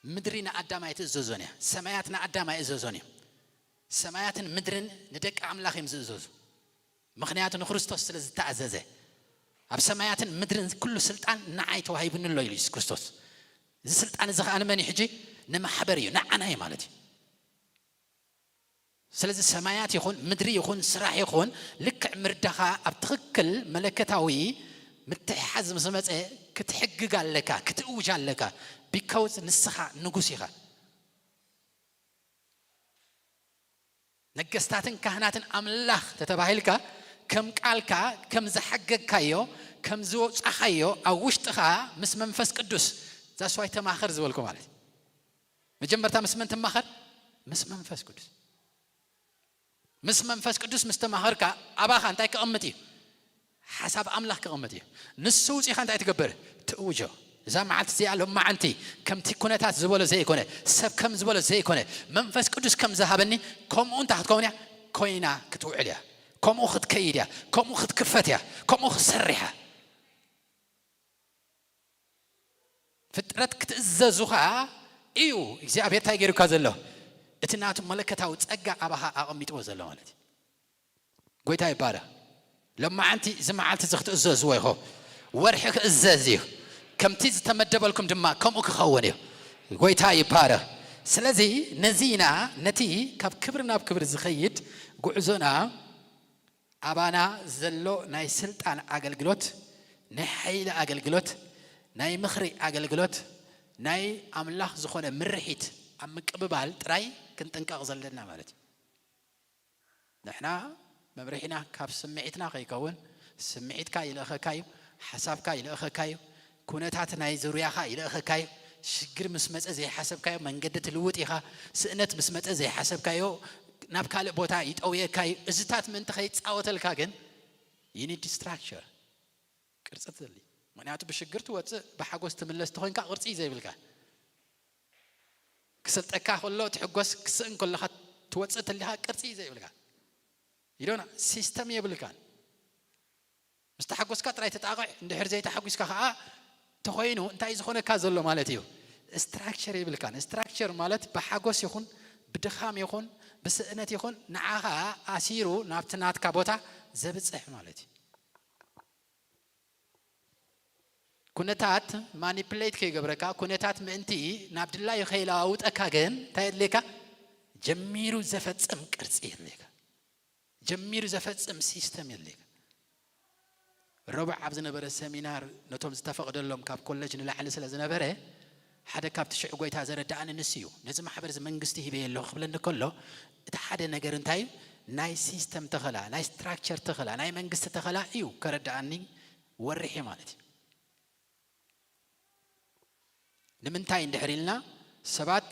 ምድሪ ንኣዳም ኣይትእዘዞን እያ። ሰማያት ንኣዳም ኣይእዘዞን እዮም። ሰማያትን ምድርን ንደቂ ኣምላኽ እዮም ዝእዘዙ። ምኽንያቱ ንክርስቶስ ስለ ዝተኣዘዘ። ኣብ ሰማያትን ምድርን ኩሉ ስልጣን ንዓይ ተዋሂቡኒ ኣሎ ኢሉ የሱስ ክርስቶስ። እዚ ስልጣን እዚ ኸኣ ንመን እዩ ሕጂ? ንማሕበር እዩ፣ ንዓና እዩ ማለት እዩ። ስለዚ ሰማያት ይኹን ምድሪ ይኹን ስራሕ ይኹን ልክዕ ምርዳኻ ኣብ ትኽክል መለከታዊ ምትሕሓዝ ምስ መጸ ክትሕግግ ኣለካ፣ ክትእውጅ ኣለካ። ቢካውዝ ንስኻ ንጉስ ኢኻ። ነገስታትን ካህናትን ኣምላኽ ተተባሂልካ ከም ቃልካ ከም ዝሓገግካዮ ከም ዝወጻኻዮ ኣብ ውሽጥኻ ምስ መንፈስ ቅዱስ ዛስዋይ ተማኸር ዝበልኩ ማለት እዩ። መጀመርታ ምስ መን ትማኸር? ምስ መንፈስ ቅዱስ። ምስ መንፈስ ቅዱስ ምስ ተማኸርካ ኣባኻ እንታይ ክቕምጥ እዩ? ሓሳብ ኣምላኽ ክቕምጥ እዩ። ንሱ ውፂኻ እንታይ ትገብር? ትእውጆ። እዛ መዓልቲ እዚኣ ሎማዓንቲ ከምቲ ኩነታት ዝበሎ ዘይኮነ፣ ሰብ ከም ዝበሎ ዘይኮነ፣ መንፈስ ቅዱስ ከም ዝሃበኒ ከምኡ እንታይ ክትከውን እያ? ኮይና ክትውዕል እያ። ከምኡ ክትከይድ እያ። ከምኡ ክትክፈት እያ። ከምኡ ክትሰርሕ እያ። ፍጥረት ፍጥረት ክትእዘዙ ኸዓ እዩ እግዚኣብሔር እንታይ ገይሩካ ዘሎ? እቲ ናቱ መለኮታዊ ጸጋ ኣባኻ ኣቐሚጥዎ ዘሎ ማለት እዩ። ጎይታ ይባረኽ። ሎማዓንቲ እዚ መዓልቲ እዚ ክትእዘዝዎ ኢኹም። ወርሒ ክእዘዝ እዩ። ከምቲ ዝተመደበልኩም ድማ ከምኡ ክኸውን እዩ። ጎይታ ይባረኽ። ስለዚ ነዚ ኢና ነቲ ካብ ክብሪ ናብ ክብሪ ዝኸይድ ጉዕዞና ኣባና ዘሎ ናይ ስልጣን ኣገልግሎት፣ ናይ ሓይሊ ኣገልግሎት፣ ናይ ምኽሪ ኣገልግሎት፣ ናይ ኣምላኽ ዝኾነ ምርሒት ኣብ ምቅብባል ጥራይ ክንጥንቀቕ ዘለና ማለት እዩ። ንሕና መምርሒና ካብ ስምዒትና ከይከውን፣ ስምዒትካ ይልእኸካ እዩ፣ ሓሳብካ ይልእኸካ እዩ፣ ኩነታት ናይ ዙርያኻ ይልእኸካ እዩ። ሽግር ምስ መጸ ዘይሓሰብካዮ መንገዲ ትልውጥ ኢኻ። ስእነት ምስ መጸ ዘይሓሰብካዮ ናብ ካልእ ቦታ ይጠውየካ እዩ። እዝታት ምእንቲ ከይጻወተልካ ግን you need structure፣ ቅርጺ ትደሊ። ምኽንያቱ ብሽግር ትወጽእ፣ ብሓጎስ ትምለስ ተኾይንካ ቅርጺ እዩ ዘይብልካ። ክሰልጠካ ከሎ ትሕጎስ፣ ክስእን ከለኻ ትወጽእ ተሊኻ ቅርጺ እዩ ዘይብልካ። ይዶና ሲስተም የብልካን። ምስ ተሓጎስካ ጥራይ ተጣቕዕ፣ እንድሕር ዘይተሓጒስካ ኸዓ ተኾይኑ እንታይ ዝኾነካ ዘሎ ማለት እዩ? ስትራክቸር የብልካን። ስትራክቸር ማለት ብሓጎስ ይኹን ብድኻም ይኹን ብስእነት ይኹን ንዓኻ ኣሲሩ ናብቲ ናትካ ቦታ ዘብጽሕ ማለት እዩ። ኩነታት ማኒፕሌት ከይገብረካ፣ ኩነታት ምእንቲ ናብ ድላዩ ከይለዋውጠካ ግን እንታይ የድልየካ? ጀሚሩ ዘፈጽም ቅርጺ የድልየካ። ጀሚሩ ዘፈጽም ሲስተም የድልየካ። ረቡዕ ኣብ ዝነበረ ሰሚናር ነቶም ዝተፈቕደሎም ካብ ኮለጅ ንላዕሊ ስለ ዝነበረ ሓደ ካብቲ ሽዑ ጎይታ ዘረዳኣኒ ንሱ እዩ። ነዚ ማሕበር እዚ መንግስቲ ሂበየ ኣለኹ ክብለኒ ከሎ እቲ ሓደ ነገር እንታይ እዩ? ናይ ሲስተም ተኸላ፣ ናይ ስትራክቸር ተኸላ፣ ናይ መንግስቲ ተኸላ እዩ ከረዳኣኒ ወርሒ ማለት እዩ። ንምንታይ እንድሕር ኢልና ሰባት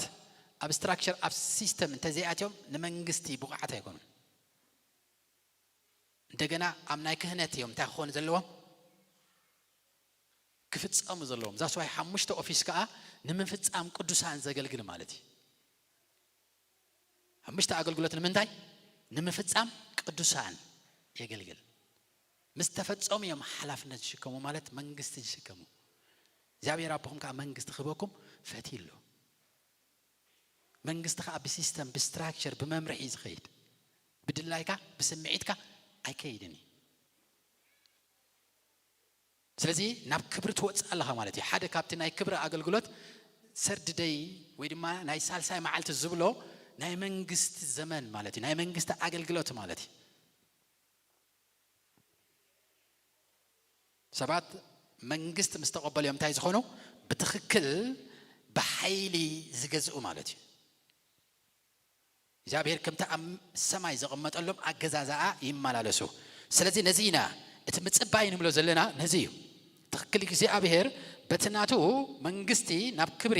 ኣብ ስትራክቸር ኣብ ሲስተም እንተዘይኣትዮም ንመንግስቲ ብቑዓት ኣይኮኑን። እንደገና ኣብ ናይ ክህነት እዮም እንታይ ክኾኑ ዘለዎም? ክፍጸሙ ዘለዎም። ዛስዋይ ሓሙሽተ ኦፊስ ከዓ ንምፍጻም ቅዱሳን ዘገልግል ማለት እዩ። ሓሙሽተ ኣገልግሎት ንምንታይ? ንምፍጻም ቅዱሳን የገልግል። ምስ ተፈጸሙ እዮም ሓላፍነት ዝሽከሙ ማለት መንግስቲ ዝሽከሙ። እግዚኣብሔር ኣቦኹም ከዓ መንግስቲ ክህበኩም ፈትዩ ኣሎ። መንግስቲ ከዓ ብሲስተም ብስትራክቸር ብመምርሒ እዩ ዝኸይድ። ብድላይካ ብስምዒትካ ኣይከይድን እዩ። ስለዚ ናብ ክብሪ ትወፅእ ኣለኻ ማለት እዩ። ሓደ ካብቲ ናይ ክብሪ ኣገልግሎት ሰርድ ደይ ወይ ድማ ናይ ሳልሳይ መዓልቲ ዝብሎ ናይ መንግስቲ ዘመን ማለት እዩ። ናይ መንግስቲ ኣገልግሎት ማለት እዩ። ሰባት መንግስቲ ምስ ተቐበሉ እዮም እንታይ ዝኾኑ? ብትኽክል ብሓይሊ ዝገዝኡ ማለት እዩ። እግዚኣብሔር ከምቲ ኣብ ሰማይ ዘቐመጠሎም ኣገዛዝኣ ይመላለሱ። ስለዚ ነዚ ኢና እቲ ምጽባይ ንብሎ ዘለና ነዚ እዩ። ትኽክል እግዚኣብሔር በቲ ናቱ መንግስቲ ናብ ክብሪ፣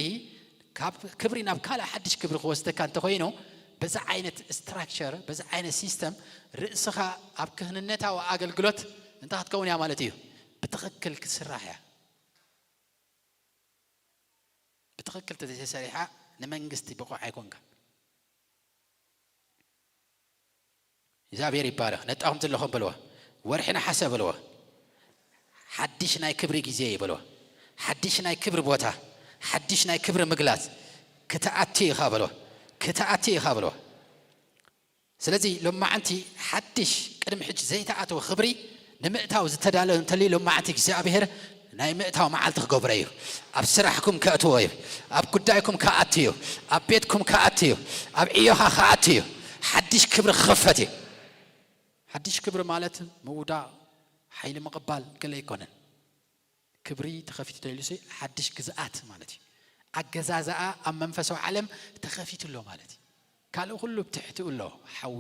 ካብ ክብሪ ናብ ካልእ ሓድሽ ክብሪ ክወስደካ እንተኾይኑ በዚ ዓይነት ስትራክቸር፣ በዚ ዓይነት ሲስተም ርእስኻ ኣብ ክህንነታዊ ኣገልግሎት እንታይ ክትከውን እያ ማለት እዩ? ብትኽክል ክትስራሕ እያ። ብትኽክል ተዘይተሰሪሓ ንመንግስቲ ብቑዕ ኣይኮንካ። እግዚኣብሔር ይባረኽ። ነጣኹም ዘለኹም በልዋ። ወርሒ ነሓሰ በልዋ። ሓድሽ ናይ ክብሪ ግዜ እዩ በልዋ። ሓድሽ ናይ ክብሪ ቦታ፣ ሓድሽ ናይ ክብሪ ምግላጽ ክትኣቲ ኢኻ በልዋ። ክትኣቲ ኢኻ በልዋ። ስለዚ ሎማዓንቲ ሓድሽ ቅድሚ ሕጂ ዘይተኣተወ ክብሪ ንምእታው ዝተዳለወ እንተልዩ ሎማዓንቲ እግዚኣብሔር ናይ ምእታው መዓልቲ ክገብሮ እዩ። ኣብ ስራሕኩም ከእትዎ እዩ። ኣብ ጉዳይኩም ከኣቲ እዩ። ኣብ ቤትኩም ከኣቲ እዩ። ኣብ ዕዮኻ ከኣቲ እዩ። ሓድሽ ክብሪ ክኸፈት እዩ። ሓድሽ ክብሪ ማለት ምውዳቕ፣ ሓይሊ ምቕባል ገለ ኣይኮነን። ክብሪ ተኸፊቱ ተልዩሲ ሓድሽ ግዝኣት ማለት እዩ። ኣገዛዝኣ ኣብ መንፈሳዊ ዓለም ተኸፊቱ ኣሎ ማለት እዩ። ካልእ ኩሉ ብትሕትኡ ኣሎ። ሓዊ፣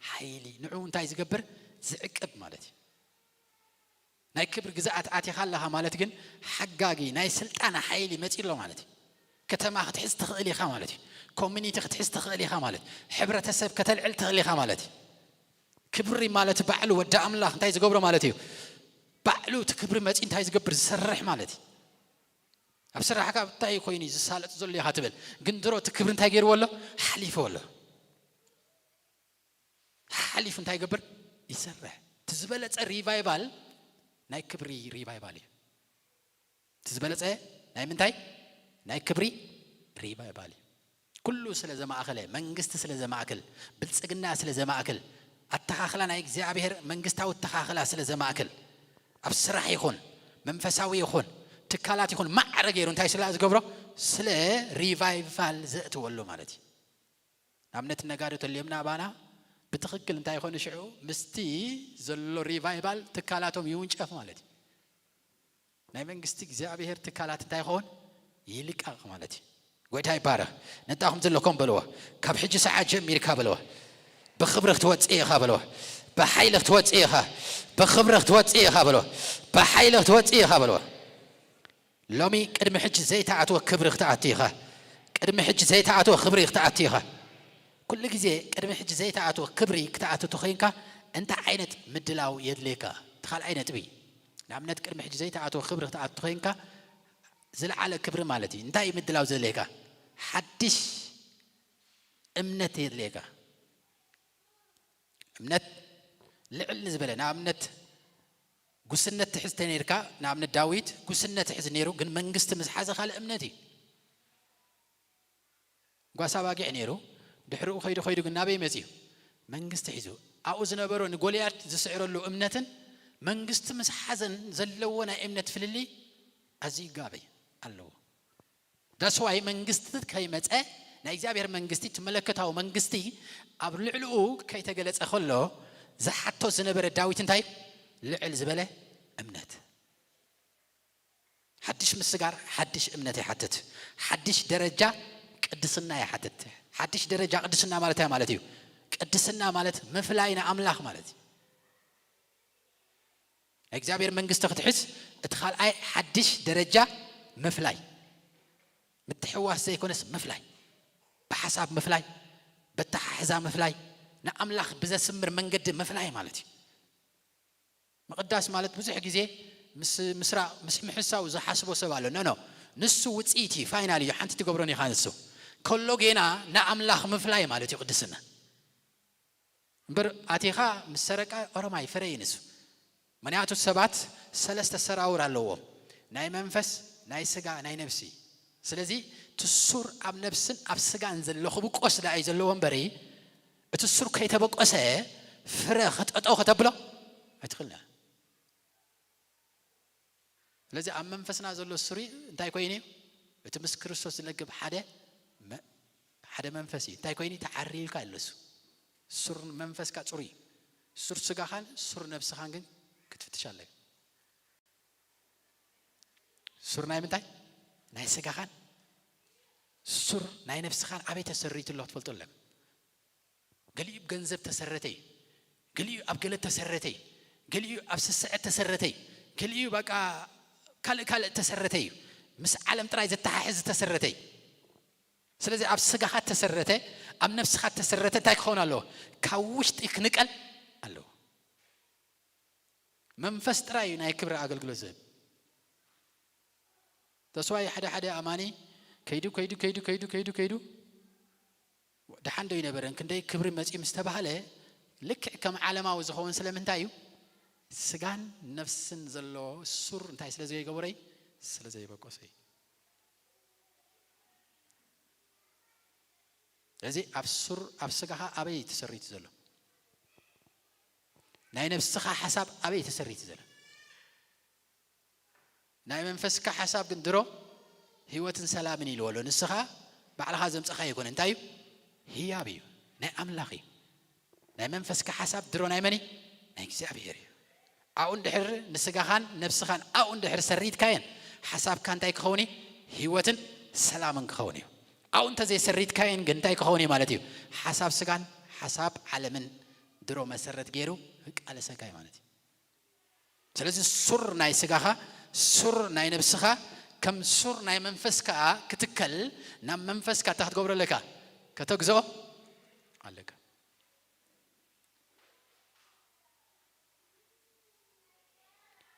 ሓይሊ፣ ንዑ እንታይ ዝገብር? ዝዕቅብ ማለት እዩ። ናይ ክብሪ ግዝኣት ኣቲኻ ኣለኻ ማለት ግን ሓጋጊ ናይ ስልጣን ሓይሊ መጺ ኣሎ ማለት እዩ። ከተማ ክትሕዝ ትኽእል ኢኻ ማለት እዩ። ኮሚኒቲ ክትሕዝ ትኽእል ኢኻ ማለት፣ ሕብረተሰብ ከተልዕል ትኽእል ኢኻ ማለት እዩ። ክብሪ ማለት ባዕሉ ወዲ ኣምላኽ እንታይ ዝገብሮ ማለት እዩ? ባዕሉ እቲ ክብሪ መጺ እንታይ ዝገብር? ዝሰርሕ ማለት እዩ። ኣብ ስራሕካ እንታይ ኮይኑ እዩ ዝሳለጥ ዘሎ ኢኻ ትብል፣ ግን ድሮ እቲ ክብሪ እንታይ ገይርዎ ኣሎ? ሓሊፍዎ ኣሎ። ሓሊፉ እንታይ ይገብር? ይሰርሕ። እቲ ዝበለጸ ሪቫይቫል ናይ ክብሪ ሪቫይቫል እዩ። እቲ ዝበለጸ ናይ ምንታይ? ናይ ክብሪ ሪቫይቫል እዩ። ኩሉ ስለ ዘማእኸለ፣ መንግስቲ ስለ ዘማእክል፣ ብልጽግና ስለ ዘማእክል፣ ኣተኻኽላ ናይ እግዚኣብሔር መንግስታዊ ኣተኻኽላ ስለ ዘማእክል፣ ኣብ ስራሕ ይኹን፣ መንፈሳዊ ይኹን፣ ትካላት ይኹን፣ ማዕረ ገይሩ እንታይ ስለ ዝገብሮ? ስለ ሪቫይቫል ዘእትወሉ ማለት እዩ። ንኣብነት ነጋዶ ተልዮምና ኣባና ብትኽክል እንታይ ይኾኑ ሽዑ? ምስቲ ዘሎ ሪቫይቫል ትካላቶም ይውንጨፍ ማለት እዩ። ናይ መንግስቲ እግዚኣብሔር ትካላት እንታይ ይኸውን? ይልቀቕ ማለት እዩ። ጎይታ ይባረኽ። ነጣኹም ዘለኩም በልዎ። ካብ ሕጂ ሰዓት ጀሚርካ በልዎ። ብኽብሪ ክትወፅእ ኢኻ በልዎ። ብሓይሊ ክትወፅእ ኢኻ። ብኽብሪ ክትወፅእ ኢኻ በልዎ። ብሓይሊ ክትወፅእ ኢኻ በልዎ። ሎሚ ቅድሚ ሕጂ ዘይተኣትወ ክብሪ ክትኣቱ ኢኻ። ቅድሚ ሕጂ ዘይተኣትወ ክብሪ ክትኣቱ ኢኻ። ኩሉ ግዜ ቅድሚ ሕጂ ዘይተኣትወ ክብሪ ክትኣቱ ተኾይንካ እንታይ ዓይነት ምድላው የድልየካ? እቲ ካልኣይ ነጥቢ። ንኣብነት ቅድሚ ሕጂ ዘይተኣትወ ክብሪ ክትኣቱ ተኾይንካ ዝለዓለ ክብሪ ማለት እዩ። እንታይ እዩ ምድላው ዘድልየካ? ሓድሽ እምነት የድልየካ። እምነት ልዕል ዝበለ፣ ንኣብነት ጉስነት ትሕዝ ተነይርካ፣ ንኣብነት ዳዊት ጉስነት ይሕዝ ነይሩ፣ ግን መንግስቲ ምስ ሓዘ ካልእ እምነት እዩ። ጓሳ ባጊዕ ነይሩ፣ ድሕሪኡ ከይዱ ከይዱ ግን ናበይ መጺኡ? መንግስቲ ሒዙ። ኣብኡ ዝነበሮ ንጎልያድ ዝስዕረሉ እምነትን መንግስቲ ምስ ሓዘን ዘለዎ ናይ እምነት ፍልልይ ኣዝዩ ይጋበይ ኣለዎ። ዳስዋይ መንግስቲ ከይመጸ ናይ እግዚኣብሔር መንግስቲ እቲ መለኮታዊ መንግስቲ ኣብ ልዕሊኡ ከይተገለጸ ከሎ ዝሓቶ ዝነበረ ዳዊት እንታይ ልዕል ዝበለ እምነት ሓድሽ ምስጋር ሓድሽ እምነት ይሓትት። ሓድሽ ደረጃ ቅድስና ይሓትት። ሓድሽ ደረጃ ቅድስና ማለት እንታይ ማለት እዩ? ቅድስና ማለት ምፍላይ ንኣምላኽ ማለት እዩ። ናይ እግዚኣብሔር መንግስቲ ክትሕዝ እቲ ካልኣይ ሓድሽ ደረጃ ምፍላይ፣ ምትሕዋስ ዘይኮነስ ምፍላይ፣ ብሓሳብ ምፍላይ፣ በተሓሕዛ ምፍላይ፣ ንኣምላኽ ብዘስምር መንገዲ ምፍላይ ማለት እዩ። ምቕዳስ ማለት ብዙሕ ግዜ ምስ ምስራቕ ምስ ምሕሳው ዝሓስቦ ሰብ ኣሎ። ኖ ኖ፣ ንሱ ውፅኢት እዩ፣ ፋይናል እዩ፣ ሓንቲ ትገብሮን ኢኻ ንሱ። ከሎ ጌና ንኣምላኽ ምፍላይ ማለት እዩ ቅድስና። እምበር ኣቲኻ ምስ ሰረቃ ኦሮማይ ፈረይ ንሱ። ምክንያቱ ሰባት ሰለስተ ሰራውር ኣለዎም፣ ናይ መንፈስ፣ ናይ ስጋ፣ ናይ ነብሲ። ስለዚ እቲ ሱር ኣብ ነብስን ኣብ ስጋን ዘሎ ክብቆስ ደኣ እዩ ዘለዎ እምበሪ፣ እቲ ሱር ከይተበቆሰ ፍረ ክጠጠው ከተብሎ ኣይትኽእልን። ስለዚ ኣብ መንፈስና ዘሎ ሱሪ እንታይ ኮይኑ እዩ? እቲ ምስ ክርስቶስ ዝለግብ ሓደ መ-፣ ሓደ መንፈስ እዩ። እንታይ ኮይኑ? ተዓሪልካ ኣለሱ። ሱር መንፈስካ ጽሩይ። ሱር ስጋኻን ሱር ነብስኻን ግን ክትፍትሽ ኣለካ። ሱር ናይ ምንታይ? ናይ ስጋኻን ሱር ናይ ነብስኻን ኣበይ ተሰሪቱ ኣሎ ክትፈልጦ ኣለካ። ገሊኡ ብገንዘብ ተሰረተ እዩ። ገሊኡ ኣብ ገለ ተሰረተ እዩ። ገሊኡ ኣብ ስስዐት ተሰረተ እዩ። ገሊኡ በቃ ካልእ ካልእ ተሰረተ እዩ። ምስ ዓለም ጥራይ ዘተሓሕዝ ተሰረተ እዩ። ስለዚ ኣብ ስጋኻ ተሰረተ፣ ኣብ ነብስኻ ተሰረተ እንታይ ክኸውን ኣለዎ? ካብ ውሽጢ ክንቀል ኣለዎ። መንፈስ ጥራይ እዩ ናይ ክብሪ ኣገልግሎት ዝህብ። ተስዋይ ሓደ ሓደ ኣማኒ ከይዱ ከይዱ ከይዱ ከይዱ ከይዱ ከይዱ ደሓን ዶ ይነበረን ክንደይ ክብሪ መጺኡ ምስ ተባህለ ልክዕ ከም ዓለማዊ ዝኸውን ስለምንታይ እዩ? ስጋን ነፍስን ዘሎ ሱር እንታይ ስለ ዘይገበረይ? ስለ ዘይበቆሰይ። ስለዚ ኣብ ሱር ኣብ ስጋኻ ኣበይ ተሰሪቱ ዘሎ? ናይ ነፍስኻ ሓሳብ ኣበይ ተሰሪቱ ዘሎ? ናይ መንፈስካ ሓሳብ ግን ድሮ ህይወትን ሰላምን ኢልዎ ኣሎ። ንስኻ ባዕልኻ ዘምጻኻ ኣይኮነ። እንታይ እዩ? ህያብ እዩ። ናይ ኣምላኽ እዩ። ናይ መንፈስካ ሓሳብ ድሮ ናይ መን እዩ? ናይ እግዚኣብሔር እዩ። ኣብኡ እንድሕር ንስጋኻን ነብስኻን ኣብኡ እንድሕር ሰሪትካየን ሓሳብካ እንታይ ክኸውን እዩ? ህይወትን ሰላምን ክኸውን እዩ። ኣብኡ እንተዘይሰሪትካየን ግን እንታይ ክኸውን እዩ ማለት እዩ? ሓሳብ ስጋን ሓሳብ ዓለምን ድሮ መሰረት ገይሩ ቃለሰካ እዩ ማለት እዩ። ስለዚ ሱር ናይ ስጋኻ፣ ሱር ናይ ነብስኻ፣ ከም ሱር ናይ መንፈስካ ክትከል፣ ናብ መንፈስካ እንታይ ክትገብሮ ኣለካ? ከተግዝኦ ኣለካ።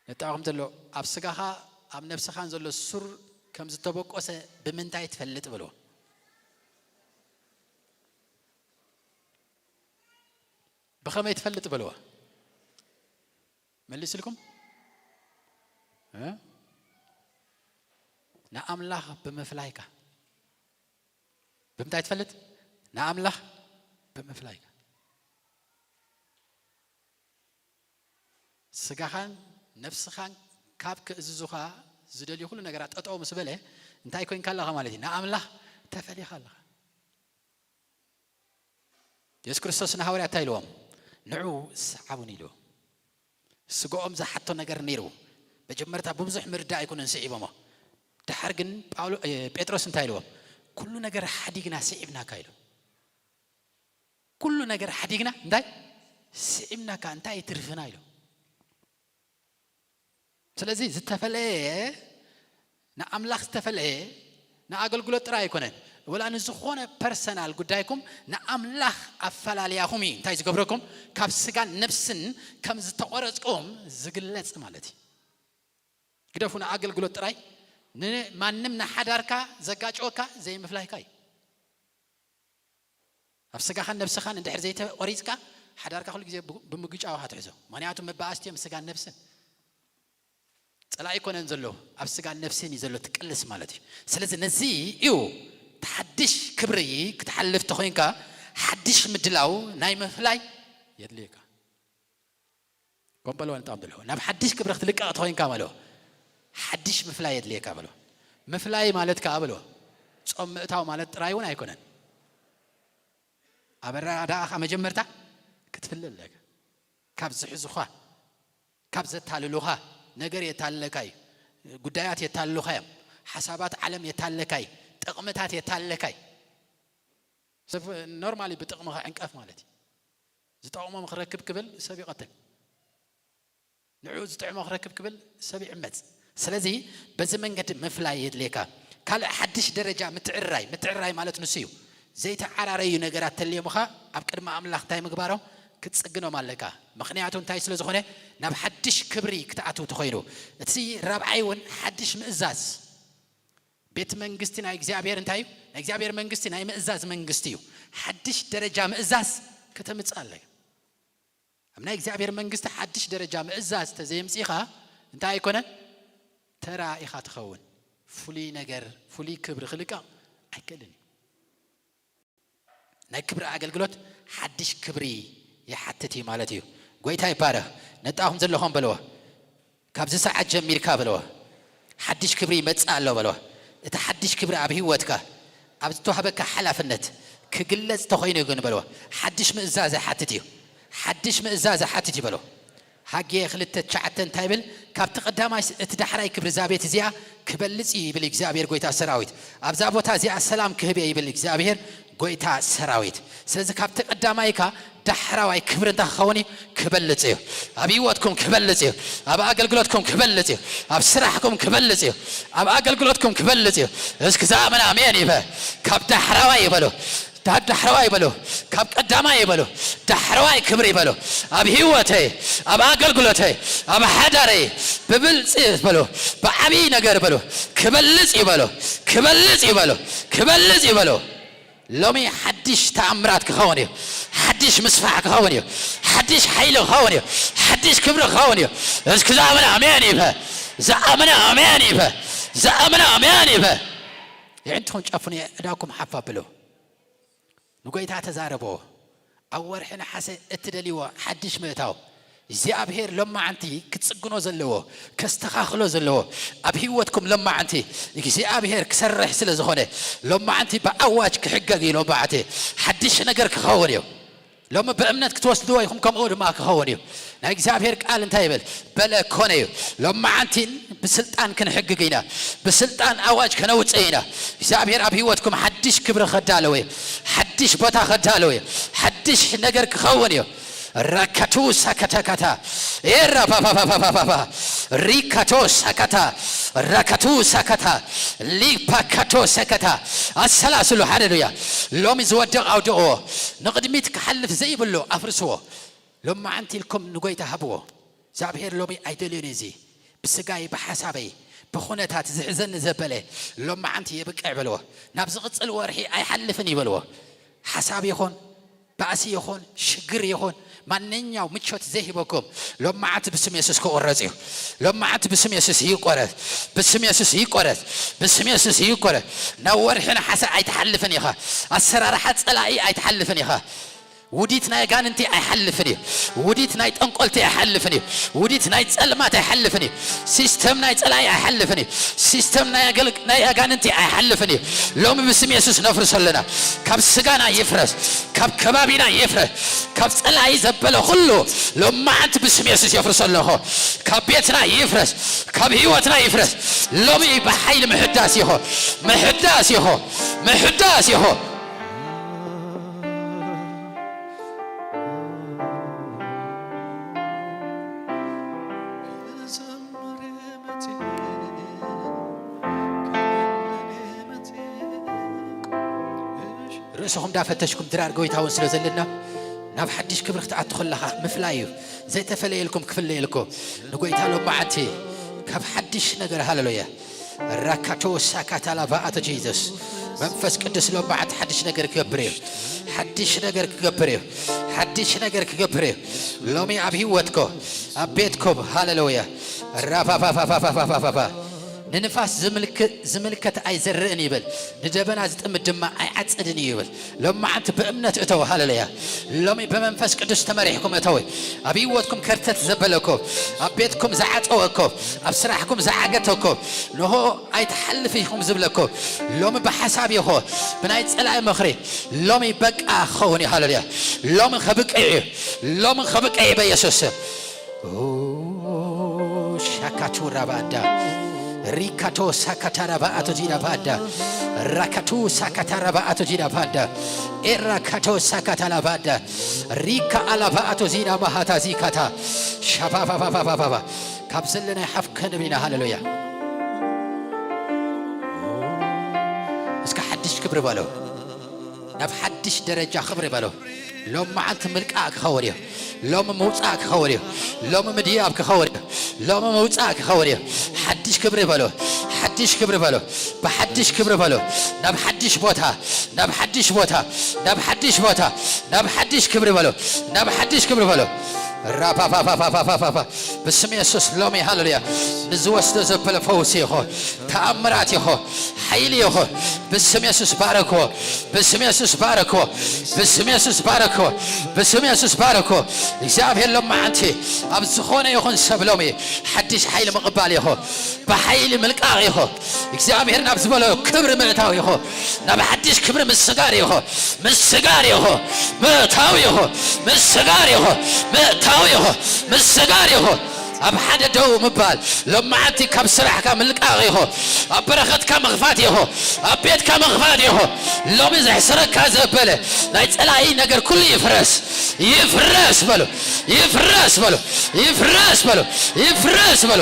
ነጣኹም ዘሎ ኣብ ስጋኻ ኣብ ነብስኻን ዘሎ ሱር ከም ዝተበቆሰ ብምንታይ ትፈልጥ በልዎ። ብኸመይ ትፈልጥ በልዎ። መሊስልኩም? እ? ንኣምላኽ ብምፍላይካ። ብምንታይ ትፈልጥ? ንኣምላኽ ብምፍላይካ። ስጋኻን ነፍስኻን ካብ ክእዝዙኻ ዝደልዩ ኩሉ ነገራት ጠጠው ምስ በለ እንታይ ኮይንካ ኣለኻ ማለት እዩ? ንኣምላኽ ተፈሊኻ ኣለኻ። የሱስ ክርስቶስ ንሃዋርያ እንታይ ኢልዎም? ንዑ ሰዓቡኒ ኢልዎም። ስጋኦም ዝሓቶ ነገር ነይሩ። መጀመርታ ብብዙሕ ምርዳእ ኣይኮነን ስዒቦሞ። ድሓር ግን ጳውሎ ጴጥሮስ እንታይ ኢልዎም? ኩሉ ነገር ሓዲግና ስዒብናካ ኢሉ። ኩሉ ነገር ሓዲግና እንታይ ስዒብናካ እንታይ ትርፍና ኢሉ። ስለዚ ዝተፈለየ ንኣምላኽ ዝተፈለየ ንኣገልግሎት ጥራይ ኣይኮነን። ወላ ንዝኾነ ፐርሰናል ጉዳይኩም ንኣምላኽ ኣፈላልያኹም እዩ እንታይ ዝገብረኩም? ካብ ስጋን ነፍስን ከም ዝተቆረጽኩም ዝግለጽ ማለት እዩ። ግደፉ ንኣገልግሎት ጥራይ ንማንም ንሓዳርካ ዘጋጭወካ ዘይምፍላይካ እዩ። ኣብ ስጋኻን ነብስኻን እንድሕር ዘይተቆሪጽካ ሓዳርካ ኩሉ ግዜ ብምግጫው ኢኻ ትሕዞ። ምኽንያቱ መባኣስቲ እዮም ስጋን ነብስን። ጸላኢ ኣይኮነን ዘሎ ኣብ ስጋን ነብስን እዩ ዘሎ ትቅልስ ማለት እዩ። ስለዚ ነዚ እዩ ሓድሽ ክብሪ ክትሓልፍ ተኾይንካ ሓድሽ ምድላው ናይ ምፍላይ የድልየካ። ኮምበሎ ንጣም ድልዎ ናብ ሓድሽ ክብሪ ክትልቀቕ ተኾይንካ በሎ ሓድሽ ምፍላይ የድልየካ በሎ። ምፍላይ ማለት ከዓ በሎ ጾም ምእታው ማለት ጥራይ እውን ኣይኮነን። ኣብ ኣረዳድኣኻ መጀመርታ ክትፍለ ኣለካ። ካብ ዝሕዙኻ ካብ ዘታልሉኻ ነገር የታልለካ እዩ። ጉዳያት የታልሉኻ እዮም። ሓሳባት ዓለም የታልለካ እዩ። ጥቕምታት የታልለካ እዩ። ሰብ ኖርማሊ ብጥቕሚ ክዕንቀፍ ማለት እዩ። ዝጠቕሞ ክረክብ ክብል ሰብ ይቐትል። ንዑ ዝጥዕሞ ክረክብ ክብል ሰብ ይዕመፅ። ስለዚ በዚ መንገዲ ምፍላይ የድልየካ። ካልእ ሓድሽ ደረጃ ምትዕርራይ፣ ምትዕርራይ ማለት ንሱ እዩ። ዘይተዓራረዩ ነገራት ተልዮምኻ ኣብ ቅድሚ ኣምላኽ እንታይ ምግባሮም ክትጽግኖም ኣለካ። ምኽንያቱ እንታይ ስለ ዝኾነ ናብ ሓድሽ ክብሪ ክትኣትው ተኾይኑ። እቲ ራብዓይ እውን ሓድሽ ምእዛዝ። ቤት መንግስቲ ናይ እግዚኣብሔር እንታይ እዩ? ናይ እግዚኣብሔር መንግስቲ ናይ ምእዛዝ መንግስቲ እዩ። ሓድሽ ደረጃ ምእዛዝ ከተምጽእ ኣለካ። ኣብ ናይ እግዚኣብሔር መንግስቲ ሓድሽ ደረጃ ምእዛዝ ተዘየምጺኻ እንታይ ኣይኮነን? ተራ ኢኻ ትኸውን። ፍሉይ ነገር ፍሉይ ክብሪ ክልቀቕ ኣይክእልን እዩ። ናይ ክብሪ ኣገልግሎት ሓድሽ ክብሪ ይሓትት እዩ ማለት እዩ። ጎይታ ይባረኽ። ነጣኹም ዘለኹም በልዎ። ካብዚ ሰዓት ጀሚርካ በልዎ ሓድሽ ክብሪ ይመጽእ ኣሎ በልዎ። እቲ ሓድሽ ክብሪ ኣብ ህይወትካ ኣብ ዝተዋህበካ ሓላፍነት ክግለጽ ተኾይኑ ግን በልዎ ሓድሽ ምእዛዝ ይሓትት እዩ። ሓድሽ ምእዛዝ ይሓትት እዩ በልዎ። ሃጌ ክልተ ትሽዓተ እንታይ ይብል? ካብቲ ቀዳማይ እቲ ዳሕራይ ክብሪ እዛ ቤት እዚኣ ክበልጽ እዩ ይብል እግዚኣብሔር ጎይታ ሰራዊት። ኣብዛ ቦታ እዚኣ ሰላም ክህብ እየ ይብል እግዚኣብሔር ጎይታ ሰራዊት። ስለዚ ካብቲ ቀዳማይካ ዳሕራዋይ ክብሪ እንታይ ክኸውን እዩ? ክበልጽ እዩ። ኣብ ህይወትኩም ክበልጽ እዩ። ኣብ ኣገልግሎትኩም ክበልጽ እዩ። ኣብ ስራሕኩም ክበልጽ እዩ። ኣብ ኣገልግሎትኩም ክበልጽ እዩ። እስኪ ዝኣመነ ኣሜን ይበ ካብ ዳሕራዋይ ይበሉ። ካብ ዳሕረዋይ በሉ፣ ካብ ቀዳማይ በሉ፣ ዳሕረዋይ ክብሪ በሉ። ኣብ ህይወተይ፣ ኣብ ኣገልግሎተይ፣ ኣብ ሓዳረይ ብብልፂ በሉ፣ ብዓብዪ ነገር በሉ፣ ክበልፅ እዩ በሉ፣ ክበልፅ እዩ በሉ፣ ክበልፅ እዩ በሉ። ሎሚ ሓድሽ ተኣምራት ክኸውን እዩ። ሓድሽ ምስፋሕ ክኸውን እዩ። ሓድሽ ሓይሊ ክኸውን እዩ። ሓድሽ ክብሪ ክኸውን እዩ። እስኪ ዝኣመነ ኣሜን ይበ። ዝኣመነ ኣሜን ይበ። ዝኣመነ ኣሜን ይበ። ይዕንትኹም ጨፍኑ፣ ዕዳኩም ሓፍ ኣብሉ። ንጎይታ ተዛረቦ። ኣብ ወርሒ ነሓሰ እትደልይዎ ሓድሽ ምእታው እግዚኣብሔር ሎማዓንቲ ክጽግኖ ዘለዎ፣ ከስተኻኽሎ ዘለዎ፣ ኣብ ህይወትኩም ሎማዓንቲ እግዚኣብሔር ክሰርሕ ስለ ዝኾነ፣ ሎማዓንቲ ብኣዋጅ ክሕገግ እዩ። ሎማዓንቲ ሓድሽ ነገር ክኸውን እዩ። ሎሚ ብእምነት ክትወስድዎ ኢኹም፣ ከምኡ ድማ ክኸውን እዩ። ናይ እግዚኣብሔር ቃል እንታይ ይብል? በለ ኮነ እዩ። ሎማዓንቲን ብስልጣን ክንሕግግ ኢና። ብስልጣን ኣዋጅ ከነውፅእ ኢና። እግዚኣብሔር ኣብ ህይወትኩም ሓድሽ ክብሪ ከዳለወ እዩ። ሓድሽ ቦታ ከዳለወ እዩ። ሓድሽ ነገር ክኸውን እዩ። ረከቱ ሰከተከታ ኤራፋፋፋፋፋፋፋ ሪከቶ ሰከታ ረከቱ ሰከታ ሊፓከቶ ሰከታ። ኣሰላስሉ። ሃሌሉያ። ሎሚ ዝወድቕ ኣውድቕዎ። ንቕድሚት ክሓልፍ ዘይብሉ ኣፍርስዎ። ሎማዓንቲ ኢልኩም ንጎይታ ሃብዎ። እግዚኣብሔር ሎሚ ኣይደልዮን እዚ ብስጋይ ብሓሳበይ ብኹነታት ዝሕዘኒ ዘበለ ሎማዓንቲ የብቅዕ በልዎ። ናብ ዝቕጽል ወርሒ ኣይሓልፍን ይበልዎ። ሓሳብ ይኹን ባእሲ ይኹን ሽግር ይኹን ማንኛው ምቾት ዘይህበኩም ሎማዓንቲ ብስም የሱስ ክቑረጽ እዩ። ሎማዓንቲ ብስም የሱስ ይቆረጽ። ብስም የሱስ ይቆረጽ። ብስም የሱስ ይቆረጽ። ናብ ወርሒ ነሓሰ ኣይትሓልፍን ኢኻ። ኣሰራርሓ ጸላኢ ኣይትሓልፍን ኢኻ። ውዲት ናይ ኣጋንንቲ ኣይሓልፍን እዩ። ውዲት ናይ ጠንቆልቲ ኣይሓልፍን እዩ። ውዲት ናይ ጸልማት ኣይሓልፍን እዩ። ሲስተም ናይ ጸላኢ ኣይሓልፍን እዩ። ሲስተም ናይ ኣገል-፣ ናይ ኣጋንንቲ ኣይሓልፍን እዩ። ሎሚ ብስም የሱስ ነፍርሶ ኣለና። ካብ ስጋና ይፍረስ። ካብ ከባቢና ይፍረስ። ካብ ጸላኢ ዘበለ ኩሉ ሎማዓንቲ ብስም የሱስ የፍርሶ ኣለኹ። ካብ ቤትና ይፍረስ። ካብ ህይወትና ይፍረስ። ሎሚ ብሓይሊ ምሕዳስ ይኹን። ምሕዳስ ይኹን። ምሕዳስ ይኹን። ርእስኹም እንዳፈተሽኩም ድራር ጎይታ እውን ስለ ዘለና ናብ ሓድሽ ክብሪ ክትኣቱ ከለኻ ምፍላይ እዩ። ዘይተፈለየልኩም ክፍለየልኩም ንጎይታ ሎማዓንቲ ካብ ሓድሽ ነገር ሃለሉያ ራካቶ ሳካታላ ባኣቶ ጂዘስ መንፈስ ቅዱስ ሎማዓንቲ ሓድሽ ነገር ክገብር እዩ። ሓድሽ ነገር ክገብር እዩ። ሓድሽ ነገር ክገብር እዩ። ሎሚ ኣብ ህይወትኮ ኣብ ቤትኮም ሃለሉያ ራፋፋፋፋፋፋፋፋፋ ንንፋስ ዝምልክ-፣ ዝምልከት ኣይዘርእን ይብል፣ ንደበና ዝጥምት ድማ ኣይዓጽድን እዩ ይብል። ሎማዓንቲ ብእምነት እተው። ሃለሉያ። ሎሚ ብመንፈስ ቅዱስ ተመሪሕኩም እተው። ኣብ ህይወትኩም ከርተት ዘበለኩም፣ ኣብ ቤትኩም ዝዓጸወኩም፣ ኣብ ስራሕኩም ዝዓገተኩም፣ ንሆ ኣይትሓልፍ ኢኹም ዝብለኩም፣ ሎሚ ብሓሳብ ይኹ፣ ብናይ ጸላኢ ምኽሪ፣ ሎሚ በቃ ክኸውን እዩ። ሃለሉያ። ሎሚ ከብቅዕ እዩ። ሎሚ ከብቅዕ እዩ በኢየሱስ ስም። ኦ፣ ሻካቱ ራባዳ፣ ሪካቶ ሳካታ ራባኣቶ ጂዳ ባዳ፣ ራካቱ ሳካታ ራባኣቶ ጂዳ ባዳ፣ ኤራካቶ ሳካታ ላባዳ፣ ሪካ ኣላባኣቶ ዚዳ ማሃታ ዚካታ፣ ሻባባባባባባ። ካብ ዘለናይ ሓፍ ከንብል ኢና። ሃለሉያ። እስከ ሓድሽ ክብሪ በሎ። ናብ ሓድሽ ደረጃ ክብሪ በሎ። ሎም መዓልቲ ምልቃእ ክኸውን እዩ። ሎም ምውጻእ ክኸውን እዩ። ሎም ምድያብ ክኸውን እዩ። ሎም ምውጻእ ክኸውን እዩ። ሓድሽ ክብሪ በሎ። ሓድሽ ክብሪ በሎ። ብሓድሽ ክብሪ በሎ። ናብ ሓድሽ ቦታ፣ ናብ ሓድሽ ቦታ፣ ናብ ሓድሽ ቦታ፣ ናብ ሓድሽ ክብሪ በሎ። ናብ ሓድሽ ክብሪ በሎ። ራፓፓፓፓፓፓፓ። ብስም የሱስ ሎሚ ሃለሉያ ንዝወስዶ ዘበለ ፈውሲ ይኹን፣ ተኣምራት ይኹን፣ ሓይሊ ይኹን። ብስም የሱስ ባረክዎ። ብስም የሱስ ባረክዎ። ብስም የሱስ ባረክዎ። ብስም የሱስ ባረክዎ። እግዚኣብሔር ሎማዓንቲ ኣብ ዝኾነ ይኹን ሰብ ሎሚ ሓድሽ ሓይሊ ምቕባል ይኹን፣ ብሓይሊ ምልቃቕ ይኹን፣ እግዚኣብሔር ናብ ዝበሎ ክብሪ ምእታው ይኹን፣ ናብ ሓድሽ ክብሪ ምስጋር ይኹን፣ ምስጋር ይኹን፣ ምእታው ይኹን፣ ምስጋር ይኹን፣ ምእታው ይኹን፣ ምስጋር ይኹን። ኣብ ሓደ ደው ምባል፣ ሎማዓንቲ ካብ ስራሕካ ምልቃቕ ይኹን፣ ኣብ በረኸትካ ምኽፋት ይኹን፣ ኣብ ቤትካ ምኽፋት ይኹን። ሎሚ ዘሕስረካ ዘበለ ናይ ጸላኢ ነገር ኩሉ ይፍረስ፣ ይፍረስ በሉ፣ ይፍረስ በሉ፣ ይፍረስ በሉ፣ ይፍረስ በሉ።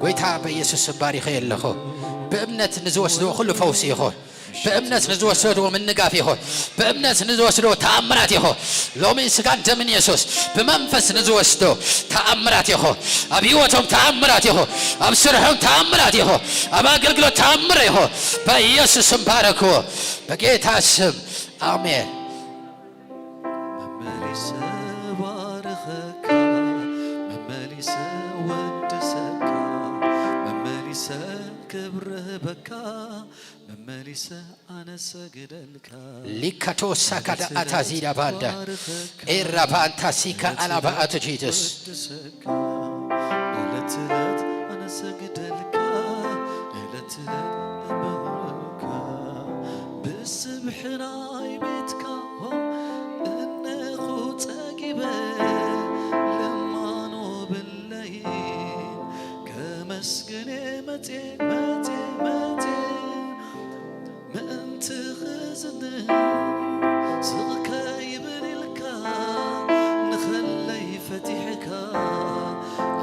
ጎይታ በኢየሱስ ስም ባሪኸ ኣለኹ። ብእምነት ንዝወስድዎ ኩሉ ፈውሲ ይኹን። ብእምነት ንዝወሰድዎ ምንጋፍ ይኹን። ብእምነት ንዝወስድዎ ተኣምራት ይኹን። ሎሚ ስጋን ደምን የሱስ ብመንፈስ ንዝወስዶ ተኣምራት ይኹን። ኣብ ህይወቶም ተኣምራት ይኹን። ኣብ ስርሖም ተኣምራት ይኹን። ኣብ ኣገልግሎት ተኣምር ይኹን። በኢየሱስ ስም ባረክዎ። በጌታ ስም ኣሜን። መመሊሰ ባርኸካ፣ መመሊሰ ወድሰካ፣ መመሊሰ ክብሪ ህበካ፣ መመሊሰ ኣነ ሰግደልካ። ሊካቶ ሳካዳ ኣታ ዚዳ ባንዳ ኤራ ባንታ ሲካ ኣላባ ኣቶ ጂሱስ። ወድሰካ፣ ዕለት ዕለት ኣነ ሰግደልካ፣ ዕለት ዕለት እምልካ። ብስብሒ ናይ ቤትካ እነኹ ጸጊበ፣ ልማኖ ብለይ ከመስግን መጽየ፣ መጽየ፣ መጽየ። ምእንቲ ክዝንብ ስቕ ከይብል ኢልካ፣ ንኸለይ ፈቲሕካ፣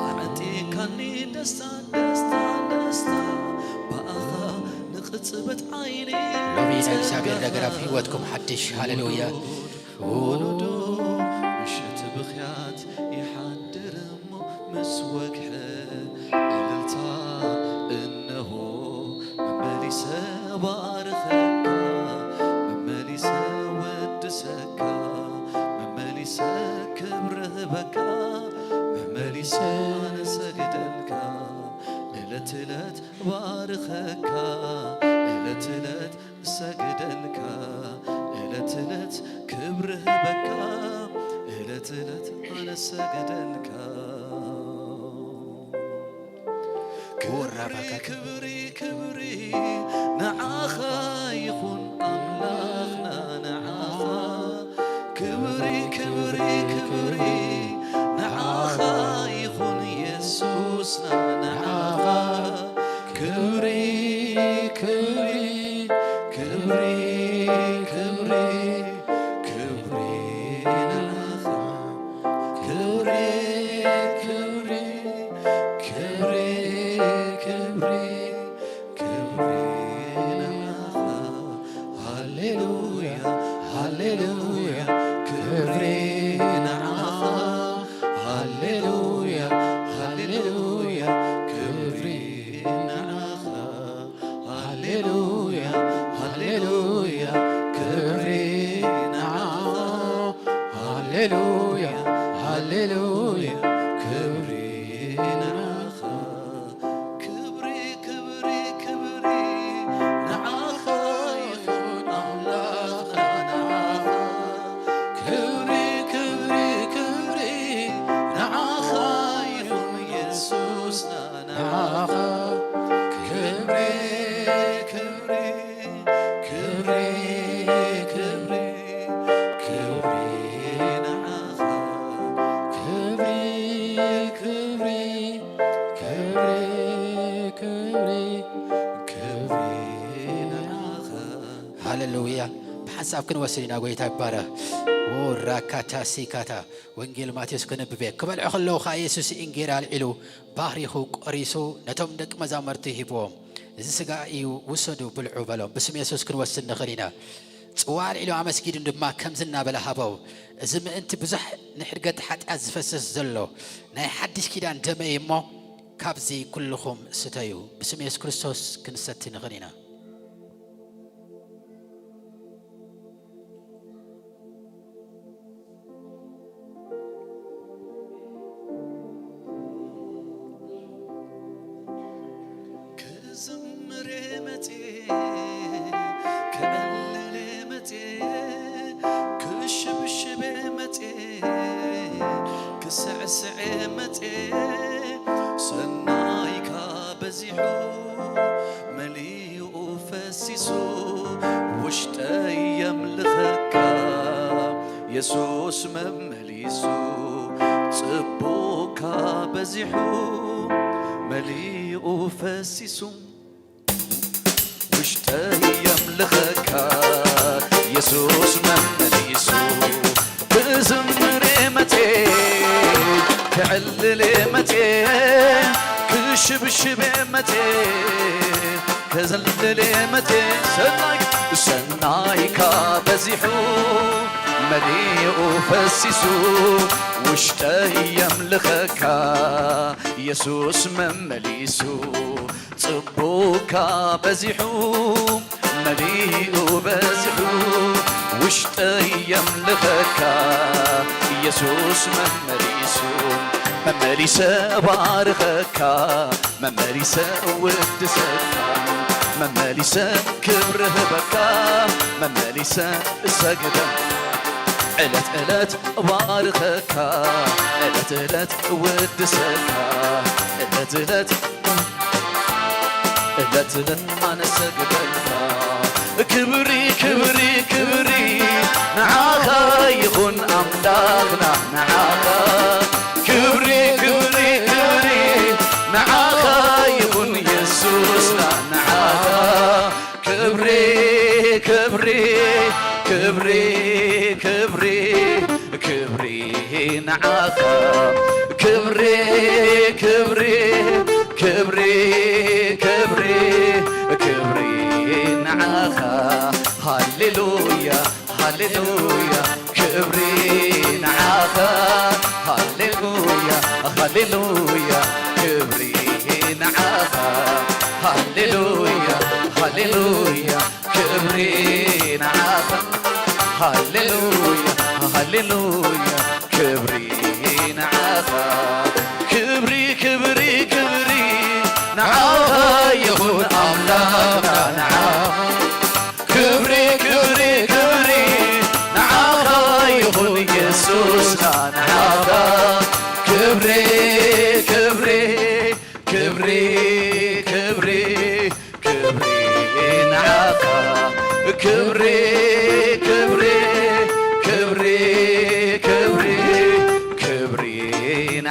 ዓጢካኒ ደስታ፣ ደስታ፣ ደስታ። ብኣኻ ንቕጽበት ዓይኒ ሎሚ ናይ እግዚኣብሔር ነገር ኣብ ህይወትኩም ሓድሽ። ሃሌሉያ። ወለዶ ምሸት ብኽያት ይሓድር እሞ ምስ ወግሐ እልልታ እነሆ መመሊሰ ባርኸካ፣ መመሊሰ ክብሪ ህበካ መመሊሰ ኣነ ሰግደልካ፣ ዕለት ዕለት ባርኸካ፣ ዕለት ዕለት ሰግደልካ፣ ዕለት ዕለት ክብሪ ህበካ፣ ዕለት ዕለት ኣነ ሰግደልካ። ክብሪ ክብሪ ክብሪ ንዓኻ ይኹን ኣምላኽና ንዓኻ። ክብሪ ክብሪ ክብሪ ንዓኻ ይኹን የሱስና ንዓኻ። ክብሪ ክብሪ ክብሪ ክብሪ ክብሪ ንዓኻ። ክብሪ ክብሪ ክብሪ ክብሪ ክብሪ ንዓኻ። ሃሌሉያ ሃሌሉያ ክብሪ ንዓኻ። ሃሌሉያ ሃሌሉያ ክብሪ ንዓኻ። ሃሌሉያ ሃሌሉያ ክብሪ ንዓኻ። ሃሌሉያ ሃሌሉያ ክብሪ ንዓኻ። ክብሪ ክብሪ ክብሪ ንዓኻ ይኹን ኣምላኽና ንዓኻ። ክብሪ ክብሪ ክብሪ ንዓኻ ይኹን የሱስና ንዓኻ። ክብሪ ክብሪ ክብሪ ክብሪ ክብሪ ንዓኻ። ክብሪ ክብሪ ክብሪ ክብሪ ክብሪ ንዓኻ። ሃሌሉያ። ብሓንሳብ ክንወስድ ኢና። ጎይታ ይባረኽ። ራካታ ሲካታ ወንጌል ማቴዎስ ከነብብ እየ። ክበልዑ ከለዉ ኸኣ የሱስ እንጌራ ኣልዒሉ ባሪኹ ቆሪሱ ነቶም ደቂ መዛሙርቲ ሂብዎም። እዚ ስጋ እዩ፣ ውሰዱ ብልዑ በሎም። ብስም የሱስ ክንወስድ ንኽእል ኢና። ጽዋ ኣልዒሉ ኣመስጊዱ ድማ ከምዚ እናበለ ሃቦም። እዚ ምእንቲ ብዙሕ ንሕድገት ሓጢኣት ዝፈስስ ዘሎ ናይ ሓድሽ ኪዳን ደመይ እሞ ካብዚ ኩልኹም ስተዩ። ብስም የሱስ ክርስቶስ ክንሰቲ ንኽእል ኢና። ክዝምር መጽየ ክዕልል መጽየ ክሽብሽብ መጽየ ክስዕስዕ መጽየ ሰናይካ በዚሑ መሊኡ ፈሲሱ ውሽጠይ የምልኸካ የሱስ መመሊሱ ጽቡካ በዚሑ መሊኡ ፈሲሱ ውሽጠይ የምልኸካ የሱስ መመሊሱ ክዝምር መጽየ ክዕልል መጽየ ክሽብሽብ መጽየ ከዘልል መጽየ ሰናይ ሰናይካ በዚሑ መሊኡ ፈሲሱ ውሽጠይ የምልኸካ የሱስ መመሊሱ ጽቡካ በዚሑ መሊኡ በዚሑ ውሽጠይ የምልኸካ የሱስ መመሊሱ መመሊሰ ባርኸካ መመሊሰ ውድሰካ መመሊሰ ክብሪ ህበካ መመሊሰ እሰግደ ዕለት ዕለት እባርኸካ ዕለት ዕለት እወድሰካ ዕለት ዕለት ዕለት ዕለት ኣነሰግደልካ ክብሪ ክብሪ ክብሪ ንዓኻ ይኹን ኣምላኽና ንዓኻ ክብሪ ክብሪ ክብሪ ንዓኻ ይኹን የሱስና ንዓኻ ክብሪ ክብሪ ክብሪ ክብሪ ክብሪ ንዓኻ ክብሪ ክብሪ ክብሪ ክብሪ ክብሪ ንዓኻ ሃሌሉያ ሃሌሉያ ክብሪ ንዓኻ ሃሌሉያ ሃሌሉያ ክብሪ ንዓኻ ሃሌሉያ ሃሌሉያ ክብሪ ንዓኻ ሃሌሉያ ሃሌሉያ ክብሪ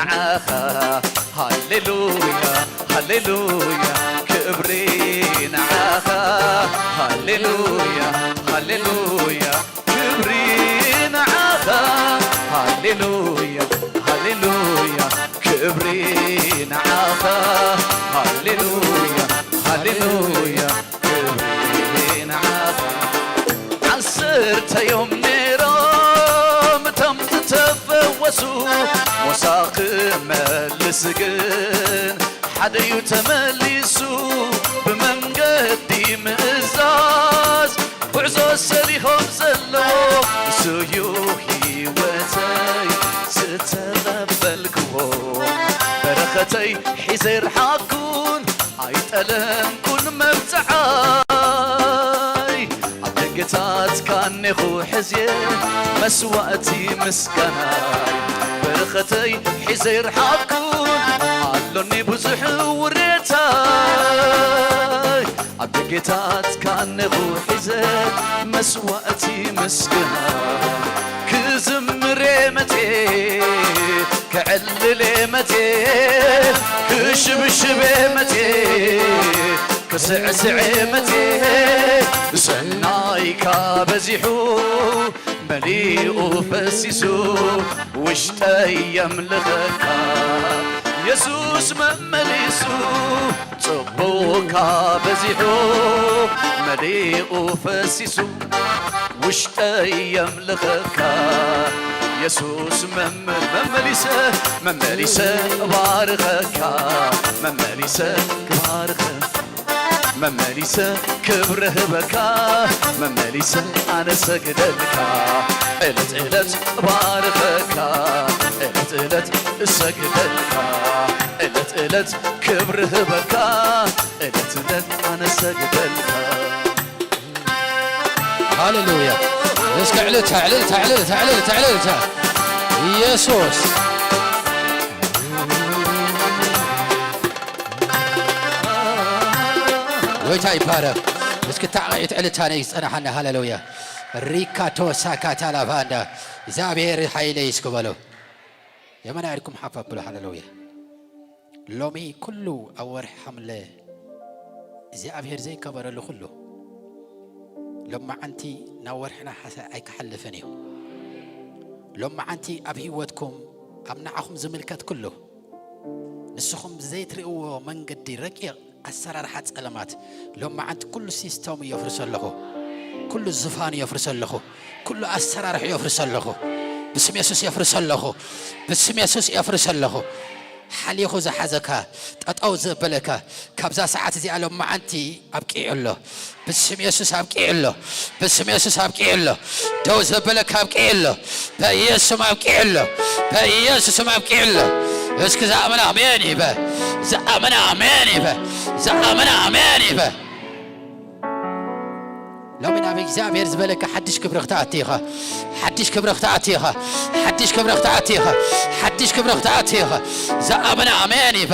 ንዓኻ። ሃሌሉያ፣ ሃሌሉያ፣ ክብሪ ንዓኻ። ሃሌሉያ፣ ሃሌሉያ፣ ክብሪ ንዓኻ። ሃሌሉያ፣ ሃሌሉያ፣ ክብሪ ንዓኻ። ሃሌሉያ፣ ሃሌሉያ፣ ክብሪ ንዓኻ። ዓሰርተ እዮም ነይሮም እቶም ዝተፈወሱ፣ ሞሳ ክመልስ ግን ሓደ እዩ ተመሊሱ። ብመንገዲ ምእዛዝ ጉዕዞ ሰሊኾም ዘለዎ፣ ንሱ እዩ ህይወተይ ዝተቐበልክዎ። በረኸተይ ሒዘ ይርሓቅኩን ኣይጠለምኩን መብጽዓይ። ኣብ ደገታትካ እኔኹ ሕዝየ መስዋእቲ ምስጋናይ። በረኸተይ ሒዘ ይርሓቅኩን ኣሎኒ ብዙሕ ውሬታይ። ኣብ ደገታትካ እኔኹ ሒዘ መስዋእቲ ምስጋናይ። ክዝምር እየ መጽየ፣ ከዕልል እየ መጽየ፣ ክሽብሽብ እየ መጽየ፣ ክስዕስዕ እየ መጽየ። ሰናይካ በዚሑ መሊኡ ፈሲሱ ውሽጠይ የምልኸካ። የሱስ መመሊሱ ጽቡቕካ በዚሑ መሊኡ ፈሲሱ ውሽጠይ የምልኸካ። የሱስ መመ-፣ መመሊሰ፣ መመሊሰ እባርኸካ፣ መመሊሰ ክባርኸ፣ መመሊሰ ክብሪ ህበካ፣ መመሊሰ ኣነ ሰግደልካ። ዕለት ዕለት እባርኸካ፣ ዕለት ዕለት እሰግደልካ። ዕለት ዕለት ክብሪ ህበካ፣ ዕለት ዕለት ኣነ ሰግደልካ። ሃሌሉያ። እስከ ዕልልታ፣ ዕልልታ፣ ዕልልታ፣ ዕልልታ፣ ዕልልታ። ኢየሱስ። ጎይታ ይባረክ። እስኪ ታዕቂት ዕልልታ ነይ ዝጸናሓና። ሃሌሉያ። ሪካቶ ሳካታ ላቫንዳ። እግዚኣብሔር ሓይለይ እስኪ በሉ። የመና ኢድኩም ሓፍ ኣብሉ። ሃሌሉያ። ሎሚ ኩሉ ኣብ ወርሒ ሓምለ እግዚኣብሔር ዘይከበረሉ ኩሉ ሎማዓንቲ ናብ ወርሒ ነሓሰ ኣይክሓልፍን እዩ። ሎማዓንቲ ኣብ ህይወትኩም ኣብ ንዓኹም ዝምልከት ኩሉ ንስኹም ዘይትርእይዎ መንገዲ ረቂቕ ኣሰራርሓ ጸለማት ሎማዓንቲ ኩሉ ሲስተሙ የፍርሰ ኣለኹ። ኩሉ ዝፋኑ የፍርሰ ኣለኹ። ኩሉ ኣሰራርሑ የፍርሰ ኣለኹ። ብስም የሱስ የፍርሰ ኣለኹ። ብስም የሱስ የፍርሰ ኣለኹ። ሓሊኹ ዝሓዘካ፣ ጠጠው ዘበለካ፣ ካብዛ ሰዓት እዚኣ ሎማዓንቲ ኣብቂዑ ኣሎ። ብስም የሱስ ኣብቂዑ ኣሎ። ብስም የሱስ ኣብቂዑ ኣሎ። ደው ዘበለካ ኣብቂዑ ኣሎ። በኢየሱስም ኣብቂዑ ኣሎ። በኢየሱስም ኣብቂዑ ኣሎ። እስኪ ዝኣመነ ኣሜን ይበ። ዝኣመነ ኣሜን ይበ። ዝኣመነ ኣሜን ይበ። ሎሚ ናብ እግዚኣብሔር ዝበለካ ሓድሽ ክብሪ ክትኣቲ ኢኻ። ሓድሽ ክብሪ ክትኣቲ ኢኻ። ሓድሽ ክብሪ ክትኣቲ ኢኻ። ሓድሽ ክብሪ ክትኣቲ ኢኻ። ዝኣመነ ኣሜን ይበ።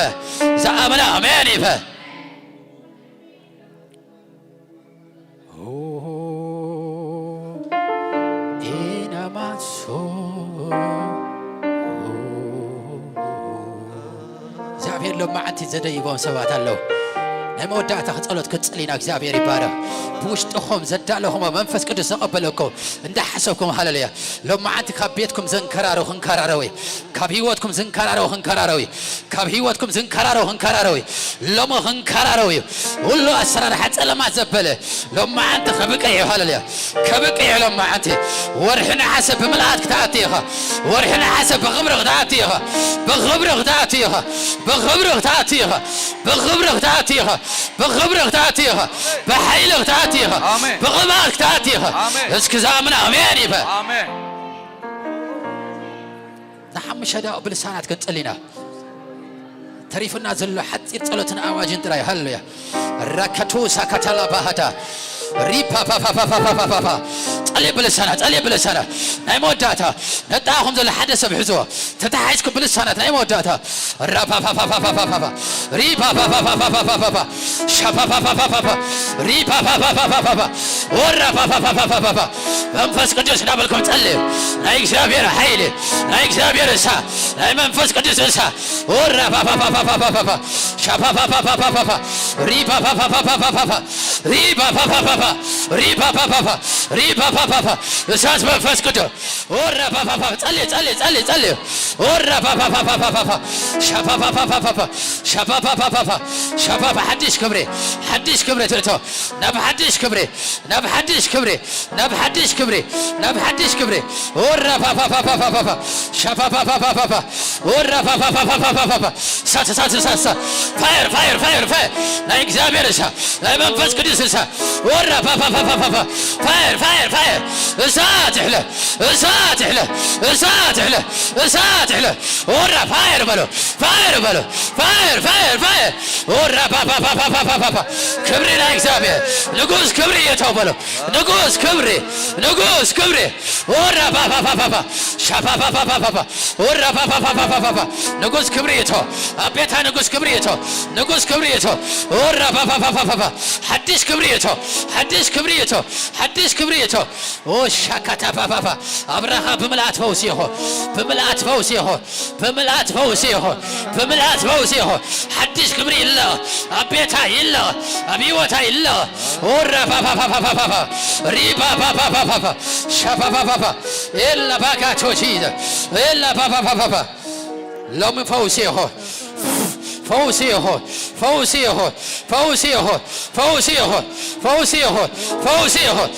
ዝኣመነ ኣሜን ይበ። ኢናማሶ። እግዚኣብሔር ሎማዓንቲ ዘደይቦም ሰባት ኣለዉ። ናይ መወዳእታ ጸሎት ክንጽሊ ኢና። እግዚኣብሔር ይባረኽ። ብውሽጥኹም ዘዳለኹሞ መንፈስ ቅዱስ ዘቐበለኩም እንዳሓሰብኩም፣ ሃሌሉያ። ሎማዓንቲ ካብ ቤትኩም ዘንከራረው ክንከራረው እዩ። ካብ ህይወትኩም ዝንከራረው ክንከራረው እዩ። ካብ ህይወትኩም ዝንከራረው ክንከራረው እዩ። ሎሞ ክንከራረው እዩ። ሁሉ ኣሰራርሓ ጸለማት ዘበለ ሎማዓንቲ ከብቅዕ እዩ። ሃሌሉያ። ከብቅዕ እዩ ሎማዓንቲ። ወርሒ ነሓሰ ብምልኣት ክትኣቲ ኢኻ። ወርሒ ነሓሰ ብኽብሪ ክትኣቲ ኢኻ። ብኽብሪ ክትኣቲ ኢኻ። ብኽብሪ ክትኣቲ ኢኻ። ብኽብሪ ክትኣቲ ኢኻ። ብኽብሪ ክትኣቲ ኢኻ። ብሓይሊ ክትኣቲ ኢኻ። ኣሜን። ብቕብኣት ክትኣቲ ኢኻ። ኣሜን። እስኪ ዝኣምን ኣሜን ይበል። ኣሜን። ንሓሙሽተ ደቂቕ ብልሳናት ክንጽሊ ኢና። ተሪፉና ዘሎ ሓጺር ጸሎትን ኣዋጅን ጥራይ። ሃሌሉያ። ራካቱ ሳካታላ ባህዳ። ሪፓፓፓፓፓፓፓ። ጸልየ ብልሳናት፣ ጸልየ ብልሳናት። ናይ መወዳእታ። ነጣኹም ዘሎ ሓደ ሰብ ሕዝዎ። ተታሒዝኩም ብልሳናት ናይ መወዳእታ። ራፓፓፓፓፓፓፓ ሪፓፓፓፓፓፓፓ ሻፓፓፓፓፓፓ ሪፓፓፓፓፓፓ ወራፓፓፓፓፓፓ መንፈስ ቅዱስ እናበልኩም ጸልዩ። ናይ እግዚኣብሔር ሓይሊ፣ ናይ እግዚኣብሔር እሳ፣ ናይ መንፈስ ቅዱስ እሳ። ወራፓፓፓፓፓፓ ሻፓፓፓፓፓፓ ሪፓፓፓፓፓፓ ሪፓፓፓፓፓ ሪፓፓፓፓ ሪፓፓፓፓ እሳት መንፈስ ቅዱስ ወራፓፓፓ ጸልዩ፣ ጸልዩ፣ ጸልዩ፣ ጸልዩ። ወራፓፓፓፓፓፓ ሻፓፓፓፓፓ ሻፓፓፓፓፓ ሻፓፓ ሓድሽ ክብሪ፣ ሓድሽ ክብሪ ትእቶ። ናብ ሓድሽ ክብሪ፣ ናብ ሓድሽ ክብሪ፣ ናብ ሓድሽ ክብሪ፣ ናብ ሓድሽ ክብሪ። ወራፓፓፓፓፓፓ ሻፓፓፓፓፓ ወራፓፓፓፓፓፓ እሳት፣ እሳት፣ እሳት፣ እሳት። ፋየር፣ ፋየር፣ ፋየር፣ ፋየር። ናይ እግዚኣብሔር እሳት፣ ናይ መንፈስ ቅዱስ እሳት። ወራፓፓፓፓፓ ፋየር፣ ፋየር፣ ፋየር። እሳት ይሕለ፣ እሳት ይሕለ፣ እሳት ይሕለ፣ እሳት ይሕለ። ወራ ፋየር በሎ፣ ፋየር በሎ፣ ፋየር፣ ፋየር፣ ፋየር። ወራፓፓፓፓፓፓ ክብሪ ናይ እግዚኣብሔር። ንጉስ ክብሪ እየተው በሎ። ንጉስ ክብሪ፣ ንጉስ ክብሪ። ወራፓፓፓፓፓ ሻፓፓፓፓፓ ወራፓፓፓፓፓፓ ንጉስ ክብሪ እቶ። ኣቤታ ንጉስ ክብሪ እቶ። ንጉስ ክብሪ እቶ። ወራፓፓፓፓፓ ሓድሽ ክብሪ እቶ። ሓድሽ ክብሪ እቶ። ሓድሽ ክብሪ እቶ። ኦ ሻካታፓፓፓ ኣብራኻ ብምልኣት ፈውሲ ይኹን። ብምልኣት ፈውሲ ይኹን። ብምልኣት ፈውሲ ይኹን። ብምልኣት ፈውሲ ይኹን። ሓድሽ ክብሪ ይለቐ። ኣብ ቤታ ይለቐ። ኣብ ህይወታ ይለቐ። ኦራፓፓፓፓፓፓ ሪፓፓፓፓፓ ሻፓፓፓፓ ኤላ ባካቶቺ ኤላ ፓፓፓፓፓ ሎሚ ፈውሲ ይኹን። ፈውሲ ይኹን። ፈውሲ ይኹን። ፈውሲ ይኹን። ፈውሲ ይኹን። ፈውሲ ይኹን። ፈውሲ ይኹን።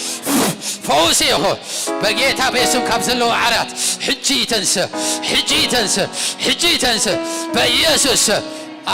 ፈውሲ ይኹን። በጌታ በኢየሱስ ካብ ዘለዎ ዓራት ሕጂ ይተንስእ። ሕጂ ይተንስእ። ሕጂ ይተንስእ። በኢየሱስ ስም።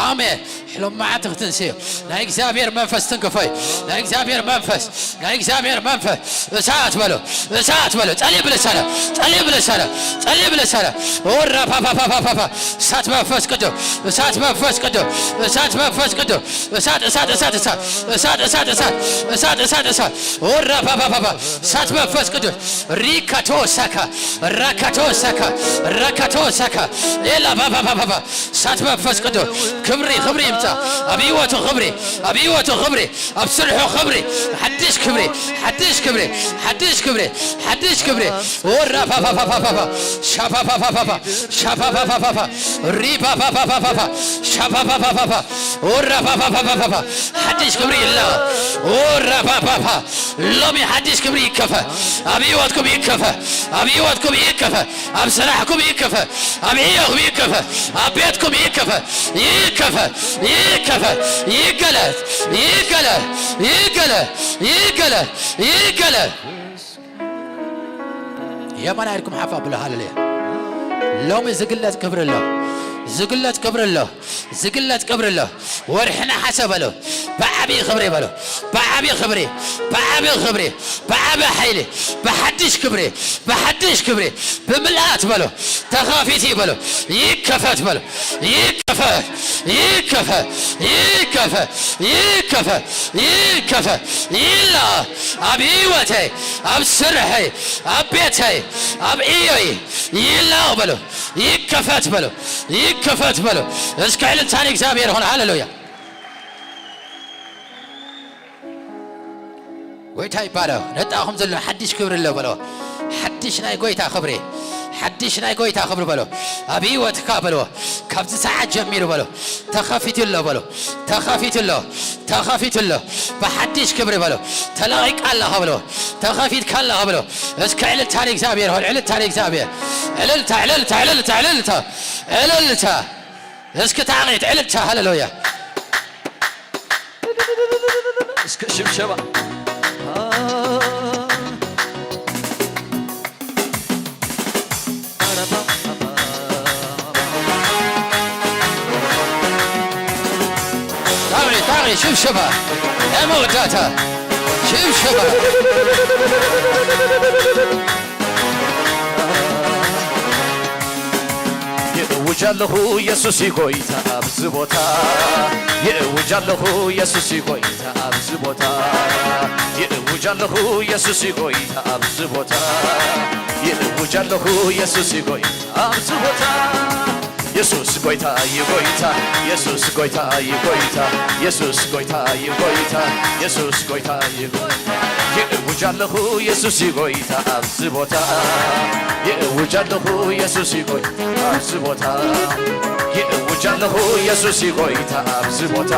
ኣሜን። ሎማዓንቲ ክትንስእ እዩ። ናይ እግዚኣብሔር መንፈስ ትንክፎ እዩ። ናይ እግዚኣብሔር መንፈስ፣ ናይ እግዚኣብሔር መንፈስ። እሳት በሎ። እሳት በሎ። ጸልይ ብልሳነ። ጸልይ ብልሳነ። ጸልይ ብልሳነ። ኦራ ፓፓፓፓፓ እሳት መንፈስ ቅዱስ፣ እሳት መንፈስ ቅዱስ፣ እሳት መንፈስ ቅዱስ፣ እሳት፣ እሳት፣ እሳት፣ እሳት፣ እሳት፣ እሳት፣ እሳት፣ እሳት፣ እሳት፣ እሳት፣ ወራ ፓፓፓፓ እሳት መንፈስ ቅዱስ፣ ሪካቶ ሳካ፣ ራካቶ ሳካ፣ ራካቶ ሳካ፣ ኤላ ፓፓፓፓ እሳት መንፈስ ቅዱስ፣ ክብሪ፣ ክብሪ ይምጻ፣ ኣብ ህይወቱ ክብሪ፣ ኣብ ህይወቱ ክብሪ፣ ኣብ ስርሑ ክብሪ፣ ሓድሽ ክብሪ፣ ሓድሽ ክብሪ፣ ሓድሽ ክብሪ፣ ሓድሽ ክብሪ። ወራ ፓፓፓፓፓ ሻፓፓፓፓ ሻፓፓፓፓ ሪፓፓፓፓፓ ሻፓፓፓፓ ወራ ፓፓፓፓፓ ሓድሽ ክብሪ ይለቐ። ወራ ፓፓፓ ሎሚ ሓድሽ ክብሪ ይከፈ። ኣብ ህይወትኩም ይከፈ። ኣብ ህይወትኩም ይከፈ። ኣብ ስራሕኩም ይከፈ። ኣብ ዕዮኹም ይከፈ። ኣብ ቤትኩም ይከፈ። ይከፈ። ይከፈ። ይገለጥ። ይገለጥ። ይገለጥ። ይገለጥ። ይገለጥ። የማን ኢድኩም ሓፍ ኣብሉ። ሃሌሉያ። ሎሚ ዝግለጽ ክብሪ ኣሎ። ዝግለጽ ክብሪ ኣሎ። ዝግለጽ ክብሪ ኣሎ። ወርሒ ነሓሰ በሎ። ብዓቢ ክብሪ በሎ። ብዓቢ ክብሪ። ብዓቢ ክብሪ። ብዓቢ ሓይሊ። ብሓድሽ ክብሪ። ብሓድሽ ክብሪ። ብምልኣት በሎ። ተኸፊቱ በሎ። ይከፈት በሎ። ይከፈት። ይከፈት። ይከፈት። ይከፈት። ይከፈት። ይላ ኣብ ህይወተይ፣ ኣብ ስርሐይ፣ ኣብ ቤተይ፣ ኣብ ዕዮይ ይላቕ በሎ። ይከፈት በሎ። ይከፈት በሎ። እስከ ዕልልታ ንእግዚኣብሔር ይኹን። ሃሌሉያ። ጎይታ ይባረኽ። ነጣኹም ዘሎ ሓድሽ ክብሪ ኣሎ በሎ። ሓድሽ ናይ ጎይታ ክብሪ። ሓድሽ ናይ ጎይታ ክብሪ በሎ። ኣብ ህይወትካ በሎ። ካብዚ ሰዓት ጀሚሩ በሎ። ተኸፊቱ ኣሎ በሎ። ተኸፊቱ ኣሎ። ተኸፊቱ ኣሎ። ብሓድሽ ክብሪ በሎ። ተለቒቃ ኣለኻ በሎ። ተኸፊትካ ኣለኻ በሎ። እስከ ዕልልታ ንእግዚኣብሔር ይኹን። ዕልልታ ንእግዚኣብሔር። ዕልልታ፣ ዕልልታ፣ ዕልልታ፣ ዕልልታ። ዕልልታ። እስኪ ታዕቂት ዕልልታ። ሃሌሉያ። እስከ ሽብሸባ። ታዕቂት፣ ታዕቂት፣ ሽብሸባ። ናይ መወዳእታ ሽብሸባ። የእውጅ ኣለኹ የሱስ እዩ ጎይታ ኣብዚ ቦታ። የእውጅ ኣለኹ የሱስ እዩ ጎይታ ኣብዚ ቦታ። የእውጅ ኣለኹ የሱስ እዩ ጎይታ ኣብዚ ቦታ። የእውጅ ኣለኹ የሱስ እዩ ጎይታ ኣብዚ ቦታ። የሱስ ጎይታ እዩ ጎይታ፣ የሱስ ጎይታ እዩ ጎይታ፣ የሱስ ጎይታ እዩ ጎይታ፣ የሱስ ጎይታ እዩ ጎይታ። ይእውጅ ኣለኹ የሱስ እዩ ጎይታ ኣብዚ ቦታ። ይእውጅ ኣለኹ የሱስ እዩ ጎይታ ኣብዚ ቦታ። ይእውጅ ኣለኹ የሱስ እዩ ጎይታ ኣብዚ ቦታ።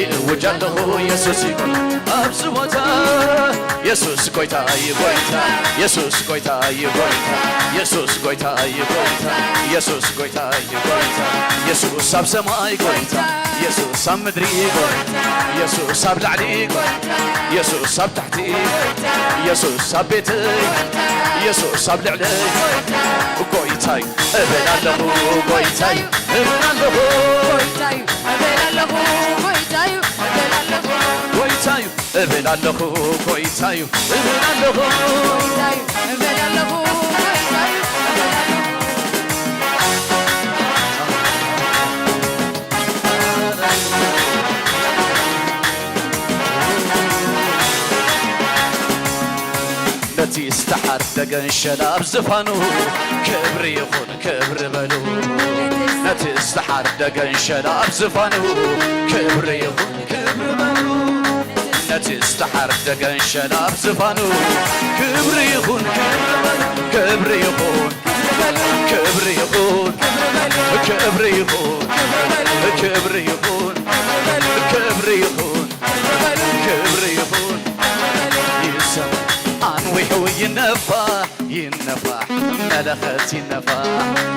ይእውጅ ኣለኹ የሱስ እዩ ጎይታ ኣብዚ ቦታ። የሱስ ጎይታ እዩ ጎይታ፣ የሱስ ጎይታ እዩ ጎይታ፣ የሱስ ጎይታ እዩ ጎይታ፣ የሱስ ጎይታ እዩ ጎይታ። የሱስ ኣብ ሰማይ ጎይታ፣ የሱስ ኣብ ምድሪ ጎይታ፣ የሱስ ኣብ ላዕሊ ጎይታ፣ የሱስ ኣብ ታሕቲ፣ የሱስ ኣብ ቤተይ፣ የሱስ ኣብ ልዕለይ ጎይታይ እብል ኣለኹ፣ ጎይታይ እብል ኣለኹ። ጎይታዩ እብል ኣለኹ፣ ጎይታዩ እብል ኣለኹ፣ ጎይታዩ እብል ኣለኹ፣ ጎይታዩ እብል ኣለኹ። ጎይታዩ እብል ኣለኹ፣ ጎይታዩ እብል ኣለኹ። ነቲ ዝተሓርደ ገንሸል ኣብ ዝፋኑ ክብሪ ይኹን ክብሪ በሉ። ነቲ ዝተሓርደ ገንሸል ኣብ ዝፋኑ ክብሪ ይኹን ክብሪ በሉ። ነቲ ዝተሓርደ ገንሸል ኣብ ዝፋኑ ክብሪ ይኹን ክብሪ በሉ። ክብሪ ይኹን ክብሪ ይኹን ክብሪ ይኹን ክብሪ ይኹን ክብሪ ይኹን ክብሪ ይኹን ይሰማ። ኣንዊሑ ይነፋ ይነፋ መለኸት ይነፋ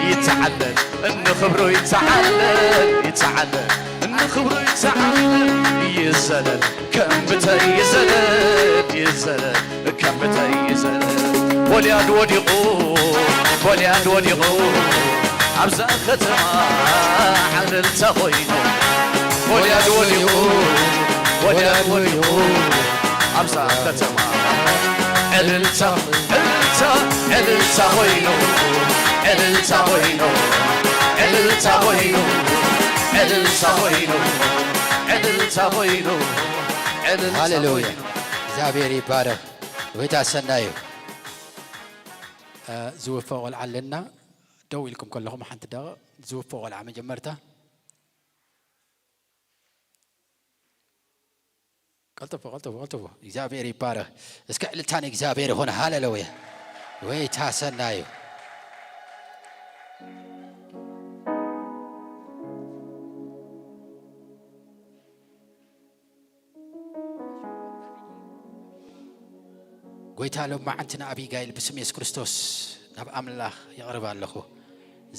ይተዓለል እንኽብሩ ይተዓለል ይተዓለል እንኽብሩ ይተዓለል ይዘለል ከም ብተይ ይዘለል ይዘለል ከም ብተይ ይዘለል። ጎልያድ ወዲቑ ጎልያድ ወዲቑ ኣብዛ ከተማ ዕልልታ ኮይኑ። ጎልያድ ወዲቑ ጎልያድ ወዲቑ ኣብዛ ከተማ ዕልልታ ዕልልታ ዕልልታ ኮይኑ። ዕልልታ ኮይኑ ዕልልታ ኮይኑ ዕልልታ ኮይኑ ዕልልታ ኮይኑ ዕልልታ ሃሌሉያ። ኮይኑ። እግዚኣብሔር ይባረክ። ጎይታ ሰናይ እዩ። እ፣ ዝወፈ ቆልዓ ኣለና። ደው ኢልኩም ከለኹም ሓንቲ ደቂቕ ዝወፈ ቆልዓ መጀመርታ። ቀልጥፉ፣ ቀልጥፉ፣ ቀልጥፉ። እግዚኣብሔር ይባረክ። እስከ ዕልልታ ንእግዚኣብሔር ይኹን። ሃሌሉያ። ጎይታ ሰናይ እዩ። ጎይታ ሎማዓንቲ ንኣቢጋይል ብስም የሱስ ክርስቶስ ናብ ኣምላኽ የቕርባ ኣለኹ።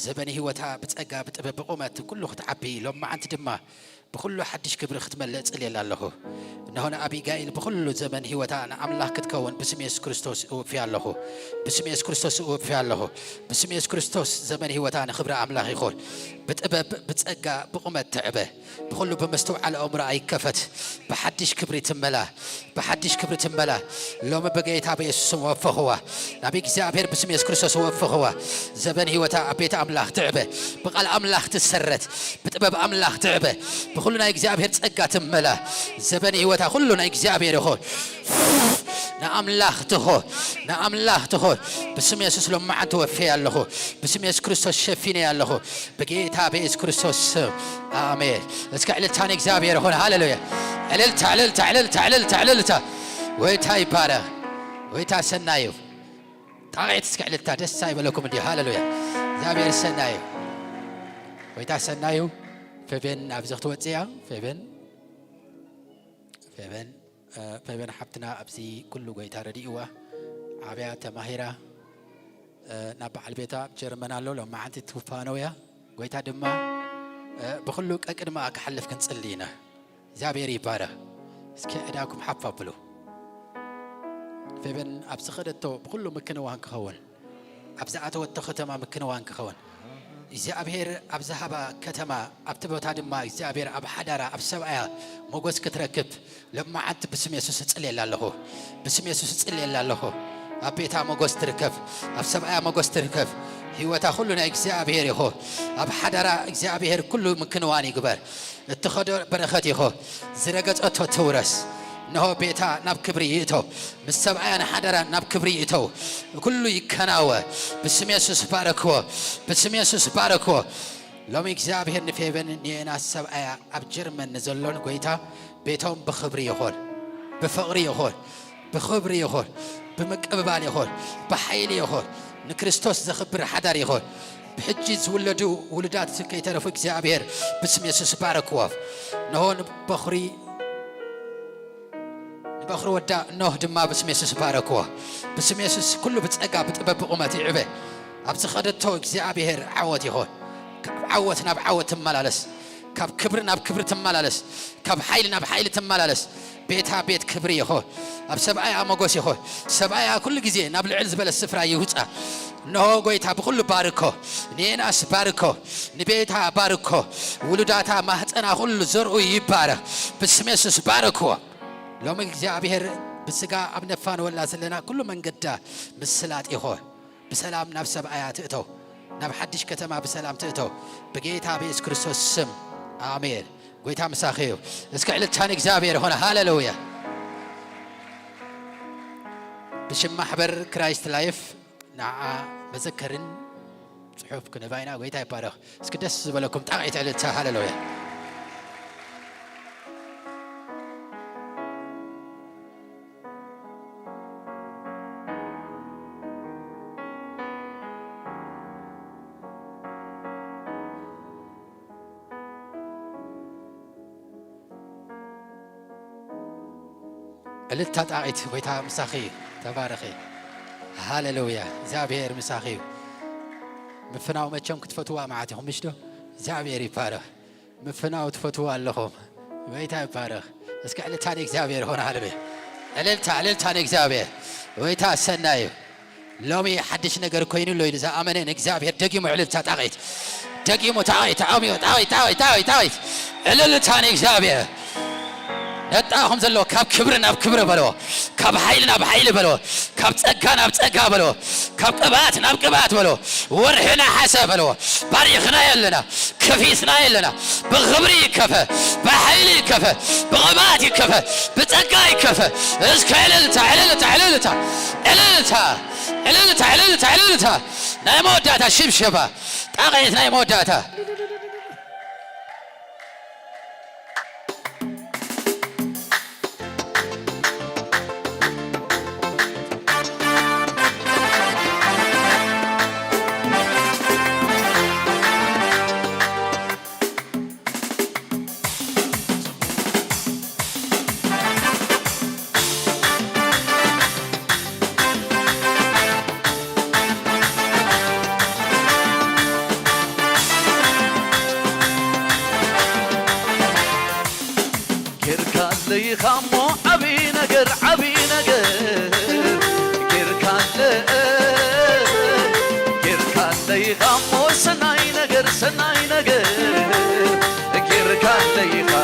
ዘበን ህይወታ ብጸጋ፣ ብጥበብ፣ ብቑመት ኩሉ ክትዓቢ፣ ሎማዓንቲ ድማ ብኹሉ ሓድሽ ክብሪ ክትመልእ እጽልየላ ኣለኹ። እንሆ ንኣቢጋይል ብኹሉ ዘመን ህይወታ ንኣምላኽ ክትከውን ብስም የሱስ ክርስቶስ እወፍያ ኣለኹ። ብስም የሱስ ክርስቶስ እወፍያ ኣለኹ። ብስም የሱስ ክርስቶስ ዘመን ህይወታ ንኽብሪ ኣምላኽ ይኹን። ብጥበብ፣ ብጸጋ፣ ብቑመት ትዕበ። ብኹሉ ብምስትውዓል ኣእምሮኣ ይከፈት። ብሓድሽ ክብሪ ትመላ፣ ብሓድሽ ክብሪ ትመላ። ሎሚ ብጌታ ብየሱስ ስም ወፈኽዋ። ናብ እግዚኣብሔር ብስም የሱስ ክርስቶስ ወፈኽዋ። ዘበን ህይወታ ኣብ ቤት ኣምላኽ ትዕበ። ብቓል ኣምላኽ ትሰረት። ብጥበብ ኣምላኽ ትዕበ። ብኹሉ ናይ እግዚኣብሔር ጸጋ ትመላ። ዘበን ህይወታ ኩሉ ናይ እግዚኣብሔር ይኹን። ንኣምላኽ ትኾ፣ ንኣምላኽ ትኾ። ብስም የሱስ ሎማዓንቲ ወፌ ኣለኹ። ብስም የሱስ ክርስቶስ ሸፊነ ኣለኹ። ብጌታ ብየሱስ ክርስቶስ ስም። ኣሜን። እስከ ዕልልታ ንእግዚኣብሔር ይኹን። ሃሌሉያ። ዕልልታ፣ ዕልልታ፣ ዕልልታ፣ ዕልልታ፣ ዕልልታ። ጎይታ ይባረኽ። ጎይታ ሰናይ እዩ። ጣቕዒት እስከ ዕልልታ ደስ ኣይበለኩም እንዲ። ሃሌሉያ። እግዚኣብሔር ሰናይ እዩ። ጎይታ ሰናይ እዩ። ፌቤን ኣብዚ ክትወጽእ እያ። ፌቤን፣ ፌቤን፣ እ፣ ፌቤን ሓብትና ኣብዚ ኩሉ ጎይታ ረዲእዋ፣ ዓብያ ተማሂራ፣ እ፣ ናብ በዓል ቤታ ኣብ ጀርመን ኣሎ፣ ሎማዓንቲ ትፋነው እያ። ጎይታ ድማ፣ እ፣ ብኹሉ ቀቅድማ ክሓልፍ ክንጽሊ ኢና። እግዚኣብሔር ይባረኽ። እስኪ ዕዳኩም ሓፍ ኣብሉ። ፌበን ኣብ ዝኸደቶ ብኹሉ ምክንዋን ክኸውን፣ ኣብ ዝኣተወቶ ከተማ ምክንዋን ክኸውን፣ እግዚኣብሔር ኣብ ዝሃባ ከተማ፣ ኣብቲ ቦታ ድማ እግዚኣብሔር ኣብ ሓዳራ፣ ኣብ ሰብኣያ ሞገስ ክትረክብ፣ ሎማዓንቲ ብስም የሱስ እጽልየላ ኣለኹ። ብስም የሱስ እጽልየላ ኣለኹ። ኣብ ቤታ ሞገስ ትርከብ፣ ኣብ ሰብኣያ ሞገስ ትርከብ። ህይወታ ኩሉ ናይ እግዚኣብሔር ይኹ። ኣብ ሓዳራ እግዚኣብሔር ኩሉ ምክንዋን ይግበር። እትኸዶ በረኸት ይኹ። ዝረገጸቶ ትውረስ። እንሆ ቤታ ናብ ክብሪ ይእቶ፣ ምስ ሰብኣያን ሓዳራን ናብ ክብሪ ይእቶ፣ ኩሉ ይከናወ። ብስም የሱስ ባረክዎ፣ ብስም የሱስ ባረክዎ። ሎሚ እግዚኣብሔር ንፌቨን ንየናስ ሰብኣያ ኣብ ጀርመን ንዘሎን ጎይታ ቤቶም ብኽብሪ ይኹን፣ ብፍቕሪ ይኹን፣ ብኽብሪ ይኹን፣ ብምቅብባል ይኹን፣ ብሓይሊ ይኹን፣ ንክርስቶስ ዘኽብር ሓዳር ይኹን። ብሕጂ ዝውለዱ ውሉዳት ከይተረፉ እግዚኣብሔር ብስም የሱስ ባረክዎም። እንሆ ንበኹሪ ንበኹሪ ወዳ ኖህ ድማ ብስም የሱስ ባረክዎ። ብስም የሱስ ኩሉ ብጸጋ ብጥበብ ብቑመት ይዕበ። ኣብ ዝኸደቶ እግዚኣብሔር ዓወት ይኹን። ካብ ዓወት ናብ ዓወት ትመላለስ፣ ካብ ክብሪ ናብ ክብሪ ትመላለስ፣ ካብ ሓይሊ ናብ ሓይሊ ትመላለስ። ቤታ ቤት ክብሪ ይኹን፣ ኣብ ሰብኣያ ሞገስ ይኹን። ሰብኣያ ኩሉ ግዜ ናብ ልዕል ዝበለ ስፍራ ይውጻ። እንሆ ጎይታ ብኹሉ ባርኮ፣ ንየናስ ባርኮ፣ ንቤታ ባርኮ፣ ውሉዳታ ማህፀና ኩሉ ዘርኡ ይባረኽ። ብስም የሱስ ባረክዎ። ሎሚ እግዚኣብሔር ብስጋ ኣብ ነፋንወላ ዘለና ኩሉ መንገዳ ምስላጥ ይኾን። ብሰላም ናብ ሰብኣያ ትእተው፣ ናብ ሓድሽ ከተማ ብሰላም ትእተው። ብጌታ ብየሱስ ክርስቶስ ስም ኣሜን። ጎይታ ምሳኺ እዩ። እስኪ ዕልልታ ንእግዚኣብሔር ይኾነ። ሃሌሉያ። ብሽም ማሕበር ክራይስት ላይፍ ንዓ መዘከርን ጽሑፍ ክንህባ ኢና። ጎይታ ይባረኽ። እስኪ ደስ ዝበለኩም ጣቕዒት ዕልልታ። ሃሌሉያ። ዕልልታ ጣቒት። ጎይታ ምሳኺ። ተባረኺ። ሃሌሉያ። እግዚኣብሔር ምሳኺ እዩ። ምፍናው መቸም ክትፈትዋ መዓት ኢኹም ምሽዶ? እግዚኣብሔር ይባረኽ። ምፍናው ትፈትዋ ኣለኹም። ጎይታ ይባረኽ። እስኪ ዕልልታ ንእግዚኣብሔር ሆነ። ሃሌሉያ። ዕልልታ፣ ዕልልታ ንእግዚኣብሔር። ጎይታ ሰናይ እዩ። ሎሚ ሓድሽ ነገር ኮይኑ ኣሎ ኢሉ ዝኣመነ ንእግዚኣብሔር ደጊሙ ዕልልታ ጣቒት። ደጊሙ ጣቒት፣ ጣቒት፣ ጣቒት፣ ጣቒት፣ ጣቒት። ዕልልታ ንእግዚኣብሔር። ነጣኹም ዘሎ ካብ ክብሪ ናብ ክብሪ በሎ፣ ካብ ሓይሊ ናብ ሓይሊ በሎ፣ ካብ ጸጋ ናብ ጸጋ በሎ፣ ካብ ቅብኣት ናብ ቅብኣት በሎ። ወርሒ ነሓሰ በሎ። ባሪኽና የለና፣ ከፊስና የለና። ብኽብሪ ይከፈ፣ ብሓይሊ ይከፈ፣ ብቕብኣት ይከፈ፣ ብጸጋ ይከፈ። እስከ ዕልልታ፣ ዕልልታ፣ ዕልልታ፣ ዕልልታ፣ ዕልልታ፣ ዕልልታ፣ ዕልልታ። ናይ መወዳእታ ሽብሸባ፣ ጣቕዒት ናይ መወዳእታ። ጌርካለይ ኻሞ ዓብዪ ነገር፣ ዓብዪ ነገር ጌርካለ፣ ጌርካለይ ኻሞ ሰናይ ነገር፣ ሰናይ ነገር ጌርካለይ ኻ፣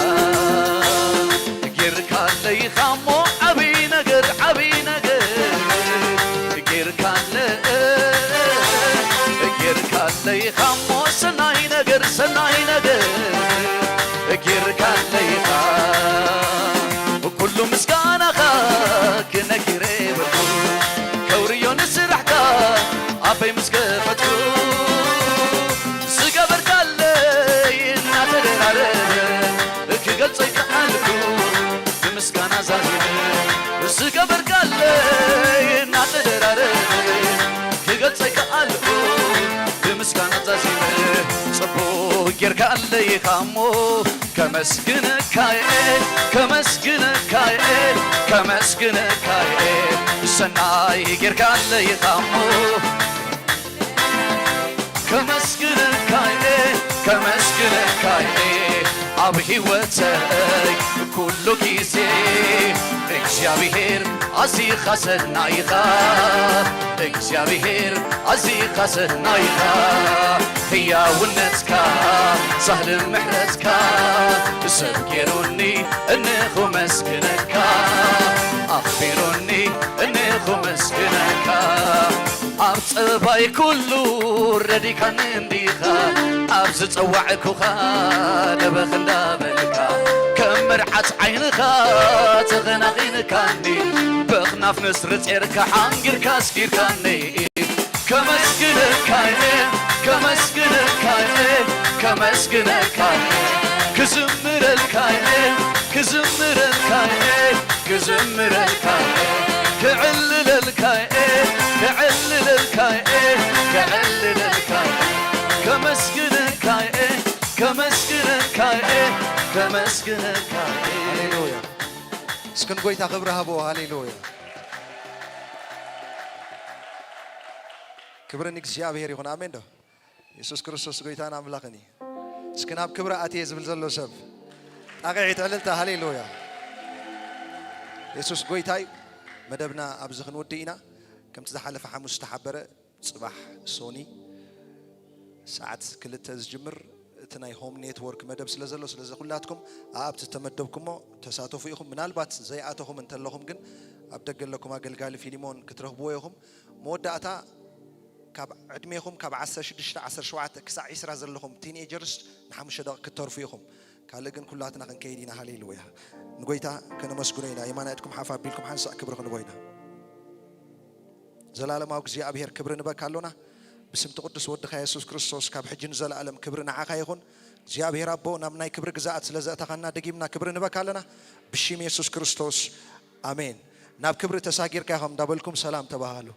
ጌርካለይ ኻሞ ዓብዪ ነገር፣ ዓብዪ ነገር ጌርካለ፣ ጌርካለይ ኻሞ ሰናይ ነገር፣ ሰናይ ነገር ጌርካለይ ኻ። ኩሉ ምስጋናኻ ክነግር የብልኩ፣ ከውርዮ ንስራሕካ ኣፈይ ምስ ከፈትኩ፣ ዝገበርካለይ እናተደራረበ ክገልጾ ይከኣልኩ፣ ብምስጋና ዛዚመ። ዝገበርካለይ እናተደራረበ ክገልጾ ይከኣልኩ፣ ብምስጋና ዛዚመ። ጽቡቕ ጌርካለይ ኢኻ እሞ ከመስግነካየ፣ ከመስግነካየ፣ ከመስግነካየ። ሰናይ ጌርካለይ ኢኻ እሞ ከመስግነካየ፣ ከመስግነካየ። ኣብ ህይወተይ ኩሉ ግዜ እግዚኣብሔር ኣዚኻ ሰናይ ኢኻ፣ እግዚኣብሔር ኣዚኻ ሰናይ ኢኻ። ህያውነትካ ሳህልን ምሕረትካ ሰብ ገይሩኒ እንኹ መስግነካ፣ ኣኽቢሩኒ እንኹ መስግነካ። ኣብ ጸባይ ኩሉ ረዲካኒ እንዲኻ፣ ኣብ ዝጸዋዕኩኻ ደበኽ እንዳበልካ፣ ከመ ብርዓት ዓይንኻ ተኸናኺንካኒ፣ በኽናፍ ንስሪ ጼርካ ሓንጊርካ ኣስጊርካኒ። ከመስግነካ እየ፣ ከመስግነካ እየ፣ ከመስግነካ እየ፣ ክዝምረልካ እየ፣ ክዝምረልካ እየ፣ ክዝምረልካ እየ፣ ክዕልለልካ እየ፣ ክዕልለልካ እየ፣ ክዕልለልካ እየ፣ ከመስግነካ እየ፣ ከመስግነካ እየ፣ ከመስግነካ እየ። ሃሌሉያ። እስኪ ንጎይታ ክብሪ ሃቦ። ሃሌሉያ። ክብሪ ንእግዚኣብሔር ይኹን። ኣሜን ዶ? የሱስ ክርስቶስ ጎይታን ኣምላኽን እዩ። እስኪ ናብ ክብሪ ኣትየ ዝብል ዘሎ ሰብ ጣቕዒት ዕልልታ። ሃሌሉያ። የሱስ ጎይታ እዩ። መደብና ኣብዚ ክንውድእ ኢና። ከምቲ ዝሓለፈ ሓሙስ ዝተሓበረ፣ ጽባሕ ሶኒ ሰዓት ክልተ ዝጅምር እቲ ናይ ሆም ኔትወርክ መደብ ስለ ዘሎ፣ ስለዚ ኩላትኩም ኣብቲ ተመደብኩሞ ተሳተፉ ኢኹም። ምናልባት ዘይኣተኹም እንተለኹም ግን ኣብ ደገ ኣለኩም ኣገልጋሊ ፊሊሞን ክትረኽብዎ ኢኹም። መወዳእታ ካብ ዕድሜኹም ካብ ዓሰርተ ሽዱሽተ፣ ዓሰርተ ሸውዓተ ክሳዕ ዒስራ ዘለኹም ቲንኤጀርስ ንሓሙሽተ ደቂቕ ክትተርፉ ኢኹም። ካልእ ግን ኩላትና ክንከይድ ኢና። ሃሌሉያ። ንጎይታ ከነመስግኖ ኢና። የማናይ ኢድኩም ሓፍ ኣቢልኩም ሓንሳእ ክብሪ ክንቦ ኢና። ዘላለማዊ እግዚኣብሔር ክብሪ ንበካ ኣሎና። ብስምቲ ቅዱስ ወድኻ የሱስ ክርስቶስ ካብ ሕጂ ንዘለኣለም ክብሪ ንዓኻ ይኹን። እግዚኣብሔር ኣቦ ናብ ናይ ክብሪ ግዛኣት ስለ ዘእተኻና ደጊምና ክብሪ ንበካ ኣለና። ብሽም የሱስ ክርስቶስ ኣሜን። ናብ ክብሪ ተሳጊርካ ኢኹም እንዳበልኩም ሰላም ተባሃሉ።